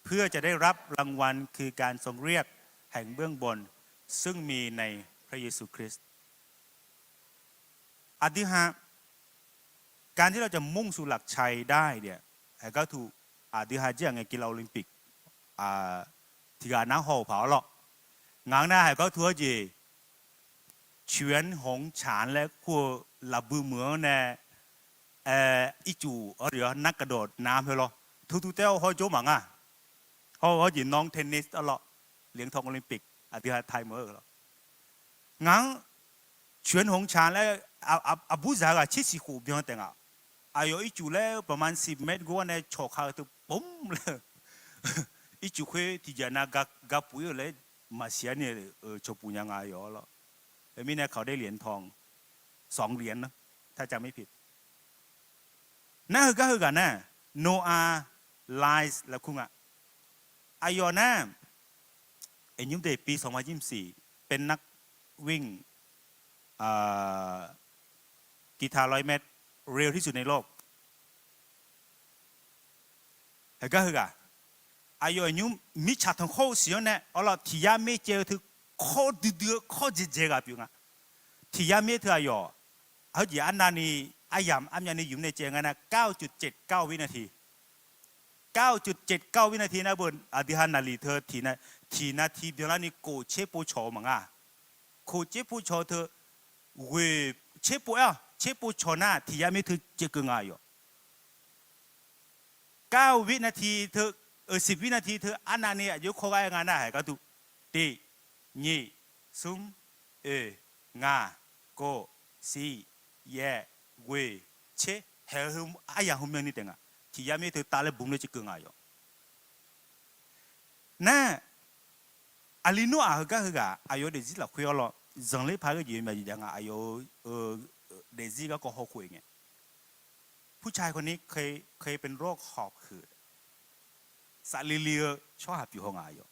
เพื่อจะได้รับรางวัลคือการทรงเรียกแห่งเบื้องบน ซึ่งมีในพระเยซูคริสต์ Aqdui ha, การที่เราจะมุ่งสู่หลักชัยได้เนี่ย haiq gartuq, aqdui ha jir-aq ngae กีฬาโอลิมปิก tiqghaq nar haw-euq paq-awr lawr. Ngaq-anr nar haiq gartuq hawjeq แขวนหงส์ฉาง laer kur-eu lafbui meuq-anr nae, ircuf-awr nar kaqdawq nav-eu lawr. Teutu taer-awr hawjawr maqngar. Hawr-eu hawjeq น้องเทนนิส arlawr, เหรียญทองโอลิมปิก aqdui ha ไทย meuq-eu lawr. Ngaq-anr แขวนหงส์ฉาง laer, aqbur zaq-eu ghaq tser siq khof byan taef nga. Aqyawf ircuf laer ประมาณสิบเมตร gor-awr nae cawq ka-eu teu pom laer, ircuf khoer tiqjeq nav ga puq-ir-euq laer maqsiq-ar ni-euq cawqpuq nya nga yawf-awr lawr. Mirnae เขาได้เหรียญทอง สองเหรียญนะ ถ้าจำไม่ผิด Nar heugar heughaq nar, Noah Lyles laer kur nga. Aqyawf nar, อายุได้ปีสองพันยี่สิบสี่ เป็นนักวิ่ง กีฬาร้อยเมตร เร็วที่สุดในโลก Heugar heughaq, aqyawf aqnymr mirtsaq tanqkhawr-eu siq-anr nae awrlawr tiq yar mir caev-eu teu kawr duidui-eu kawr dzaeqdzaeq ghaq pyeuf nga. Tiq yar mir teu aqyawf, heujeq arnavni aryamq armyavni ymq nae caev nga nar, เก้าจุดเจ็ดเก้า วินาที เก้าจุดเจ็ดเก้า วินาที nar beu aqdui ha naqliq teu tiq navti byanlarni kof tser pov cawq-eu maqnga. Kof tser pov cawq-eu teu, ghoeq tser pov aer-awq, tser pov cawq nar tiq yar mir teu caevkeuv nga yawf. เก้าวินาที teu, สิบวินาที teu arnavni aqjox kawr gar aer nga nar haiq garduq, tiq, nyiq, smr, oeq, ngaq, kof, siq, yaeq, ghoeq, tser, haeq-eu heu aryamq heumyanni taef nga. Tiq yar mir teu tavler bumler caevkeuv nga yawf. Nar, aqli nmr-aq heugar heughaq aqyawf-eu daefzir lafkhoer arlawr, zanqler paq-aer ghae jeq maqjeq jav nga, aqyawf-eu daefzir garkawv hawkhof-eu ngae, ผู้ชายคนนี้เคยเป็นโรคหอบหืด Saflili-eu tsawrhaq pyeuf haw nga yawf.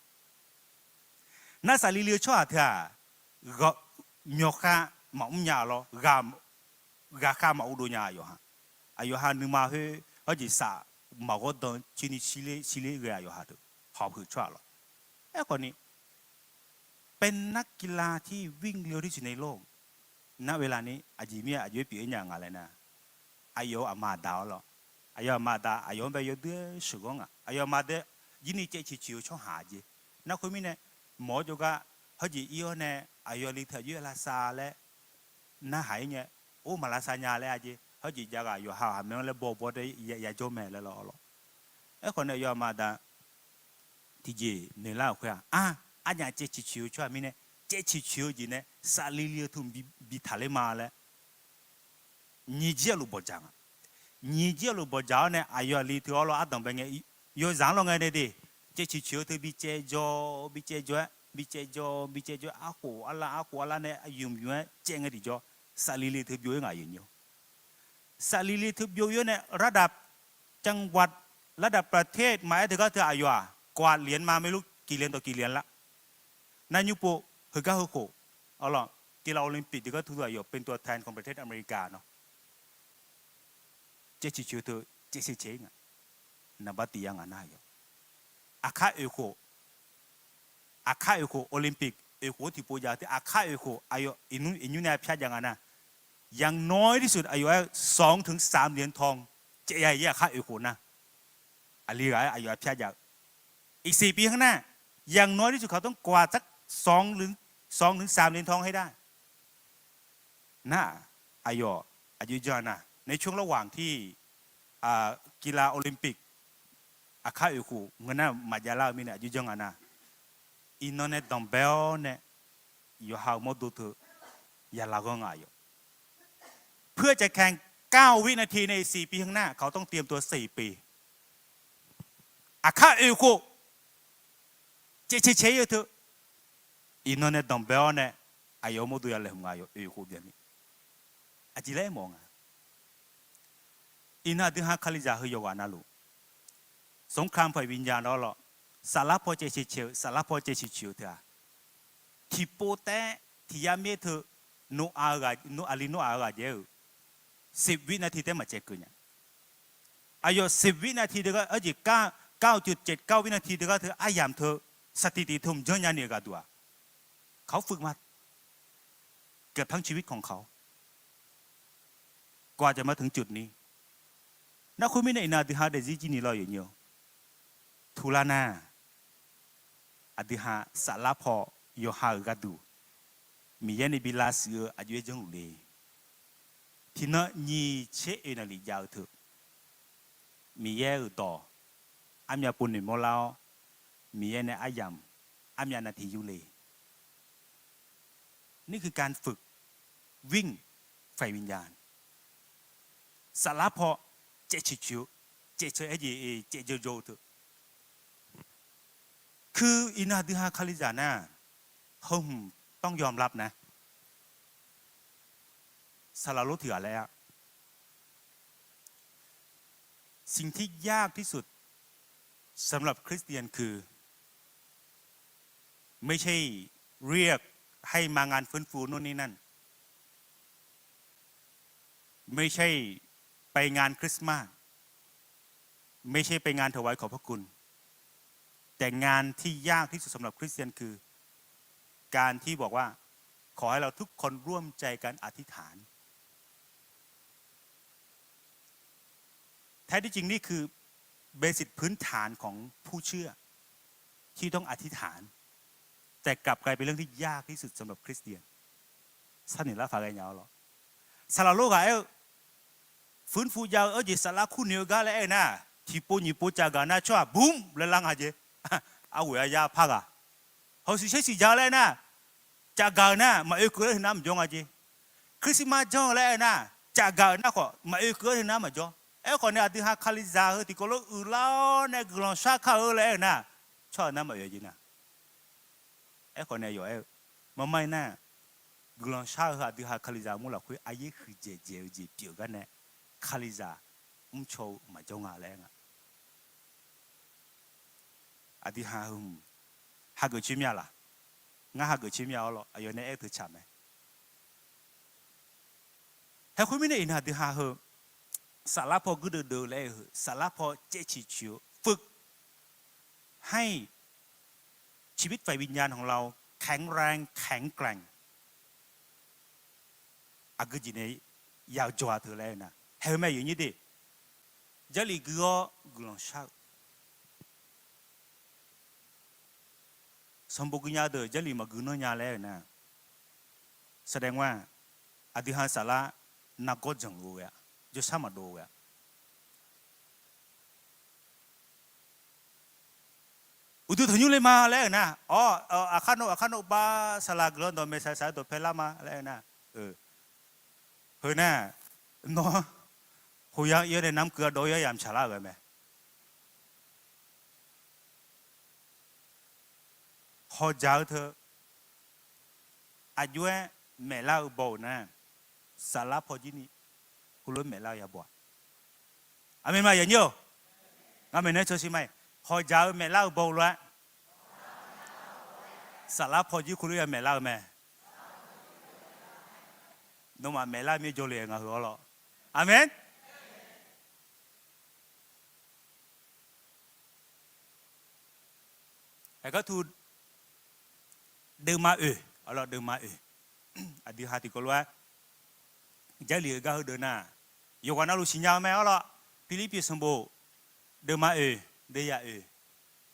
Nar saflili-eu tsawrhaq teu-aq, myawqkhav maqmr nya lawr, ghaqkhav maqur dov nya yawqha. Aqyawf ha nuima khoer hawjeq saf maqghawr dan cirni cirler ghae-a yawqha deuq, หอบหืด tsawrhaq lawr. Aerkhawf ni เป็นนักกีฬาที่วิ่งเร็วที่สุดในโลก ณ เวลานี้ aqjeq mir-aer aqjox-aer pyeuf-ir nya nga laer nar, aqyawf-euq aqma aqda-awr lawr. Aqyawf aqma aqda aqyawf-anr bae yawdui-aer sheuqghanr nga. Aqyawf aqma dae jirni caev ciqciq-eu tsawrhaq jeq. Nar khoermirnae, mawq-awr jawrgar hawjeq ir-awr nae aqyawf li teu aqjox-aer lavsav laer narhaq-ir ngae, or maq lavsav nya laer-a jeq, hawjeq jav ghaq yawqha-euq haqmae-anr laer bawbaw dae yajawr mae laer lawr lawr. Aerkhawf nae aqyawf aqma aqda tiqjeq noeqlar-euq khoer-aq, ar, arnyaf caev ciqciq-eu tsawrhaq mirnae, caev ciqciq-eu jeq nae saflili-eu teu bi taqler ma laer nyiq jir aqluf bawqdzaq nga. Nyiq jir aqluf bawqdzaq-awr nae aqyawf aqli teu-awr lawr ardanq bae ngae, yawzaq-anr lawr ngae nae de, caev ciqciq-eu teu bi caev jawr, bi caev jawr-aer, bi caev jawr, bi caev jawr-aer, arkhof arlar, arkhof arlar nae aqyuif ymq-aer caev ngae tiqjawr, saflili teu byov-ir ngaq yawqnyir. Saflili teu byov-ir-awr nae ระดับจังหวัด ระดับประเทศ maqaer teugar teu aqyawf-aq, กวาดเหรียญมาไม่รู้กี่เหรียญต่อกี่เหรียญละ Nar nymr pov heugar heukhof, arlawr, กีฬาโอลิมปิก teugar teu aqyawf เป็นตัวแทนของประเทศอเมริกา nawr. caev ciqcoeq teu caev caev caev-ir nga. Naqbar tiq ya ngaq nar yawq. Aqkar oeq khof, aqkar oeq khof Olympic oeq khof-anr tiqpov jav-eu teu aqkar oeq khof aqyawf iqnymr nae pyar jav nga nar, อย่างน้อยที่สุด aqyawf-aer สองถึงสามเหรียญทอง caev ya-ir aqkar oeq khof nar. Aqli ghaq-aer aqyawf-a pyar jav-eu. Iqsiq pi khanr nar, อย่างน้อยที่สุด เขาต้องกวาดสักสองหรือสามเหรียญทองให้ได้ nar-aq, aqyawf aqjox janr-a nar, ในช่วงระหว่างที่ กีฬาโอลิมปิก aqkar oeq khof ngeur nar maqjav lar-eu mirnae aqjox janr nga nar, iqnan nae danqbae-awr nae yawqha-euq mawrdo teu yalaq ghanr nga yawq. เพื่อจะแข่ง เก้าวินาที ในอีกสี่ปีข้างหน้า เขาต้องเตรียมตัวสี่ปี aqkar oeq khof caev caev caev-ir-eu teu, iqnan nae danqbae-awr nae aqyawf-euq mawrdo ya laeqhmq nga yawq. Oeq khof byanni aqjeq laer mawf nga. Iqnan aqdui ha Kalizaq heu yawqghaq navluf, สงครามฝ่ายวิญญาณ lawr lawr, saflar paw caev caev caev-eu, saflar paw caev ciqcoeq-eu teu-aq, tiqpov taef-aer tiq yar mir-aer teu, Noeqav-eu ghaq, aqli Noeqav-eu ghaq jaev-eu สิบวินาที taef-aer maqcaev keuv nya. Aqyawf สิบวินาที teugar, arjeq เก้าจุดเจ็ดเก้าวินาที teugar teu aryamq teu, saqtiq tiq teu mqjanr nyani-euq gharduq-aq, เขาฝึกมา เกือบทั้งชีวิตของเขา กว่าจะมาถึงจุดนี้ Nar khoermirnae iqnan aqdui ha daefzir jir ni lawr yawqnyir-awr, tular nar, aqdui ha saflar paw yawqha-euq gharduq Miqyaer nae bi lavshuif-eu aqjox-aer janrluf le. Tiqnan nyiq tser oeq naqlif jav-eu teu, Miqyaer-euq dawq armyav pov noeqmawr lar-awr, Miqyaer nae aryamq armyav navtiq yur le. นี่คือการฝึกวิ่งฝ่ายวิญญาณ saflar paw caev ciqcoeq-eu, caev caev-aer jeq caev jawrjawr-eu teu. Keu iqnan aqdui ha Kalizaq nar, heu hmq ต้องยอมรับนะ saqlaq lor tiq ghaq laer-a, สิ่งที่ยากที่สุดสำหรับคริสเตียนคือ ไม่ใช่เรียกให้มางานฟื้นฟูโน่นนี่นั่น ไม่ใช่ไปงานคริสต์มาส ไม่ใช่ไปงานถวายขอบพระคุณ แต่งานที่ยากที่สุดสำหรับคริสเตียนคือ การที่บอกว่า ขอให้เราทุกคนร่วมใจกันอธิษฐาน แท้ที่จริงนี่คือ basic พื้นฐานของผู้เชื่อ ที่ต้องอธิษฐาน แต่กลับกลายเป็นเรื่องที่ยากที่สุดสำหรับคริสเตียน Sar noeq lar paq ghae nya-awr lawr, saqlaq lor ghaq aer-eu, fuirmr fuv jav-eu, arjeq saflar kur noeq-eu gar laer aer-eu nar, tiqpov nyiq pov cavgaq nar tsawrhaq bumr laer lar nga jeq. Arghoeq aryar par ghaq, hawq siq sher siq ja-eu laer aer nar, cavgaq-euq nar maqoe keuv-aer teunar maqjawr nga jeq. Christmas janr-eu laer aer-eu nar, cavgaq-euq nar khawf maqoe keuv-aer teunar maqjawr. Aerkhawf nae aqdui ha Kalizaq heu tiqkawv lof uiqlar-awr nae guiqlanq shar kar-eu laer aer-eu nar, tsawrhaq nar maqoe jeq nar. Aerkhawf nae yawf aer-eu, marmar-ir nar, guiqlanq shar-eu heu aqdui ha Kalizaq mur lafkhoer aryaer huiqdzaeq dzaeq-eu jeq pyeuf-eu gar nae, Kalizaq mrcaw-eu maqjawr nga laer aer nga. Aqdui ha heu hmq hageuf coer mir-a laq? Ngar hageuf coer mir-a-awr lawr, aqyawf nae aer-eu teu tsaq mae. Haeq khoermirnae iqnan aqdui ha heu, saflar paw guirdeuv deuv-eu laer-eu heu, saflar paw caev ciqcoeq-eu ฝึกให้ชีวิตฝ่ายวิญญาณของเราแข็งแรงแข็งแกร่ง aqgeu jeq nae ya-eu jawr-a teu laer aer-eu nar, haeq-eu mae yawqnyir de, Jarlif gui-awr guiqlanq shar-eu, sanqbof gui nya deuq Jarlif maqgui nanr nya laer aer-eu nar, saqdaeq ngar, aqdui ha saflar nargawr janq luf-eu ghae-a, jawrshar maqdov-eu ghae-a. Uqduq tanqnymr le ma laer aer-eu nar, awr, aqkar nov aqkar nov bar saqlaq guiqlanq dawqmaeq saq saq-eu dawqpae lar ma laer aer-eu nar, heu nar, nawr หกอย่าง ir-awr nae narmr keuv-a dawv-ir-a yamq tsaqlar-euq mae. Hawqdzaq-eu teu, aqjox-aer maeqlar-eu baw-euq nar, saflar paw jir ni heulof-aer maeqlar-eu ya baw-a. Aqmeq ma yanyir-awq. Ngar maeqnaeq-aer tsawrshir ma-iq, hawqdzaq-eu maeqlar-eu baw-eu lof-aer, saflar paw jir heulof-aer ya maeqlar-eu mae. Nawmaf maeqlar mir jawrle-a nga heu-awr lawr. Aqmeq. Haeqgartu deuvma oeq, arlawr deuvma oeq, aqdui ha tiqkawv lof-aer Jarlif-eu gar heudeuq nar, yawqghaq navluf siqnya-eu mae arlawr. Pirlirpiv-eu sanqbof deuvma oeq, deuvyaq oeq,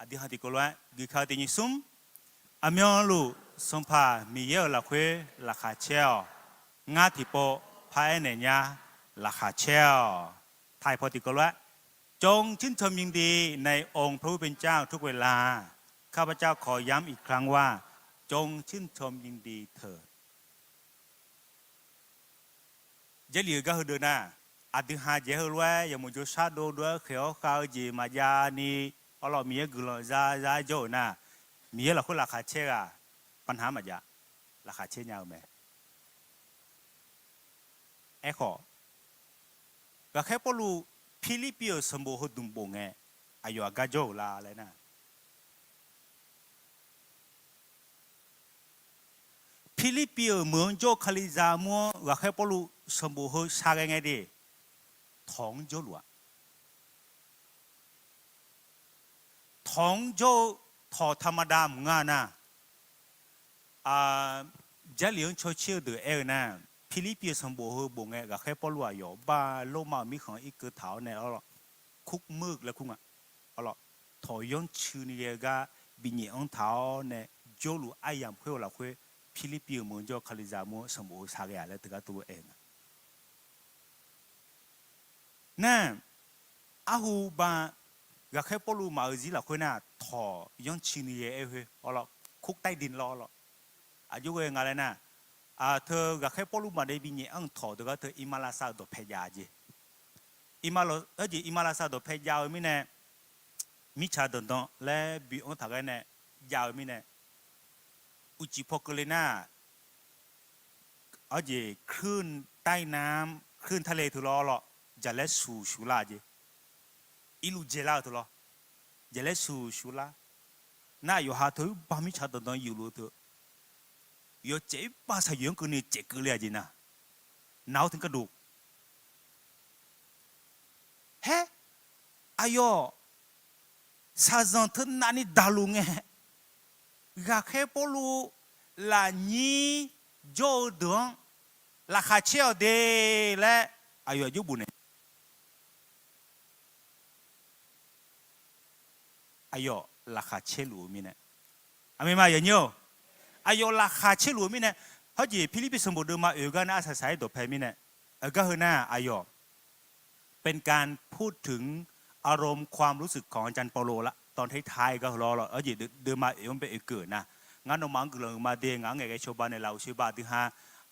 aqdui ha tiqkawv lof-aer guika-eu tiq nyiq smr, aqmyanluf Sanqpaq Miqyaer-euq lafkhoer laqkhaq caer-awq. Ngar tiqpov paraer naeq nyar laqkhaq caer-awq. Taiq paw tiqkawv lof-aer, จงชื่นชมยินดีในองค์พระผู้เป็นเจ้าทุกเวลา ข้าพเจ้าขอย้ำอีกครั้งว่า จงชื่นชมยินดีเถิด Jarlif-eu gar heudeuq nar, aqdui ha jaeq-aer heulof-aer yawmuiq jawrshar dovdov-aer khaeq-awr khav-eu jeq maqjav ni, arlawr Miqyaer guiqlanq za za-aer jawr-euq nar, Miqyaer lafkhoer laqkhaq caer ghaq, panhaq maqjav, laqkhaq caer nya-eu mae. Aerkhawf, ghaqkhaer Pawrluv Pirlirpiv-euq sanqbof heu dmq bof ngae, aqyawf aqgar jawr-euq la laer nar, Pirlirpiv-euq meuq-anr jawr-eu Kalizaq mur-anr ghaqkhaer Pawrluv sanqbof heu shar ghae ngae de, tawq-anr jawrluf-aq. Tawq-anr jawr-eu tawq taqmada mq ngar nar, Jarlif-anr cawcaer-eu deuq aer-eu nar, Pirlirpiv-euq sanqbof heu bof ngae ghaqkhaer Pawrluv aqyawf bar Lormav-euq mirkhanq irkeuv taq-awr nae arlawr, คุกมาก laer kur nga. Arlawr, tawq yanrcuini ghae-eu gar binyaef-anr taq-awr nae jawrluf aryamq khoer-eu lafkhoer, Pirlirpiv-euq meuq-anr jawr-eu Kalizaq mur-anr sanqbof heu shar ghae-aq laer teugar tuvlof aer-eu nga. Nar, arhu ba ghaqkhaer Pawrluv maqgeuq zir lafkhoer nar, tawq yanrcuini ghae-aer khoer arlawr, คุกใต้ดิน lawr arlawr. Aqjox ghae nga laer nar, teu ghaqkhaer Pawrluv maqdaef binyaef-anr tawq deuq gar teu iqmalavshav-euq dawqpae jav-eu jeq. Iqmalavshav-eu dawqpae jav-eu mirnae, mirtsaq danqdan laer bi-anr taqghaer nae jav-eu mirnae, uqcif paw keuvle nar, arjeq คลื่นใต้น้ำ คลื่นทะเล teu lawr arlawr, jaqlaer suq shuq lar-eu jeq. Irluf dzaelar-eu teu lawr, jaqlaer suq shuq lar. Nar, aqyawf ha teu irbar mirtsaq danqdan yufluf-eu teu, yawcaef irbar saqyoeq-anr keuvni caef keuvle-a jeq nar, naq-awr teu garduq. Haer, aqyawf shaqzanq teu navni daqluf ngae, ghaqkhaer Pawrluv lafnyir jawr-eu deuq-anr laqkhaq caer-awq de laer aqyawf jawrbof naeq aqyawf laqkhaq caerluf-eu mirnae, aqmeq ma yanyir-or, aqyawf laqkhaq caerluf-eu mirnae, hawjeq Pirlirpiv sanqbof deuvma oeq gar nae arsaq saq-aer dawqpae mirnae, aqgar heu nar aqyawf เป็นการพูดถึงอารมณ์ความรู้สึกของอาจารย์เปาโลละ ตอนท้ายๆ gar heu lawr, hawjeq deuvma oeq-anr bae oekeuv nar, ngar nawmaf-anr guiqlanq huiqma de, ngaq-anr ngaeqghae cawba naeqlaf-euq sheuqba dui ha,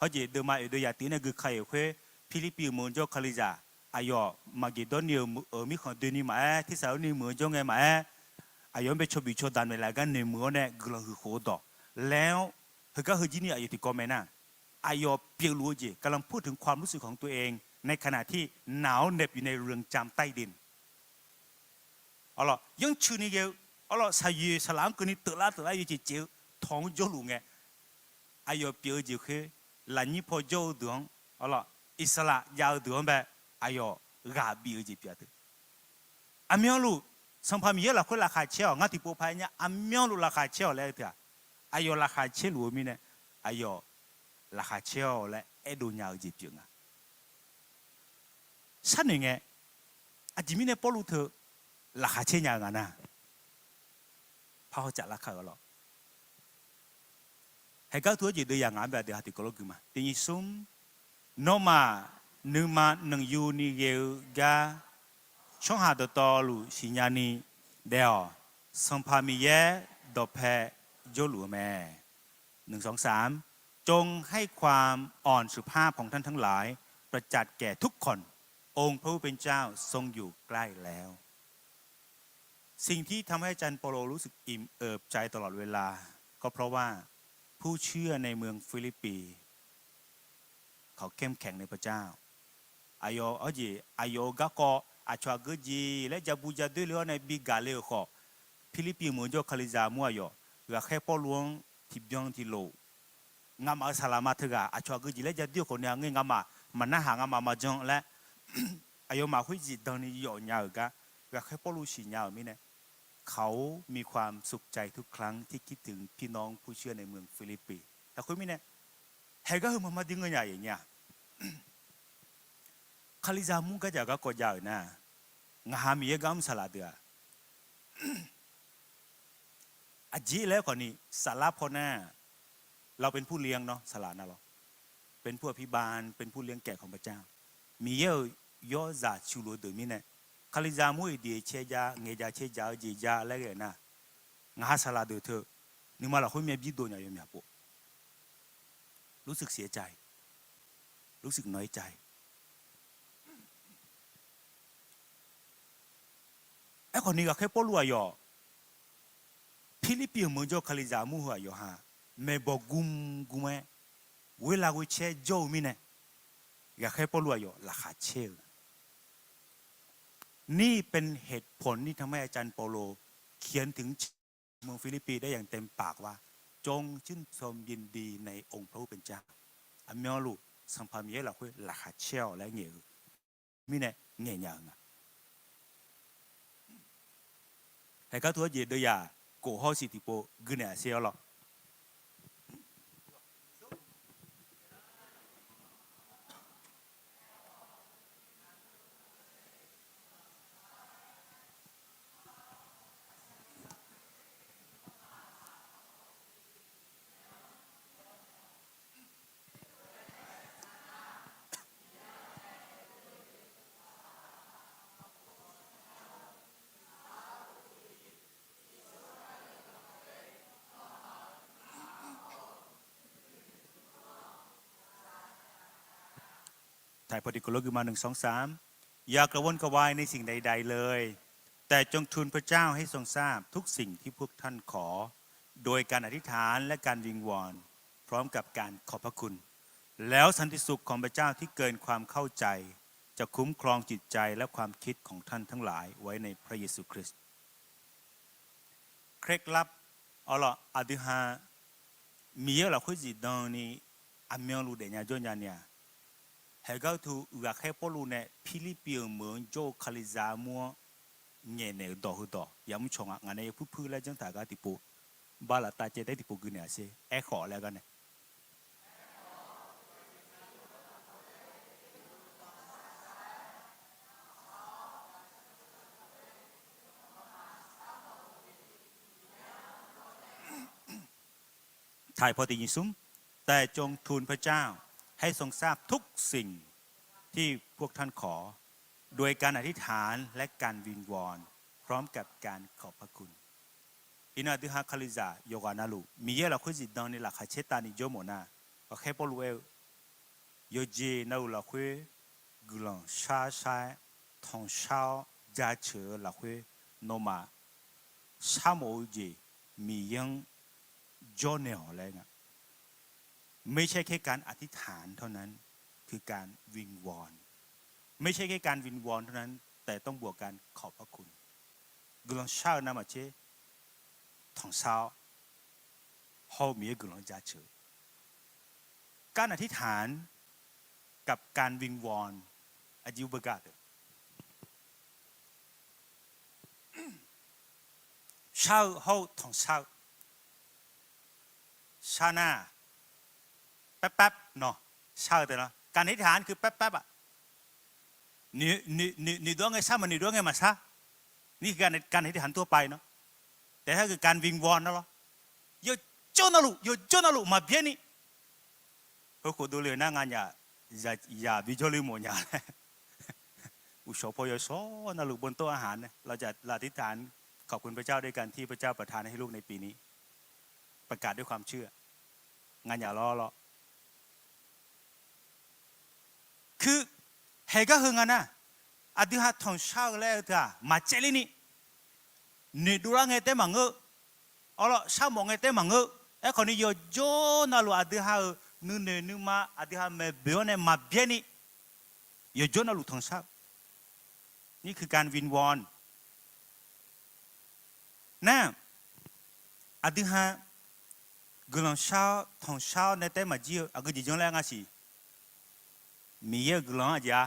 hawjeq deuvma oeq deuv yaf tiq nae guikaq-euq khoer, Pirlirpiv-euq meuq-anr jawr-eu Kalizaq aqyawf Maqgeqdawrniv-euq mirkhanq doeni maqaer, Tirsaqlurniv meuq-anr jawr ngae maqaer, aqyawf-anr bae cawbif cawdaq naeqlaf gar noeqmuiq-awr nae guiqlanq huiq khof-eu dawq laer-anr, heugar heu jir ni aqyawf tiqkawv mae nar, aqyawf pyeufluf-eu jeq กำลังพูดถึงความรู้สึกของตัวเอง ในขณะที่หนาวเหน็บอยู่ในเรือนจำใต้ดิน arlawr, yanrcuini ghae-eu, arlawr, saqyoeq saqlaf-anr keuvni teuflar teuflar yawjeq caev-eu tawq-anr jawrluf ngae, aqyawf pyeuf-eu jeq khoer, lafnyir paw jawr-eu deuq-anr, arlawr, iqsaqlaq jav-eu deuq-anr bae aqyawf ghaq bif-eu jeq pyeuf-a teu. Aqmyanluf, Sanqpaq Miqyaer lafkhoer laqkhaq caer-awq, ngar tiqpov paq-aer nyar aqmyanluf laqkhaq caer-awq laer-eu teu-aq, aqyawf laqkhaq caerluf-eu mirnae, aqyawf laqkhaq caer-awq laer aerdov nya-eu jeq pyeuf nga. Sharnoeq ngae, aqjeq mirnae Pawrluv teu laqkhaq caer nya-eu nga nar, parhaw caf lar kar-eu lawr. Haeqgar teu-aer jeq deuv yaq ngaq-anr bae aqdui ha tiqkawv lawr gui ma. Tiq nyiq smr, nawmaf nuima nanqyuni ghae-eu gar tsawrhaq dawqtawvluf siqnya ni daef-awq. Sanqpaq Miqyaer dawqpae jawrluf-eu mae. จงให้ความอ่อนสุภาพของท่านทั้งหลายประจักษ์แก่ทุกคน องค์พระผู้เป็นเจ้าทรงอยู่ใกล้แล้ว สิ่งที่ทำให้อาจารย์เปาโลรู้สึกอิ่มเอิบใจตลอดเวลา ก็เพราะว่าผู้เชื่อในเมืองฟิลิปปี เขาเข้มแข็งในพระเจ้า Aqyawf, arjeq aqyawf-euq garkawv aqcawq aqgeu jeq laer ja bu ja doer le-awr nae bi gaq le-euq khawf, Pirlirpiv meuq-eu jawr-eu Kalizaq mur aqyawf, ghaqkhaer Pawrluv-anr tiqbyan tiqlof, ngamaf-euq saqlaqma teughaq aqcawq aqgeu jeq laer ja doer-eu khawf ni-a ngae, ngamaf maqnarhaq, ngamaf maqjan laer, aqyawfmaf khoer zifdan ni yawf nya-euq gar ghaqkhaer Pawrluv siqnya-euq mirnae, เขามีความสุขใจทุกครั้งที่คิดถึงพี่น้องผู้เชื่อในเมืองฟิลิปปี Lafkhoer mirnae, haeqgar heu maqma dir ngeur nya-a nya. Kalizaq mur gardzaq garkawv jav-euq nar, ngaq ha Miqyaer gar mr saqlaq deuq-aq, aqjeq laer khawfni saflar pawnar, เราเป็นผู้เลี้ยงเนาะ saqlaq nar lawr, เป็นผู้อภิบาล เป็นผู้เลี้ยงแกะของพระเจ้า Miqyaer-euq yawrzaq cuqluf-eu deuq mirnae, Kalizaq mur-iq diq cae jav ngaeq jav cae jav-eu jeq jav laer ghae-eu nar, ngaq ha saqlaq deuq teu nuima lafkhoer myav bir dov nya yawmyaq pov, รู้สึกเสียใจ รู้สึกน้อยใจ Aerkhawfni ghaqkhaer Pawrluv aqyawf, Pirlirpiv-euq meuq jawr-eu Kalizaq mur heu aqyawf ha, maeqbawq gmr gmr-aer, ghoer lav ghoer caer jawr-eu mirnae, ghaqkhaer Pawrluv aqyawf laqkhaq caer-eu นี่เป็นเหตุผลที่ทำให้อาจารย์เปาโล เขียนถึงชาวเมืองฟิลิปปีได้อย่างเต็มปากว่า จงชื่นชมยินดีในองค์พระผู้เป็นเจ้า Aqmyanluf Sanqpaq Miqyaer lafkhoer laqkhaq caer-awq laer ngaeq-eu mirnae ngaeq nya-eu nga. Haeqgar teu-awr jeq deuvyaq kof hawr siq tiqpov gui naeq-aq ser-awr lawr. ถ่ายพอดีกดลบขึ้นมา หนึ่ง สอง สาม อย่ากระวนกระวายในสิ่งใดๆเลย แต่จงทูลพระเจ้าให้ทรงทราบทุกสิ่งที่พวกท่านขอ โดยการอธิษฐานและการวิงวอน พร้อมกับการขอบพระคุณ แล้วสันติสุขของพระเจ้าที่เกินความเข้าใจ จะคุ้มครองจิตใจและความคิดของท่านทั้งหลายไว้ในพระเยซูคริสต์ เคล็ดลับ awr lawr aqdui ha Miqyaer lafkhoer zifdan ni aqmyanluf daefnya jawr nya ni-aq, haeqgar teu ghaqkhaer Pawrluv nae Pirlirpiv-euq meuq-anr jawr-eu Kalizaq mur-anr ngaeqnaeq-euq dawq heudawq yamr cawq nga. Ngaq nae yapuir puir laer janr taq gar tiqpov, bala tav caev taef tiqpov gui naeq-aq ser aerkhawf laer gar nae Thaiq paw tiq nyiq smr, แต่จงทูลพระเจ้าให้ทรงทราบทุกสิ่งที่พวกท่านขอ โดยการอธิษฐานและการวิงวอน พร้อมกับการขอบพระคุณ Iqnan aqdui ha Kalizaq yawqghaq navluf Miqyaer lafkhoer zifdan ni laqkhaq caer tavni jawr mawf nar, ghaqkhaer Pawrluv aer-eu, yawqjeq navluf lafkhoer guiqlanq shar shar-aer, tanqshar-awr jaceuq-eu lafkhoer nawmaf sharmawf-eu jeq Miqyaer-anr jawrnaeq-awq laer nga. ไม่ใช่แค่การอธิษฐานเท่านั้น คือการวิงวอน ไม่ใช่แค่การวิงวอนเท่านั้น แต่ต้องบวกการขอบพระคุณ Guiqlanq shar-eu navmaqtser tanqshar-awr hawr-eu Miqyaer guiqlanq jaceuq-eu การอธิษฐานกับการวิงวอน aqjeq beugar deuq shar-eu hawr-eu tanqshar-eu shar nar, papap nawq shar-eu tae nar, การอธิษฐานคือ papap-aq, noeqdov-awr ngae shar maqnoeqdov-awr ngae maqshar. นี่คือการอธิษฐานทั่วไปเนาะ แต่ถ้าคือการวิงวอนนะลอ yawjawr navluf yawjawr navluf maqbyaer ni, heukhof dovle-eu nar nganyaf zaq bi jawrle mawf nya laer, uqshawq paw yawshawr navluf bantov arhaq nae เราจะอธิษฐานขอบคุณพระเจ้าด้วยกันที่พระเจ้าประทานให้ลูกในปีนี้ ประกาศด้วยความเชื่อ nganyaf lawr lawr. Keu haeqgar heu nga nar, aqdui ha tanqshar-eu laer-eu teu-aq maqcaevler ni, noeqdov lar ngae taef maqngeur, awrlawr sharmawf ngae taef maqngeur. Aerkhawf ni yawjawr navluf aqdui ha-euq nuinoeq nuima aqdui ha maeqboeq-awr nae maqbyaer ni, yawjawr navluf tanqshar-eu นี่คือการวิงวอน nar, aqdui ha guiqlanq shar-awr tanqshar-awr nae taef maqjir-eu aqgeu jeq janr laer nga siq. Miqyaer-euq guiqlanq-anr aqjeq-a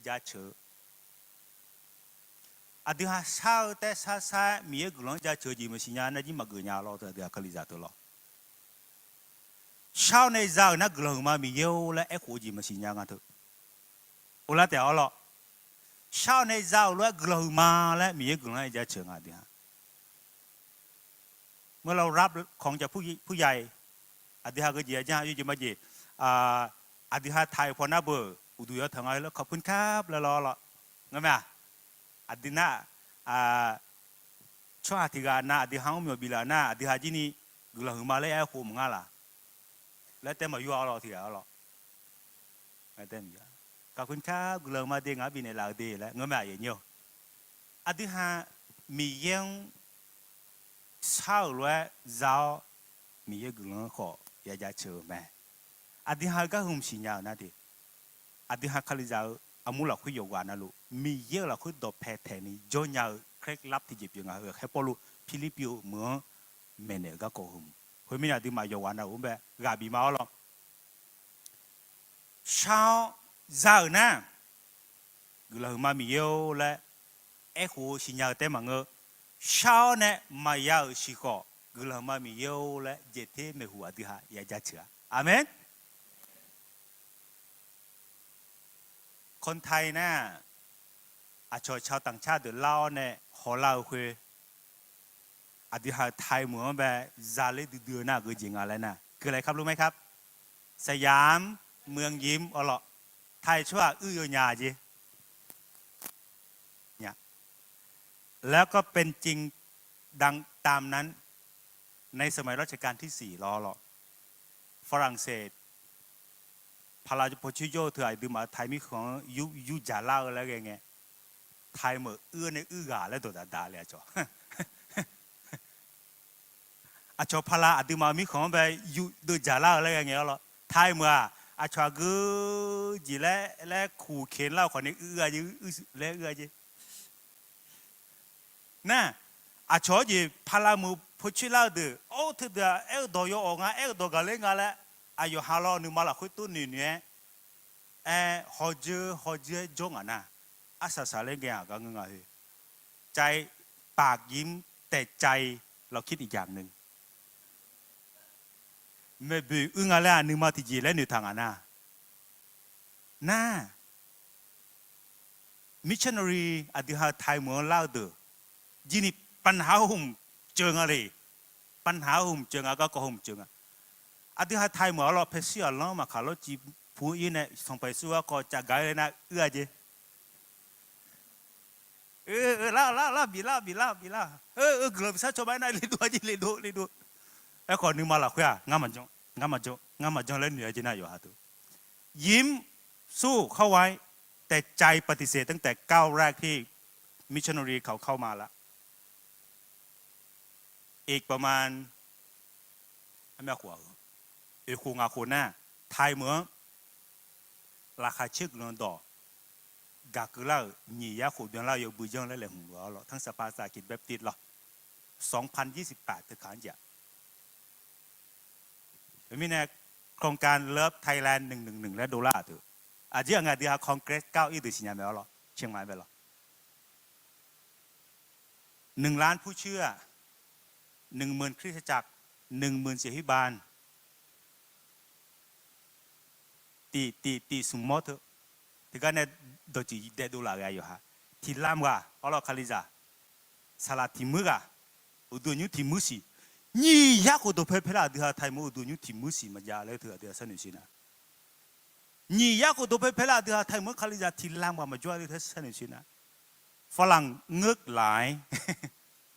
jaceuq-eu Aqdui ha shar-eu taef-aer shar shar-aer Miqyaer guiqlanq-anr jaceuq-eu jeq maqsiq nya nar jir maqgeuf nya lawr teu aqdui ha Kalizaq teu lawr. Shar-awr nae za-euq nar guiqlanq huiqma Miqyaer-or laer aerkhof-eu jeq maqsiq nya nga teu. Uvlar taef-awr lawr. Shar-awr nae za-euq lof-aer guiqlanq huiqma laer Miqyaer guiqlanq-anr jaceuq nga aqdui ha. Meuq lawr rap ของจากผู้ใหญ่ aqdui ha geujeq-a janr yawjeq majeq, aqdui ha taiq paw nar beu uqduq yawtaq nga laer ขอบคุณครับ laer lawr lawr. Ngar mae-aq, aqdui nar, tsawrhaq tiq ghaq nav aqdui ha-anr myawq biflaf nar aqdui ha jir ni guiqlanq huiqma laer aerkhof maqngar laq laer taef maqyur-a lawr tiq ghaq-a lawr. Kar guiqlanq huiqma de ngaq-anr bifnaeq laf-eu de laer ngeur mae-aq, aqyuif aqnyir-awr. Aqdui ha Miqyaer-anr shar-euq lof-aer za-awr Miqyaer guiqlanq-anr khawf ya jaceuq-euq mae. Aqdui ha-eu gar hmq siqnya-euq nar de, aqdui ha Kalizaq-eu armur lafkhoer yawqghaq navluf Miqyaer-euq lafkhoer dawqpae taeq ni jawrnya-eu เคล็ดลับ tiqjeq pyeuf nga. Heu khaer Pawrluv Pirlirpiv-euq meuq-anr maeqnaeq-euq garkawv heu. Khoermirnae aqduimaf yawqghaq navluf-anr bae ghaq bif ma-awr lawr. Shar-awr za-euq nar guiqlanq huiqma Miqyaer-or laer aerkhof-eu siqnya-eu taef maqngeur. Shar-awr nae maqya-euq siqkhawf guiqlanq huiqma Miqyaer-or laer jeqter maeqhu aqdui ha ya jaceuq-a. Aqmeq. คนไทย nar, aqcawq ชาวต่างชาติ deuq lar-awr nae hawlar-eu khoer, aqdui ha-euq ไทย meuq-anr bae zaler duidui-eu nar aqgeu jeq nga laer nar, คืออะไรครับ รู้ไหมครับ สยาม เมืองยิ้ม awr lawr. ไทย tsawrhaq uir-eu nya jeq แล้วก็เป็นจริงดังตามนั้น ในสมัยรัชกาลที่สี่ lawr lawr. ฝรั่งเศส paqlaq paw coer jawr-eu teu aqduimaf-euq ไทย mirkhanq-anr yur jaqlar-eu laer ghae ngae, ไทย meuq uir-awr nae uir ghaq laer dawqdaq daq le aqcawq. Aqcawq paqlaq aqduimaf-euq mirkhanq-anr bae yurdeuv jaqlar-eu laer ghae ngae-awr lawr. ไทย meuq-aq, aqcawq aqgeu jeq laer laer kuq keq lar-eu khawf ni uir-a jeq, uir laer uir-a jeq. Nar, aqcawq-awr jeq paqlaq meuq paw coer lar-eu deuq, or teudeuq-aq aer-eu dawq yawawq nga, aer-eu dawq gaqler nga laer, aqyawf ha lawr nuima lafkhoer tov noeq noeq-aer, aer hawdzeur hawdzeur-aer jawr ngaq nar, arsaq saqler ngae-aq gar ngeur nga hoer. ใจ ปากยิ้ม แต่ใจเราคิดอีกอย่างหนึ่ง maeqboeq uir nga laer-aq nuima tiqjeq laer noeqtaq ngaq nar. Nar, missionary aqdui ha-eu ไทย meuq-anr lar-eu deuq jir ni ปัญหา hmq ceuv nga le. ปัญหา hmq ceuv nga, garkawv hmq ceuv nga. Aqdui ha ไทย meuq-awr lawr, paershuir aqlanr maqkaq lawr civ pu-anr ir nae Sanqpaq Yeqsur garkawv cavgaq-ir laer nar uir-a jeq. Lar lar lar biflar biflar biflar. Guiqlanq bifsar cawba-aer nar ledov-a jeq ledov ledov. Aerkhawf nuima lafkhoer-aq ngar maqjan, ngar maqjan, ngar maqjan laer noeq-a jeq nar yawqha teu. ยิ้มสู้เข้าไว้ แต่ใจปฏิเสธตั้งแต่ก้าวแรกที่ missionary เขาเข้ามาละ อีกประมาณ oeq khof ngaq khof nar, ไทย meuq-anr laqkhaq caer guiqlanq dawq gaq keuvlar-euq nyiq yar khof byanlar-eu yawbui janr laer laeqhmq lof-awr lawr, ทั้งสภาสหกิจแบปติสต์ lawr, สองพันยี่สิบแปด teu kaq-anr jeq-aq. Khoermirnae โครงการ Love Thailand หนึ่งหนึ่งหนึ่ง laer dovlar-aq teu. Aqjeq-aq ngae aqdui ha คอนเกรส gar-eu ir deuq siqnya mae-awr lawr, เชียงใหม่ bae lawr. หนึ่งล้านผู้เชื่อ หนึ่งหมื่นคริสตจักร หนึ่งหมื่นเสียงวิบาล tiq tiq tiq smq mawr teu. Teugar nae dawqtsuif daef dovlaf ghae yawqha. Tiq lamq ghaq-awr lawr Kalizaq, saqlaq tiq muir ghaq, uqduq nymr tiq muir siq, nyiq yar khof dawqpae paelar aqdui ha ไทย meuq uqduq nymr tiq muir siq maqjav laer teu aqdui ha sharnoeq siq nar. Nyiq yar khof dawqpae paelar aqdui ha ไทย meuq Kalizaq tiq lamq ghaq maqjawr-a laer teu sharnoeq siq nar. ฝรั่ง ngeur laf-aer,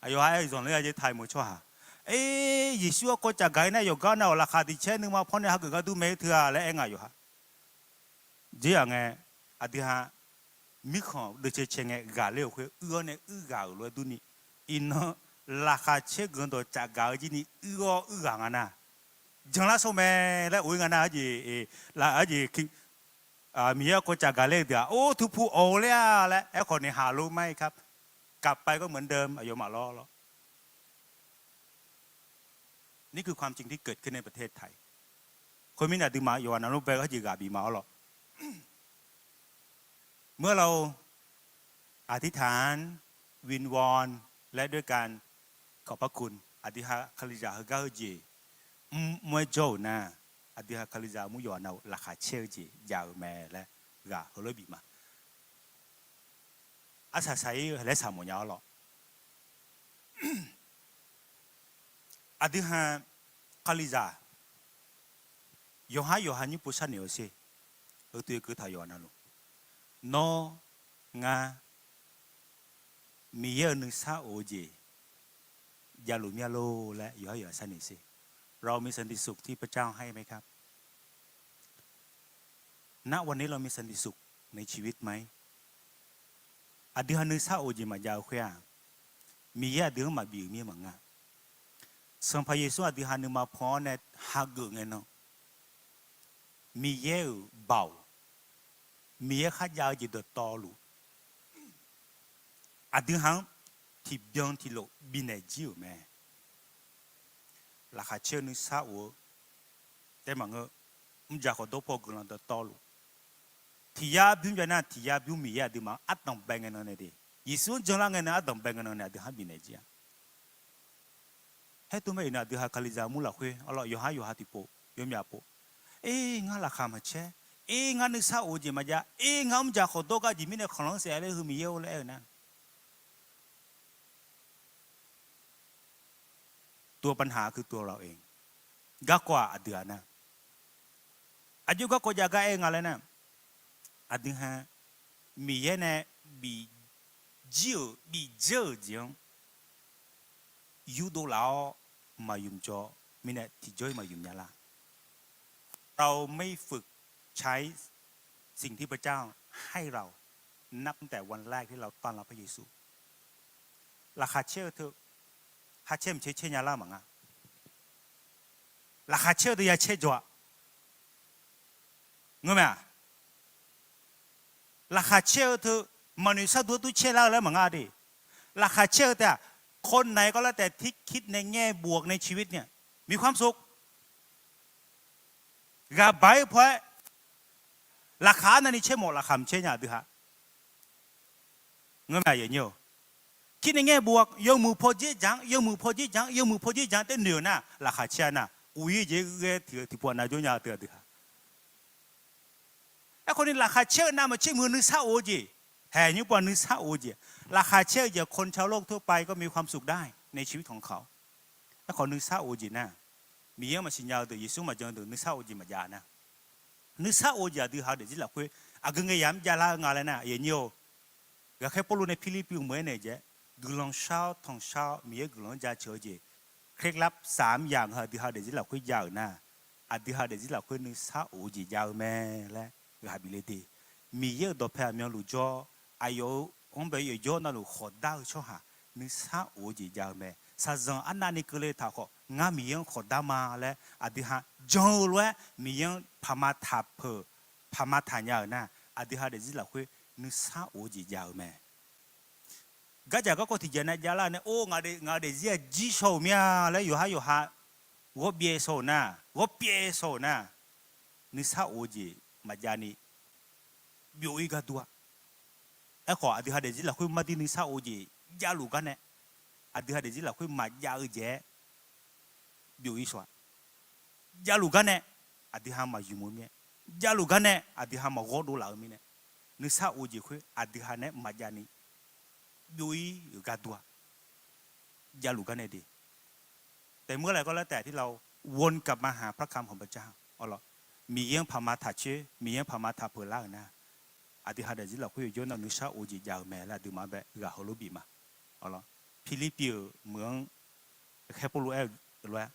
aqyawf ha-aer zanqler-a jeq ไทย meuq tsawrhaq. Aer, Yeqsur garkawv cavgaq-ir nar yawqgar nav-awq laqkhaq tiq caer nuima pawr nae hageuf gar dur mae-eu teu-a laer aer nga yawqha. Dzer-aq ngae, aqdui ha mirkhanq deuvcae cae ngae ghaqler-euq khoer uir-awr nae uir ghaq-euq lof-aer durni, iqnan laqkhaq caer guiqlanq dawq cavgaq-eu jirni uir-awr uir ghaq nga nar, janlar sawr mae laer of-ir nga nar, arjeq, arjeq Miqyaer garkawv cavgaq ler-eu deuq-aq, or, teupu awq-eu ler-a laer aerkhawf ni haq lor mar-ir kar. กลับไปก็เหมือนเดิม aqyawfmaf lawr lawr. นี่คือความจริงที่เกิดขึ้นในประเทศไทย Khoermirnae aqduimaf yawqghaq navluf bae-eu arjeq ghaq bif ma-awr lawr. เมื่อเราอธิษฐาน วิงวอน และด้วยการขอบพระคุณ aqdui ha Kalizaq heugar heujeq mr mr-aer jawr-euq nar, aqdui ha Kalizaq mur yawqha nav-euq laqkhaq caer-eu jeq jav-eu mae laer ghaq heulof bif ma. Arsaq saq-ir laer saq mawf nya-awr lawq. Aqdui ha Kalizaq yawqhar yawqha nymr pov sharnoeq-eu sher, uqduq keuv taq yawqha navluf, nawr ngar Miqyaer-euq nuisar of-eu jeq javluf mir-a lor laer yawqhar yawqha sharnoeq sher. เรามีสันติสุขที่พระเจ้าให้ไหมครับ ณ วันนี้เรามีสันติสุขในชีวิตไหม Aqdui ha nuisar of-eu jeq maqjav-eu khoer-aq, Miqyaer aqdui-anr maqbif-euq mir maqngeur. Sanqpaq Yeqsur aqdui ha nuima paw-awr nae hageuf ngae nan, Miqyaer-euq baoq, Miqyaer kharjav-eu jeq dawqtawvluf, aqdui ha-anr tiqbyan tiqlof bifnaeq jir-euq mae. Laqkhaq caer-eu nuisar of-eu taef maqngeur, mrjaq khawf dawr paw guiqlanq dawqtawvluf, tiq yar bymr jav nar tiq yar bymr Miqyaer aqduimaf-anr ardanq bae ngae nan nae de, Yeqsur-anr janlar ngae nan ardanq bae ngae nan nae aqdui ha-anr bifnaeq jir-a. Haer tov mae iqnan aqdui ha Kalizaq mur lafkhoer arlawr yawqhar yawqha tiqpov yawmyaq pov, Er, ngar laqkhaq maqcaer. Er, ngar nuisar of-eu jeq maqjav. Er, ngar mrjaq khawf dawr gar jeq mirnae khanqlanr saef laer heu Miqyaer-or laer aer-eu nar, tuv-eu panhaq-a keuv tuv-eu laf-eu, garkawv-aq aqdui-a nar, aqjox garkawv jav gar aer-eu nga laer nar, aqdui ha Miqyaer nae bif jir-euq bif dzeur-euq jeq-anr yurdov laf-awr maqymq jawr mirnae tiqjawr-ir maqymq nya lar. เราไม่ฝึกใช้สิ่งที่พระเจ้าให้เรา นับตั้งแต่วันแรกที่เราต้อนรับพระเยซู Laqkhaq caer-eu teu, khar caer mq caer caer nya lar maqnga. Laqkhaq caer-eu teu ya caer jawr-a. Ngeur mae-aq, laqkhaq caer-eu teu maqnoeq sharduq-aer dur caer lar-eu laer maqnga de. Laqkhaq caer-eu taef-aq, คนไหนก็แล้วแต่ที่คิดในแง่บวกในชีวิตเนี่ย มีความสุข Ghaqbaq-ir paw-aer, laqkhaq arnavni caer mawf laqkhaq mq caer nya aqdui ha. Ngeur mae-aq, คิดในแง่บวก yawmuiq paw dzer jaq-anr, yawmuiq paw dzer jaq-anr, yawmuiq paw dzer jaq-anr taef noeq-euq nar, laqkhaq caer-a nar, uqir jeq ghae tiq pov-a nav jawr nya-eu teu aqdui ha. Aerkhawf ni laqkhaq caer-eu navmaqtser muiq-eu nuisar of-eu jeq, haeq nymr pav nuisar of-eu jeq, laqkhaq caer-eu jeq คนชาวโลกทั่วไปก็มีความสุขได้ในชีวิตของเขา Aerkhawf nuisar of-eu jeq nar, Miqyaer-anr maqsiq nya-eu deuq, Yeqsur maqjan-eu deuq nuisar of-eu jeq maqjav nar, nuisar of-eu jeq aqdui ha-eu daefzir lafkhoer aqgeu ngae yamq javlar-eu nga laer nar, aqyuif aqnyir-or, ghaqkhaer Pawrluv nae Pirlirpiv-eu meuq-aer naeq jae-aer, guiqlanq shar-awr tanqshar-awr Miqyaer guiqlanq-anr jaceuq-eu jeq, เคล็ดลับสามอย่าง heu aqdui ha-eu daefzir lafkhoer jav-euq nar, aqdui ha-eu daefzir lafkhoer nuisar of-eu jeq jav-eu mae laer ghaq bif le de. Miqyaer-euq dawqpae aqmyanluf jawr-awr, aqyawf-euq anr bae yawqjawr navluf khawqdar-eu tsawrhaq nuisar of-eu jeq jav-eu mae. Shaqzanq arnavni keuvle taq khawf, ngar Miqyaer-anr khawqdar ma laer aqdui ha jan-eu lof-aer Miqyaer-anr paqma taq peuq, paqma taq nya-euq nar, aqdui ha daefzir lafkhoer nuisar of-eu jeq jav-eu mae. Gardzaq garkawv tiqjeq nav javlar nae, or, ngaq-eu daefzir-aq jir shaw-euq mir-a laer yawqhar yawqha ghawr byaev shaw-euq nar, ghawr byaev shaw-euq nar, nuisar of-eu jeq maqjavni byov-ir gar dur-a. Aerkhawf aqdui ha daefzir lafkhoer mardir nuisar of-eu jeq javluf gar nae, aqdui ha daefzir lafkhoer maqjav-eu jeq-aer byov-ir shaw-a. Javluf gar nae aqdui ha maqymq-eu mirnae, javluf gar nae aqdui ha maqghawr dovlaf-eu mirnae, nuisar of-eu jeq khoer aqdui ha nae maqjavni byov-ir-euq gar dur-a. Javluf gar nae de. Taef muir laer kawr laer taef tirlaf-eu, วนกลับมาหาพระคำของพระเจ้า awr lawr, Miqyaer-anr paqma taq coer, Miqyaer-anr paqma taq peuq lar-euq nar, aqdui ha daefzir lafkhoer yawjawr nar nuisar of-eu jeq jav-eu mae laer aqduimaf-anr bae ghaq heulof bif ma. Awr lawr, Pirlirpiv-euq meuq-anr khaer Pawrluv aer-eu lof-aer,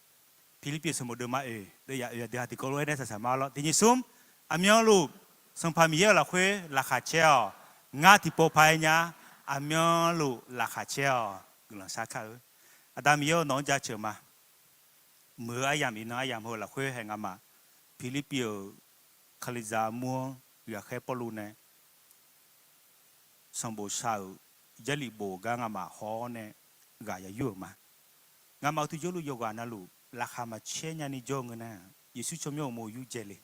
Pirlirpiv sanqbof deuvma oeq deuvyaq oeq aqdui ha tiqkawv lof-aer nae saqsaq ma lawr. Tiq nyiq smr, aqmyanluf Sanqpaq Miqyaer-euq lafkhoer laqkhaq caer-awq. Ngar tiqpov paq-aer nya, aqmyanluf laqkhaq caer-awq. Guiqlanq shar kar-eu. Aqda Miqyaer-eu, nawq-anr jaceuq ma. Muiq-eu aryamq iqnan aryamq heu lafkhoer hae ngamaf Pirlirpiv-euq Kalizaq mur-anr ghaqkhaer Pawrluv nae sanqbof shar-euq Jarlif bof-eu gar ngamaf haw-awr nae ghaq ya yur-euq ma. Ngamaf-euq tiqjawrluf yawqghaq navluf laqkhaq maqcaer nyani jawr-eu ngeur nar, Yeqsur tsawrmyanr uqmov yur dzae le.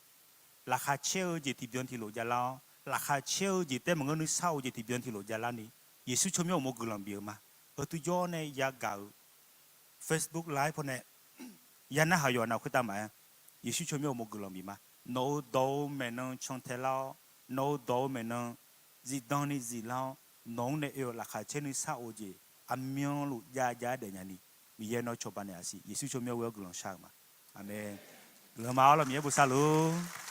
Laqkhaq caer-eu jeq tiqbyan tiqlof javlar-awr, laqkhaq caer-eu jeq taef maqngeur nuisar of-eu jeq tiqbyan tiqlof javlarni, Yeqsur tsawrmyanr uqmov guiqlanq bif-eu ma. Heu tuvjawr nae yagaq-euq Facebook Live pawnae ya narhaq yawqha nav khoertav maqaer, Yeqsur tsawrmyanr uqmov guiqlanq bif ma. Nawq-euq dawq-eu maeqnan cantae lar-awr, nawq-euq dawq-eu maeqnan zifdan ni ziflar-awr, nawq-anr nae oe-euq laqkhaq caer ni shar-eu jeq aqmyanluf jav jav-aer daefnya ni, Miqyaer nawr cawba naeq-a siq. Yeqsur tsawrmyanr ghoe-awr guiqlanq shar-eu ma. Aqmeq. Guiqlanq ma. Arlawr Miqyaer bosav luf.